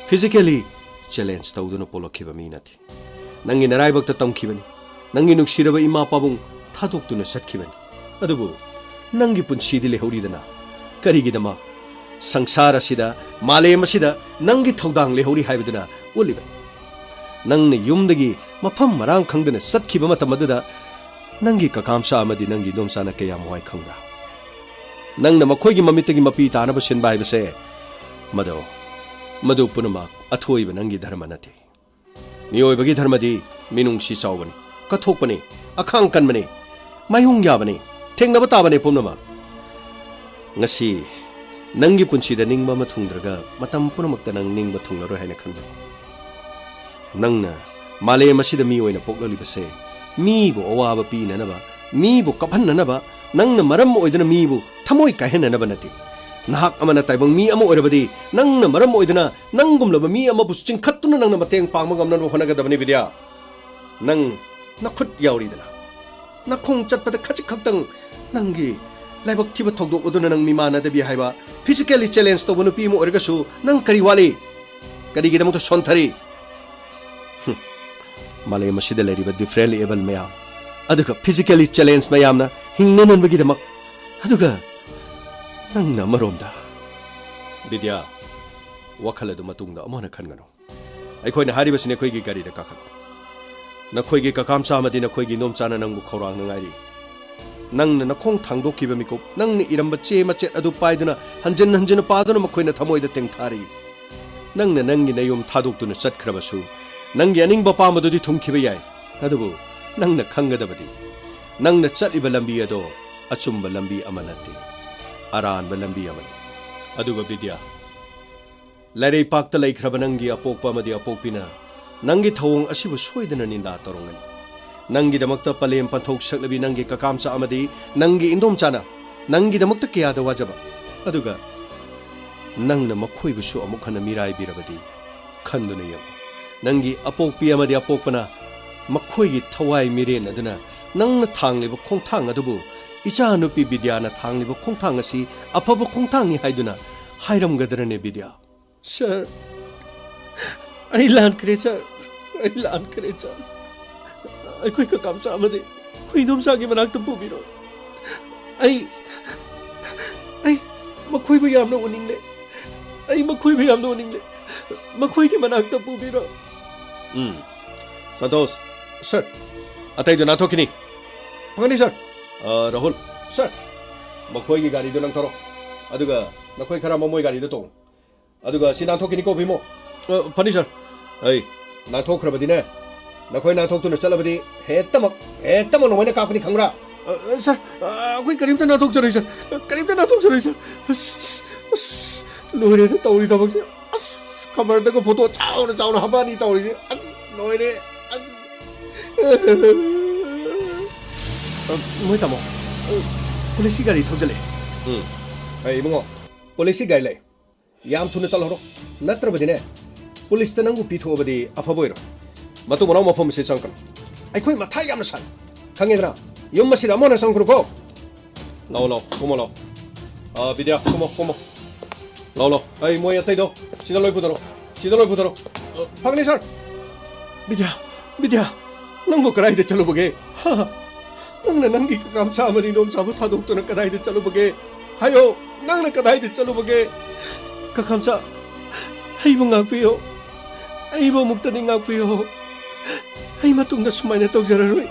ꯐꯤꯖꯤꯀꯦꯂꯤ ꯆꯦꯂꯦꯟꯖ ꯇꯧꯗꯨꯅ ꯄꯣꯛꯂꯛꯈꯤꯕ ꯃꯤ ꯅꯠꯇꯦ꯫ ꯅꯪꯒꯤ ꯅꯔꯥꯏꯕꯛꯇ ꯇꯝꯈꯤꯕꯅꯤ꯫ ꯅꯪꯒꯤ ꯅꯨꯡꯁꯤꯔꯕ ꯏꯃꯥ ꯄꯥꯕꯨꯡ ꯊꯥꯗꯣꯛꯇꯨꯅ ꯆꯠꯈꯤꯕꯅꯤ꯫ ꯑꯗꯨꯕꯨ ꯅꯪꯒꯤ ꯄꯨꯟꯁꯤꯗꯤ ꯂꯩꯍꯧꯔꯤꯗꯅ꯫ ꯀꯔꯤꯒꯤꯗꯃꯛ? ꯁꯪꯁꯥꯔ ꯑꯁꯤꯗ, ꯃꯥꯂꯦꯝ ꯑꯁꯤꯗ ꯅꯪꯒꯤ ꯊꯧꯗꯥꯡ ꯂꯩꯍꯧꯔꯤ ꯍꯥꯏꯕꯗꯨꯅ ꯎꯠꯂꯤꯕꯅꯤ꯫ ꯅꯪꯅ ꯌꯨꯝꯗꯒꯤ ꯃꯐꯝ ꯃꯔꯥꯡ ꯈꯪꯗꯅ ꯆꯠꯈꯤꯕ ꯃꯇꯝ ꯑꯗꯨꯗ ꯅꯪꯒꯤ ꯀꯀꯥꯝꯆꯥ ꯑꯃꯗꯤ ꯅꯪꯒꯤ ꯏꯗꯣꯝꯆꯥꯅ ꯀꯌꯥꯝ ꯋꯥꯏ ꯈꯪꯕ꯭ꯔꯥ? ꯅꯪꯅ ꯃꯈꯣꯏꯒꯤ ꯃꯃꯤꯠꯇꯒꯤ ꯃꯄꯤ ꯇꯥꯅꯕ ꯁꯤꯟꯕ ꯍꯥꯏꯕꯁꯦ, ꯃꯗꯨ, ꯃꯗꯨ ꯄꯨꯝꯅꯃꯛ ꯑꯊꯣꯏꯕ ꯅꯪꯒꯤ ꯙꯔꯃ ꯅꯠꯇꯦ꯫ ꯃꯤꯑꯣꯏꯕꯒꯤ ꯙꯔꯃꯗꯤ ꯃꯤꯅꯨꯡꯁꯤ ꯆꯥꯎꯕꯅꯤ, ꯀꯠꯊꯣꯛꯄꯅꯤ, ꯑꯈꯥꯡ ꯀꯟꯕꯅꯤ, ꯃꯥꯏꯌꯣꯡ ꯌꯥꯕꯅꯤ, ꯊꯦꯡꯅꯕ ꯇꯥꯕꯅꯤ ꯄꯨꯝꯅꯃꯛ꯫ ꯉꯁꯤ ꯅꯪꯒꯤ ꯄꯨꯟꯁꯤꯗ ꯅꯤꯡꯕ ꯑꯃ ꯊꯨꯡꯗ꯭ꯔꯒ ꯃꯇꯝ ꯄꯨꯝꯅꯃꯛꯇ ꯅꯪ ꯅꯤꯡꯕ ꯊꯨꯡꯂꯔꯣꯏ ꯍꯥꯏꯅ ꯈꯟꯕ꯭ꯔꯣ? ꯅꯪꯅ ꯃꯥꯂꯦꯝ ꯑꯁꯤꯗ ꯃꯤ ꯑꯣꯏꯅ ꯄꯣꯛꯂꯛꯂꯤꯕꯁꯦ ꯃꯤꯕꯨ ꯑꯋꯥꯕ ꯄꯤꯅꯅꯕ, ꯃꯤꯕꯨ ꯀꯞꯍꯟꯅꯅꯕ, ꯅꯪꯅ ꯃꯔꯝ ꯑꯣꯏꯗꯨꯅ ꯃꯤꯕꯨ ꯊꯃꯣꯏ ꯀꯥꯏꯍꯟꯅꯅꯕ ꯅꯠꯇꯦ꯫ ꯅꯍꯥꯛ ꯑꯃꯅ ꯇꯥꯏꯕꯪ ꯃꯤ ꯑꯃ ꯑꯣꯏꯔꯕꯗꯤ ꯅꯪꯅ ꯃꯔꯝ ꯑꯣꯏꯗꯨꯅ ꯅꯪꯒꯨꯝꯂꯕ ꯃꯤ ꯑꯃꯕꯨ ꯆꯤꯡꯈꯠꯇꯨꯅ ꯅꯪꯅ ꯃꯇꯦꯡ ꯄꯥꯡꯕ ꯉꯝꯅꯕ ꯍꯣꯠꯅꯒꯗꯕꯅꯤ ꯕꯤꯗ꯭ꯌꯥ꯫ ꯅꯪ ꯅꯈꯨꯠ ꯌꯥꯎꯔꯤꯗꯅ꯫ ꯅꯈꯣꯡ ꯆꯠꯄꯗ ꯈꯖꯤꯛ ꯈꯛꯇꯪ ꯅꯪꯒꯤ ꯂꯥꯏꯕꯛ ꯊꯤꯕ ꯊꯧꯗꯣꯛ ꯑꯗꯨꯅ ꯅꯪ ꯃꯤꯃꯥꯟꯅꯗꯕꯤ ꯍꯥꯏꯕ ꯐꯤꯖꯤꯀꯦꯜꯂꯤ ꯆꯦꯂꯦꯟꯖ ꯇꯧꯕ ꯅꯨꯄꯤ ꯑꯃ ꯑꯣꯏꯔꯒꯁꯨ ꯅꯪ ꯀꯔꯤ ꯋꯥꯠꯂꯤ? ꯀꯔꯤꯒꯤꯗꯃꯛꯇ ꯁꯣꯟꯊꯔꯤ? ꯍꯨꯝ꯫ ꯃꯥꯂꯦꯝ ꯑꯁꯤꯗ ꯂꯩꯔꯤꯕ ꯗꯤꯐ꯭ꯔꯦꯟꯂꯤ ꯑꯦꯕꯜ ꯃꯌꯥꯝ, ꯑꯗꯨꯒ ꯐꯤꯖꯤꯀꯦꯜꯂꯤ ꯆꯦꯂꯦꯟꯖ ꯃꯌꯥꯝꯅ ꯍꯤꯡꯅꯅꯕꯒꯤꯗꯃꯛ, ꯑꯗꯨꯒ ꯅꯪꯅ ꯑꯃꯔꯣꯝꯗ꯫ ꯕꯤꯗ꯭ꯌꯥ, ꯋꯥꯈꯜ ꯑꯗꯨ ꯃꯇꯨꯡꯗ ꯑꯃꯨꯛ ꯍꯟꯅ ꯈꯟꯒꯅꯨ꯫ ꯑꯩꯈꯣꯏꯅ ꯍꯥꯏꯔꯤꯕꯁꯤꯅꯤ, ꯑꯩꯈꯣꯏꯒꯤ ꯒꯥꯔꯤꯗ ꯀꯥꯈꯠꯂꯨ꯫ ꯅꯈꯣꯏꯒꯤ ꯀꯀꯥꯝꯆꯥ ꯑꯃꯗꯤ ꯅꯈꯣꯏꯒꯤ ꯏꯗꯣꯝꯆꯥꯅ ꯅꯪꯕꯨ ꯈꯧꯔꯥꯡꯅ ꯉꯥꯏꯔꯤ꯫ ꯅꯪꯅ ꯅꯈꯣꯡ ꯊꯥꯡꯗꯣꯛꯈꯤꯕ ꯃꯤꯀꯨꯞ, ꯅꯪꯅ ꯏꯔꯝꯕ ꯆꯦ ꯃꯆꯦꯠ ꯑꯗꯨ ꯄꯥꯏꯗꯨꯅ ꯍꯟꯖꯤꯟ ꯍꯟꯖꯤꯟ ꯄꯥꯗꯨꯅ ꯃꯈꯣꯏꯅ ꯊꯃꯣꯏꯗ ꯇꯦꯡꯊꯥꯔꯤ꯫ ꯅꯪꯅ ꯅꯪꯒꯤ ꯅꯌꯨꯝ ꯊꯥꯗꯣꯛꯇꯨꯅ ꯆꯠꯈ꯭ꯔꯕꯁꯨ, ꯅꯪꯒꯤ ꯑꯅꯤꯡꯕ ꯑꯄꯥꯝꯕꯗꯨꯗꯤ ꯊꯨꯡꯈꯤꯕ ꯌꯥꯏ, ꯑꯗꯨꯕꯨ ꯅꯪꯅ ꯈꯪꯒꯗꯕꯗꯤ, ꯅꯪꯅ ꯆꯠꯂꯤꯕ ꯂꯝꯕꯤ ꯑꯗꯣ ꯑꯆꯨꯝꯕ ꯂꯝꯕꯤ ꯑꯃ ꯅꯠꯇꯦ, ꯑꯔꯥꯟꯕ ꯂꯝꯕꯤ ꯑꯃꯅꯤ꯫ ꯑꯗꯨꯒ ꯕꯤꯗ꯭ꯌꯥ, ꯂꯥꯏꯔꯩꯄꯥꯛꯇ ꯂꯩꯈ꯭ꯔꯕ ꯅꯪꯒꯤ ꯑꯄꯣꯛꯄ ꯑꯃꯗꯤ ꯑꯄꯣꯛꯄꯤꯅ ꯅꯪꯒꯤ ꯊꯧꯑꯣꯡ ꯑꯁꯤꯕꯨ ꯁꯣꯏꯗꯅ ꯅꯤꯟꯗꯥ ꯇꯧꯔꯝꯒꯅꯤ꯫ ꯅꯪꯒꯤꯗꯃꯛꯇ ꯄꯂꯦꯝ ꯄꯟꯊꯧ ꯁꯛꯂꯕꯤ ꯅꯪꯒꯤ ꯀꯀꯥꯝꯆꯥ ꯑꯃꯗꯤ ꯅꯪꯒꯤ ꯏꯟꯗꯣꯝꯆꯥꯅ ꯅꯪꯒꯤꯗꯃꯛꯇ ꯀꯌꯥꯗ ꯋꯥꯖꯕ, ꯑꯗꯨꯒ ꯅꯪꯅ ꯃꯈꯣꯏꯕꯨꯁꯨ ꯑꯃꯨꯛ ꯍꯟꯅ ꯃꯤꯔꯥꯏꯕꯤꯔꯕꯗꯤ ꯈꯟꯗꯨꯅ ꯌꯦꯡꯉꯨ꯫ ꯅꯪꯒꯤ ꯑꯄꯣꯛꯄꯤ ꯑꯃꯗꯤ ꯑꯄꯣꯛꯄꯅ ꯃꯈꯣꯏꯒꯤ ꯊꯋꯥꯏ ꯃꯤꯔꯦꯟ ꯑꯗꯨꯅ ꯅꯪꯅ ꯊꯥꯡꯂꯤꯕ ꯈꯣꯡꯊꯥꯡ ꯑꯗꯨꯕꯨ ꯏꯆꯥꯅꯨꯄꯤ ꯕꯤꯗ꯭ꯌꯥꯅ ꯊꯥꯡꯂꯤꯕ ꯈꯣꯡꯊꯥꯡ ꯑꯁꯤ ꯑꯐꯕ ꯈꯣꯡꯊꯥꯡꯅꯤ ꯍꯥꯏꯗꯨꯅ ꯍꯥꯏꯔꯝꯒꯗ꯭ꯔꯅꯦ, ꯕꯤꯗ꯭ꯌꯥ? ꯁꯥꯔ, ꯑꯩ ꯂꯥꯟꯈ꯭ꯔꯦ, ꯁꯥꯔ꯫ ꯑꯩ ꯂꯥꯟꯈ꯭ꯔꯦ, ꯁꯥꯔ꯫ ꯑꯩꯈꯣꯏ ꯀꯀꯥ ꯃꯆꯥ ꯑꯃꯗꯤ ꯑꯩꯈꯣꯏ ꯏꯗꯣꯝꯆꯥꯒꯤ ꯃꯅꯥꯛꯇ ꯄꯨꯕꯤꯔꯣ꯫ ꯑꯩ, ꯑꯩ ꯃꯈꯣꯏꯕꯨ ꯌꯥꯝꯅ ꯎꯅꯤꯡꯂꯦ꯫ ꯑꯩ ꯃꯈꯣꯏꯕꯨ ꯌꯥꯝꯅ ꯎꯅꯤꯡꯂꯦ꯫ ꯃꯈꯣꯏꯒꯤ ꯃꯅꯥꯛꯇ ꯄꯨꯕꯤꯔꯣ꯫ ꯎꯝ꯫ ꯁꯟꯇꯣꯁ꯫ ꯁꯥꯔ꯫ ꯑꯇꯩꯗꯨ ꯅꯥꯟꯊꯣꯛꯈꯤꯅꯤ꯫ ꯐꯒꯅꯤ, ꯁꯥꯔ꯫ ꯑ, ꯔꯥꯍꯨꯜ꯫ ꯁꯥꯔ꯫ ꯃꯈꯣꯏꯒꯤ ꯒꯥꯔꯤꯗꯨ ꯅꯪ ꯊꯧꯔꯣ꯫ ꯑꯗꯨꯒ ꯅꯈꯣꯏ ꯈꯔ ꯑꯃ ꯃꯣꯏ ꯒꯥꯔꯤꯗ ꯇꯣꯡꯉꯨ꯫ ꯑꯗꯨꯒ ꯁꯤ ꯅꯥꯟꯊꯣꯛꯈꯤꯅꯤꯀꯣ, ꯚꯤꯃꯣ꯫ ꯑ, ꯐꯅꯤ, ꯁꯥꯔ꯫ ꯑꯩ, ꯅꯥꯟꯊꯣꯛꯈ꯭ꯔꯕꯗꯤꯅꯦ, ꯅꯈꯣꯏ ꯅꯥꯟꯊꯣꯛꯇꯨꯅ ꯆꯠꯂꯕꯗꯤ ꯍꯦꯛꯇꯃꯛ, ꯍꯦꯛꯇꯃꯛ ꯅꯣꯡꯃꯩꯅ ꯀꯥꯞꯀꯅꯤ, ꯈꯪꯕ꯭ꯔꯥ? ꯑ, ꯑ, ꯁꯥꯔ, ꯑ, ꯑꯩꯈꯣꯏ ꯀꯔꯤꯝꯇ ꯅꯥꯟꯊꯣꯛꯆꯔꯣꯏ, ꯁꯥꯔ꯫ ꯀꯔꯤꯝꯇ ꯅꯥꯟꯊꯣꯛꯆꯔꯣꯏ, ꯁꯥꯔ꯫ ꯑꯁ, ꯑꯁ, ꯂꯣꯏꯔꯦꯗ ꯇꯧꯔꯤ ꯊꯕꯛꯁꯦ꯫ ꯑꯁ, ꯈꯕꯔꯗꯒ ꯐꯣꯇꯣ ꯆꯥꯎꯅ ꯆꯥꯎꯅ ꯍꯥꯞꯄꯛꯑꯅꯤ ꯇꯧꯔꯤꯁꯦ꯫ ꯑꯁ, ꯂꯣꯏꯔꯦ꯫ ꯑꯁ꯫ ꯑ, ꯃꯣꯏ ꯇꯥꯃꯣ, ꯑ, ꯄꯨꯂꯤꯁꯀꯤ ꯒꯥꯔꯤ ꯊꯧꯖꯜꯂꯛꯑꯦ꯫ ꯎꯝ꯫ ꯑꯩ ꯏꯕꯨꯡꯉꯣ, ꯄꯨꯂꯤꯁꯀꯤ ꯒꯥꯔꯤ ꯂꯩ꯫ ꯌꯥꯝ ꯊꯨꯅ ꯆꯠꯍꯧꯔꯣ꯫ ꯅꯠꯇ꯭ꯔꯕꯗꯤꯅꯦ, ꯄꯨꯂꯤꯁꯇ ꯅꯪꯕꯨ ꯄꯤꯊꯣꯛꯑꯕꯗꯤ ꯑꯐꯕ ꯑꯣꯏꯔꯣꯏ꯫ ꯃꯇꯨꯡ ꯃꯅꯥꯎ ꯃꯐꯝ ꯑꯁꯤ ꯆꯪꯉꯛꯀꯅꯨ꯫ ꯑꯩꯈꯣꯏ ꯃꯊꯥ ꯌꯥꯝꯅ ꯁꯥꯏ꯫ ꯈꯪꯉꯦꯗꯅ? ꯌꯨꯝ ꯑꯁꯤꯗ ꯑꯃꯨꯛ ꯍꯟꯅ ꯆꯪꯉꯛꯀꯅꯨꯀꯣ꯫ ꯂꯥꯛꯑꯣ, ꯂꯥꯛꯑꯣ, ꯀꯨꯝꯃꯣ, ꯂꯥꯛꯑꯣ꯫ ꯑ, ꯕꯤꯗ꯭ꯌꯥ, ꯀꯨꯝꯃꯣ, ꯀꯨꯝꯃꯣ꯫ ꯂꯥꯛꯑꯣ, ꯂꯥꯛꯑꯣ꯫ ꯑꯩ ꯃꯣꯏ ꯑꯇꯩꯗꯣ ꯁꯤꯗ ꯂꯣꯏ ꯄꯨꯊꯔꯣ꯫ ꯁꯤꯗ ꯂꯣꯏ ꯄꯨꯊꯔꯣ꯫ ꯑ, ꯐꯒꯅꯤ, ꯁꯥꯔ꯫ ꯕꯤꯗ꯭ꯌꯥ, ꯕꯤꯗ꯭ꯌꯥ, ꯅꯪꯕꯨ ꯀꯗꯥꯏꯗ ꯆꯠꯂꯨꯕꯒꯦ? ꯍꯥ? ꯅꯪꯅ ꯅꯪꯒꯤ ꯀꯀꯥ ꯃꯆꯥ ꯑꯃꯗꯤ ꯏꯗꯣꯝꯆꯥꯕꯨ ꯊꯥꯗꯣꯛꯇꯨꯅ ꯀꯗꯥꯏꯗ ꯆꯠꯂꯨꯕꯒꯦ? ꯍꯥꯏꯌꯣ, ꯅꯪꯅ ꯀꯗꯥꯏꯗ ꯆꯠꯂꯨꯕꯒꯦ? ꯀꯀꯥ ꯃꯆꯥ, ꯑꯩꯕꯨ ꯉꯥꯛꯄꯤꯌꯣ꯫ ꯑꯩꯕꯨ ꯑꯃꯨꯛꯇꯗꯤ ꯉꯥꯛꯄꯤꯌꯣ꯫ ꯑꯩ ꯃꯇꯨꯡꯗ ꯁꯨꯃꯥꯏꯅ ꯇꯧꯖꯔꯔꯣꯏ꯫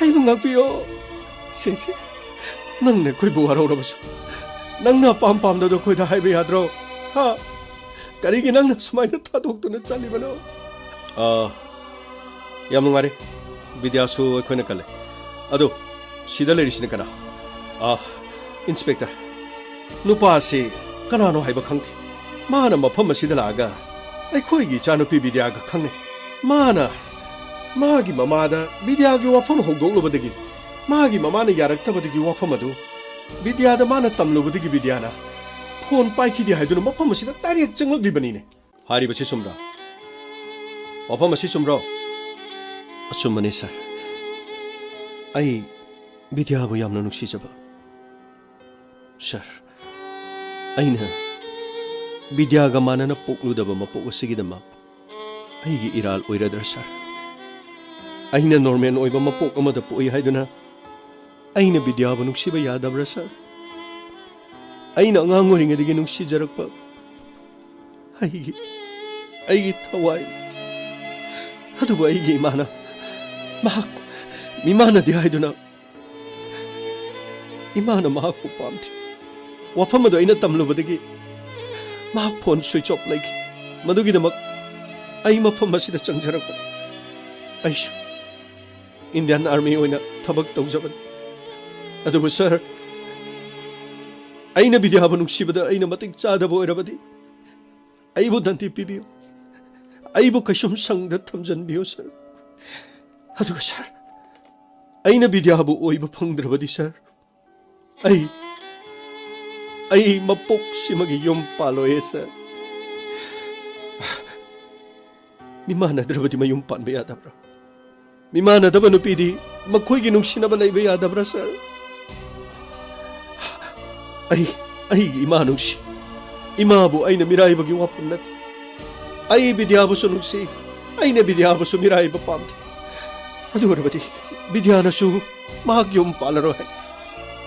ꯑꯩꯕꯨ ꯉꯥꯛꯄꯤꯌꯣ꯫ ꯁꯦ, ꯁꯦ, ꯅꯪꯅ ꯑꯩꯈꯣꯏꯕꯨ ꯋꯥꯔꯧꯔꯕꯁꯨ, ꯅꯪꯅ ꯑꯄꯥꯝ ꯄꯥꯝꯗꯗꯣ ꯑꯩꯈꯣꯏꯗ ꯍꯥꯏꯕ ꯌꯥꯗ꯭ꯔꯣ? ꯍꯥ? ꯀꯔꯤꯒꯤ ꯅꯪꯅ ꯁꯨꯃꯥꯏꯅ ꯊꯥꯗꯣꯛꯇꯨꯅ ꯆꯠꯂꯤꯕꯅꯣ? ꯑꯥ, ꯌꯥꯝ ꯅꯨꯡꯉꯥꯏꯔꯦ꯫ ꯕꯤꯗ꯭ꯌꯥꯁꯨ ꯑꯩꯈꯣꯏꯅ ꯀꯜꯂꯦ꯫ ꯑꯗꯨ, ꯁꯤꯗ ꯂꯩꯔꯤꯁꯤꯅ ꯀꯅꯥ? ꯑꯥ, ꯏꯟꯁꯄꯦꯛꯇꯔ, ꯅꯨꯄꯥ ꯑꯁꯤ ꯀꯅꯥꯅꯣ ꯍꯥꯏꯕ ꯈꯪꯗꯦ꯫ ꯃꯥꯅ ꯃꯐꯝ ꯑꯁꯤꯗ ꯂꯥꯛꯑꯒ ꯑꯩꯈꯣꯏꯒꯤ ꯏꯆꯥꯅꯨꯄꯤ ꯕꯤꯗ꯭ꯌꯥꯒ ꯈꯪꯅꯩ꯫ ꯃꯥꯅ ꯃꯥꯒꯤ ꯃꯃꯥꯗ ꯕꯤꯗ꯭ꯌꯥꯒꯤ ꯋꯥꯐꯝ ꯍꯧꯗꯣꯛꯂꯨꯕꯗꯒꯤ, ꯃꯥꯒꯤ ꯃꯃꯥꯅ ꯌꯥꯔꯛꯇꯕꯗꯒꯤ ꯋꯥꯐꯝ ꯑꯗꯨ ꯕꯤꯗ꯭ꯌꯥꯗ ꯃꯥꯅ ꯇꯝꯂꯨꯕꯗꯒꯤ ꯕꯤꯗ꯭ꯌꯥꯅ ꯐꯣꯟ ꯄꯥꯏꯈꯤꯗꯦ ꯍꯥꯏꯗꯨꯅ ꯃꯐꯝ ꯑꯁꯤꯗ ꯗꯥꯏꯔꯦꯛ ꯆꯪꯂꯛꯂꯤꯕꯅꯤꯅꯦ꯫ ꯍꯥꯏꯔꯤꯕꯁꯤ ꯆꯨꯝꯕ꯭ꯔꯣ? ꯋꯥꯐꯝ ꯑꯁꯤ ꯆꯨꯝꯕ꯭ꯔꯣ? ꯑꯆꯨꯝꯕꯅꯤ, ꯁꯥꯔ꯫ ꯑꯩ ꯕꯤꯗ꯭ꯌꯥꯕꯨ ꯌꯥꯝꯅ ꯅꯨꯡꯁꯤꯖꯕ꯫ ꯁꯥꯔ, ꯑꯩꯅ ꯕꯤꯗ꯭ꯌꯥꯒ ꯃꯥꯟꯅꯅ ꯄꯣꯛꯂꯨꯗꯕ ꯃꯄꯣꯛ ꯑꯁꯤꯒꯤꯗꯃꯛ ꯑꯩꯒꯤ ꯏꯔꯥꯜ ꯑꯣꯏꯔꯗ꯭ꯔꯥ, ꯁꯥꯔ? ꯑꯩꯅ ꯅꯣꯔꯃꯦꯜ ꯑꯣꯏꯕ ꯃꯄꯣꯛ ꯑꯃꯗ ꯄꯣꯛꯏ ꯍꯥꯏꯗꯨꯅ ꯑꯩꯅ ꯕꯤꯗ꯭ꯌꯥꯕꯨ ꯅꯨꯡꯁꯤꯕ ꯌꯥꯗꯕ꯭ꯔꯥ, ꯁꯥꯔ? ꯑꯩꯅ ꯑꯉꯥꯡ ꯑꯣꯏꯔꯤꯉꯩꯗꯒꯤ ꯅꯨꯡꯁꯤꯖꯔꯛꯄ ꯑꯩꯒꯤ, ꯑꯩꯒꯤ ꯊꯋꯥꯏ ꯑꯗꯨꯕꯨ ꯑꯩꯒꯤ ꯏꯃꯥꯅ ꯃꯍꯥꯛ ꯃꯤꯃꯥꯟꯅꯗꯦ ꯍꯥꯏꯗꯨꯅ ꯏꯃꯥꯅ ꯃꯍꯥꯛꯄꯨ ꯄꯥꯝꯗꯦ꯫ ꯋꯥꯐꯝ ꯑꯗꯨ ꯑꯩꯅ ꯇꯝꯂꯨꯕꯗꯒꯤ ꯃꯍꯥꯛ ꯐꯣꯟ ꯁ꯭ꯋꯤꯆ ꯑꯣꯐ ꯂꯩꯈꯤ꯫ ꯃꯗꯨꯒꯤꯗꯃꯛ ꯑꯩ ꯃꯐꯝ ꯑꯁꯤꯗ ꯆꯪꯖꯔꯛꯄꯅꯤ꯫ ꯑꯩꯁꯨ ꯏꯟꯗꯤꯌꯟ ꯑꯥꯔꯃꯤ ꯑꯣꯏꯅ ꯊꯕꯛ ꯇꯧꯖꯕꯅꯤ꯫ ꯑꯗꯨꯕꯨ ꯁꯥꯔ, ꯑꯩꯅ ꯕꯤꯗ꯭ꯌꯥꯕꯨ ꯅꯨꯡꯁꯤꯕꯗ ꯑꯩꯅ ꯃꯇꯤꯛ ꯆꯥꯗꯕ ꯑꯣꯏꯔꯕꯗꯤ ꯑꯩꯕꯨ ꯗꯟꯗꯤ ꯄꯤꯕꯤꯌꯨ, ꯑꯩꯕꯨ ꯀꯩꯁꯨꯝ ꯁꯪꯗ ꯊꯝꯖꯟꯕꯤꯌꯨ ꯁꯥꯔ꯫ ꯑꯗꯨꯒ ꯁꯥꯔ, ꯑꯩꯅ ꯕꯤꯗ꯭ꯌꯥꯕꯨ ꯑꯣꯏꯕ ꯐꯪꯗ꯭ꯔꯕꯗꯤ ꯁꯥꯔ, ꯑꯩ, ꯑꯩ ꯃꯄꯣꯛꯁꯤꯃꯒꯤ ꯌꯨꯝ ꯄꯥꯜꯂꯣꯏꯌꯦ ꯁꯥꯔ꯫ ꯃꯤꯃꯥꯟꯅꯗ꯭ꯔꯕꯗꯤ ꯃꯌꯨꯝ ꯄꯥꯟꯕ ꯌꯥꯗꯕ꯭ꯔꯥ? ꯃꯤꯃꯥꯟꯅꯗꯕ ꯅꯨꯄꯤꯗꯤ ꯃꯈꯣꯏꯒꯤ ꯅꯨꯡꯁꯤꯅꯕ ꯂꯩꯕ ꯌꯥꯗꯕ꯭ꯔꯥ ꯁꯥꯔ? ꯑꯩ, ꯑꯩꯒꯤ ꯏꯃꯥ ꯅꯨꯡꯁꯤ꯫ ꯏꯃꯥꯕꯨ ꯑꯩꯅ ꯃꯤꯔꯥꯏꯕꯒꯤ ꯋꯥꯐꯝ ꯅꯠꯇꯦ꯫ ꯑꯩ ꯕꯤꯗ꯭ꯌꯥꯕꯨꯁꯨ ꯅꯨꯡꯁꯤ꯫ ꯑꯩꯅ ꯕꯤꯗ꯭ꯌꯥꯕꯨꯁꯨ ꯃꯤꯔꯥꯏꯕ ꯄꯥꯝꯗꯦ꯫ ꯑꯗꯨ ꯑꯣꯏꯔꯕꯗꯤ ꯕꯤꯗ꯭ꯌꯥꯅꯁꯨ ꯃꯍꯥꯛ ꯌꯨꯝ ꯄꯥꯜꯂꯔꯣꯏ꯫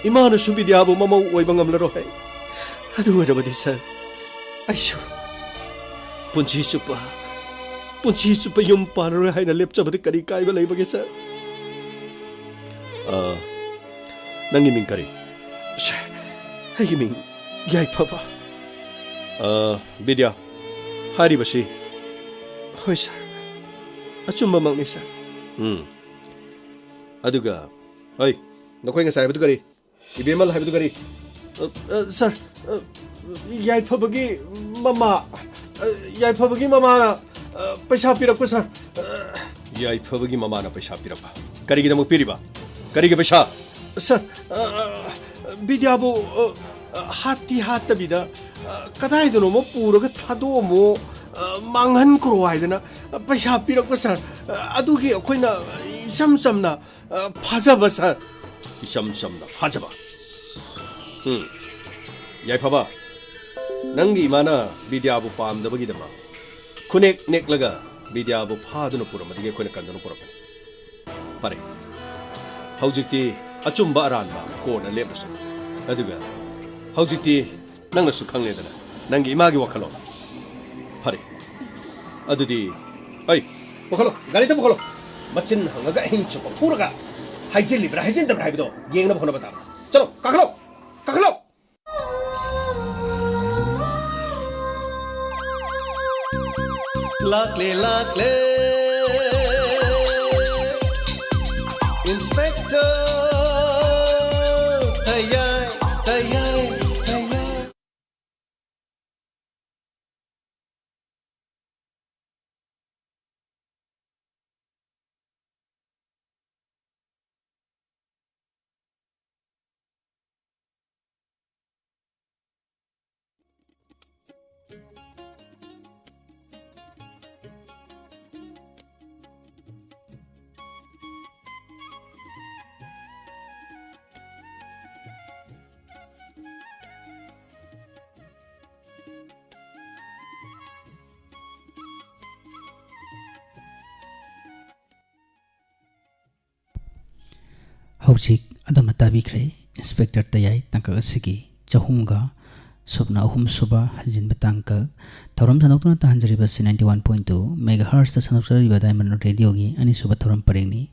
ꯏꯃꯥꯅꯁꯨ ꯕꯤꯗ꯭ꯌꯥꯕꯨ ꯃꯃꯧ ꯑꯣꯏꯕ ꯉꯝꯂꯔꯣꯏ꯫ ꯑꯗꯨ ꯑꯣꯏꯔꯕꯗꯤ ꯁꯥꯔ, ꯑꯩꯁꯨ ꯄꯨꯟꯁꯤ ꯆꯨꯞꯄ, ꯄꯨꯟꯁꯤ ꯆꯨꯞꯄ ꯌꯨꯝ ꯄꯥꯜꯂꯔꯣꯏ ꯍꯥꯏꯅ ꯂꯦꯞꯆꯕꯗ ꯀꯔꯤ ꯀꯥꯏꯕ ꯂꯩꯕꯒꯦ ꯁꯥꯔ? ꯑ, ꯅꯪꯒꯤ ꯃꯤꯡ ꯀꯔꯤ? ꯁꯥꯔ, ꯑꯩꯒꯤ ꯃꯤꯡ ꯌꯥꯏꯐꯕ꯫ ꯑ, ꯕꯤꯗ꯭ꯌꯥ, ꯍꯥꯏꯔꯤꯕꯁꯤ? ꯍꯣꯏ ꯁꯥꯔ, ꯑꯆꯨꯝꯕꯃꯛꯅꯤ ꯁꯥꯔ꯫ ꯎꯝ꯫ ꯑꯗꯨꯒ, ꯍꯣꯏ, ꯅꯈꯣꯏ ꯉꯁꯥꯏ ꯍꯥꯏꯕꯗꯨ ꯀꯔꯤ? ꯏꯕꯦꯝꯃꯜ ꯍꯥꯏꯕꯗꯨ ꯀꯔꯤ? ꯑ, ꯑ, ꯁꯥꯔ, ꯑ, ꯌꯥꯏꯐꯕꯒꯤ ꯃꯃꯥ, ꯑ, ꯌꯥꯏꯐꯕꯒꯤ ꯃꯃꯥꯅ, ꯑ, ꯄꯩꯁꯥ ꯄꯤꯔꯛꯄ, ꯁꯥꯔ꯫ ꯑ, ꯌꯥꯏꯐꯕꯒꯤ ꯃꯃꯥꯅ ꯄꯩꯁꯥ ꯄꯤꯔꯛꯄ? ꯀꯔꯤꯒꯤꯗꯃꯛ ꯄꯤꯔꯤꯕ? ꯀꯔꯤꯒꯤ ꯄꯩꯁꯥ? ꯁꯥꯔ, ꯑ, ꯑ, ꯕꯤꯗ꯭ꯌꯥꯕꯨ, ꯑ, ꯑ, ꯍꯥꯠꯇꯤ ꯍꯥꯠꯇꯕꯤꯗ, ꯑ, ꯀꯗꯥꯏꯗꯅꯣꯃ ꯄꯨꯔꯒ ꯊꯥꯗꯣꯛꯑꯝꯃꯣ, ꯑ, ꯃꯥꯡꯍꯟꯈ꯭ꯔꯣ ꯍꯥꯏꯗꯅ, ꯑ, ꯄꯩꯁꯥ ꯄꯤꯔꯛꯄ ꯁꯥꯔ꯫ ꯑ, ꯑꯗꯨꯒꯤ ꯑꯩꯈꯣꯏꯅ ꯏꯆꯝ ꯆꯝꯅ, ꯑ, ꯐꯥꯖꯕ ꯁꯥꯔ꯫ ꯏꯆꯝ ꯆꯝꯅ ꯐꯥꯖꯕ? ꯎꯝ꯫ ꯌꯥꯏꯐꯕ, ꯅꯪꯒꯤ ꯏꯃꯥꯅ ꯕꯤꯗ꯭ꯌꯥꯕꯨ ꯄꯥꯝꯗꯕꯒꯤꯗꯃꯛ ꯈꯨꯅꯦꯛ ꯅꯦꯛꯂꯒ ꯕꯤꯗ꯭ꯌꯥꯕꯨ ꯐꯥꯗꯨꯅ ꯄꯨꯔꯝꯕꯗꯒꯤ ꯑꯩꯈꯣꯏꯅ ꯀꯟꯗꯨꯅ ꯄꯨꯔꯛꯄꯅꯤ꯫ ꯐꯔꯦ, ꯍꯧꯖꯤꯛꯇꯤ ꯑꯆꯨꯝꯕ ꯑꯔꯥꯟꯕ ꯀꯣꯟꯅ ꯂꯦꯞꯂꯁꯤ꯫ ꯑꯗꯨꯒ ꯍꯧꯖꯤꯛꯇꯤ ꯅꯪꯅꯁꯨ ꯈꯪꯂꯦꯗꯅ ꯅꯪꯒꯤ ꯏꯃꯥꯒꯤ ꯋꯥꯈꯜꯂꯣꯟ꯫ ꯐꯔꯦ, ꯑꯗꯨꯗꯤ, ꯑꯩ, ꯄꯨꯈꯠꯂꯣ, ꯒꯥꯔꯤꯗ ꯄꯨꯈꯠꯂꯣ꯫ ꯃꯆꯤꯟ ꯍꯪꯉꯒ ꯑꯍꯤꯡ ꯆꯨꯞꯄ ꯐꯨꯔꯒ ꯍꯥꯏꯖꯤꯜꯂꯤꯕ꯭ꯔꯥ ꯍꯥꯏꯖꯤꯟꯗꯕ꯭ꯔꯥ ꯍꯥꯏꯕꯗꯣ ꯌꯦꯡꯅꯕ ꯍꯣꯠꯅꯕ ꯇꯥꯕꯅꯤ꯫ ꯆꯠꯂꯣ, ꯀꯥꯈꯠꯂꯣ, ꯀꯥꯈꯠꯂꯣ꯫ ꯂꯥꯛꯂꯦ, ꯂꯥꯛꯂꯦ, Inspector ꯇꯌꯥꯏ, ꯇꯌꯥꯏ, ꯇꯌꯥꯏ꯫ ꯍꯧꯖꯤꯛ ꯑꯗꯣꯝꯅ ꯇꯥꯕꯤꯈ꯭ꯔꯦ ꯏꯟꯁꯄꯦꯛꯇꯔ ꯇꯌꯥꯏ ꯇꯥꯡꯀꯛ ꯑꯁꯤꯒꯤ ꯆꯍꯨꯝꯒ ꯁꯨꯞꯅ ꯑꯍꯨꯝ ꯁꯨꯕ ꯍꯟꯖꯤꯟꯕ ꯇꯥꯡꯀꯛ꯫ ꯊꯧꯔꯝ ꯁꯟꯗꯣꯛꯇꯨꯅ ꯇꯥꯍꯟꯖꯔꯤꯕ ꯑꯁꯤ ninety one point two megahertz ꯇ ꯁꯟꯗꯣꯛꯆꯔꯤꯕ Diamond Radioꯒꯤ ꯑꯅꯤꯁꯨꯕ ꯊꯧꯔꯝ ꯄꯔꯦꯡꯅꯤ꯫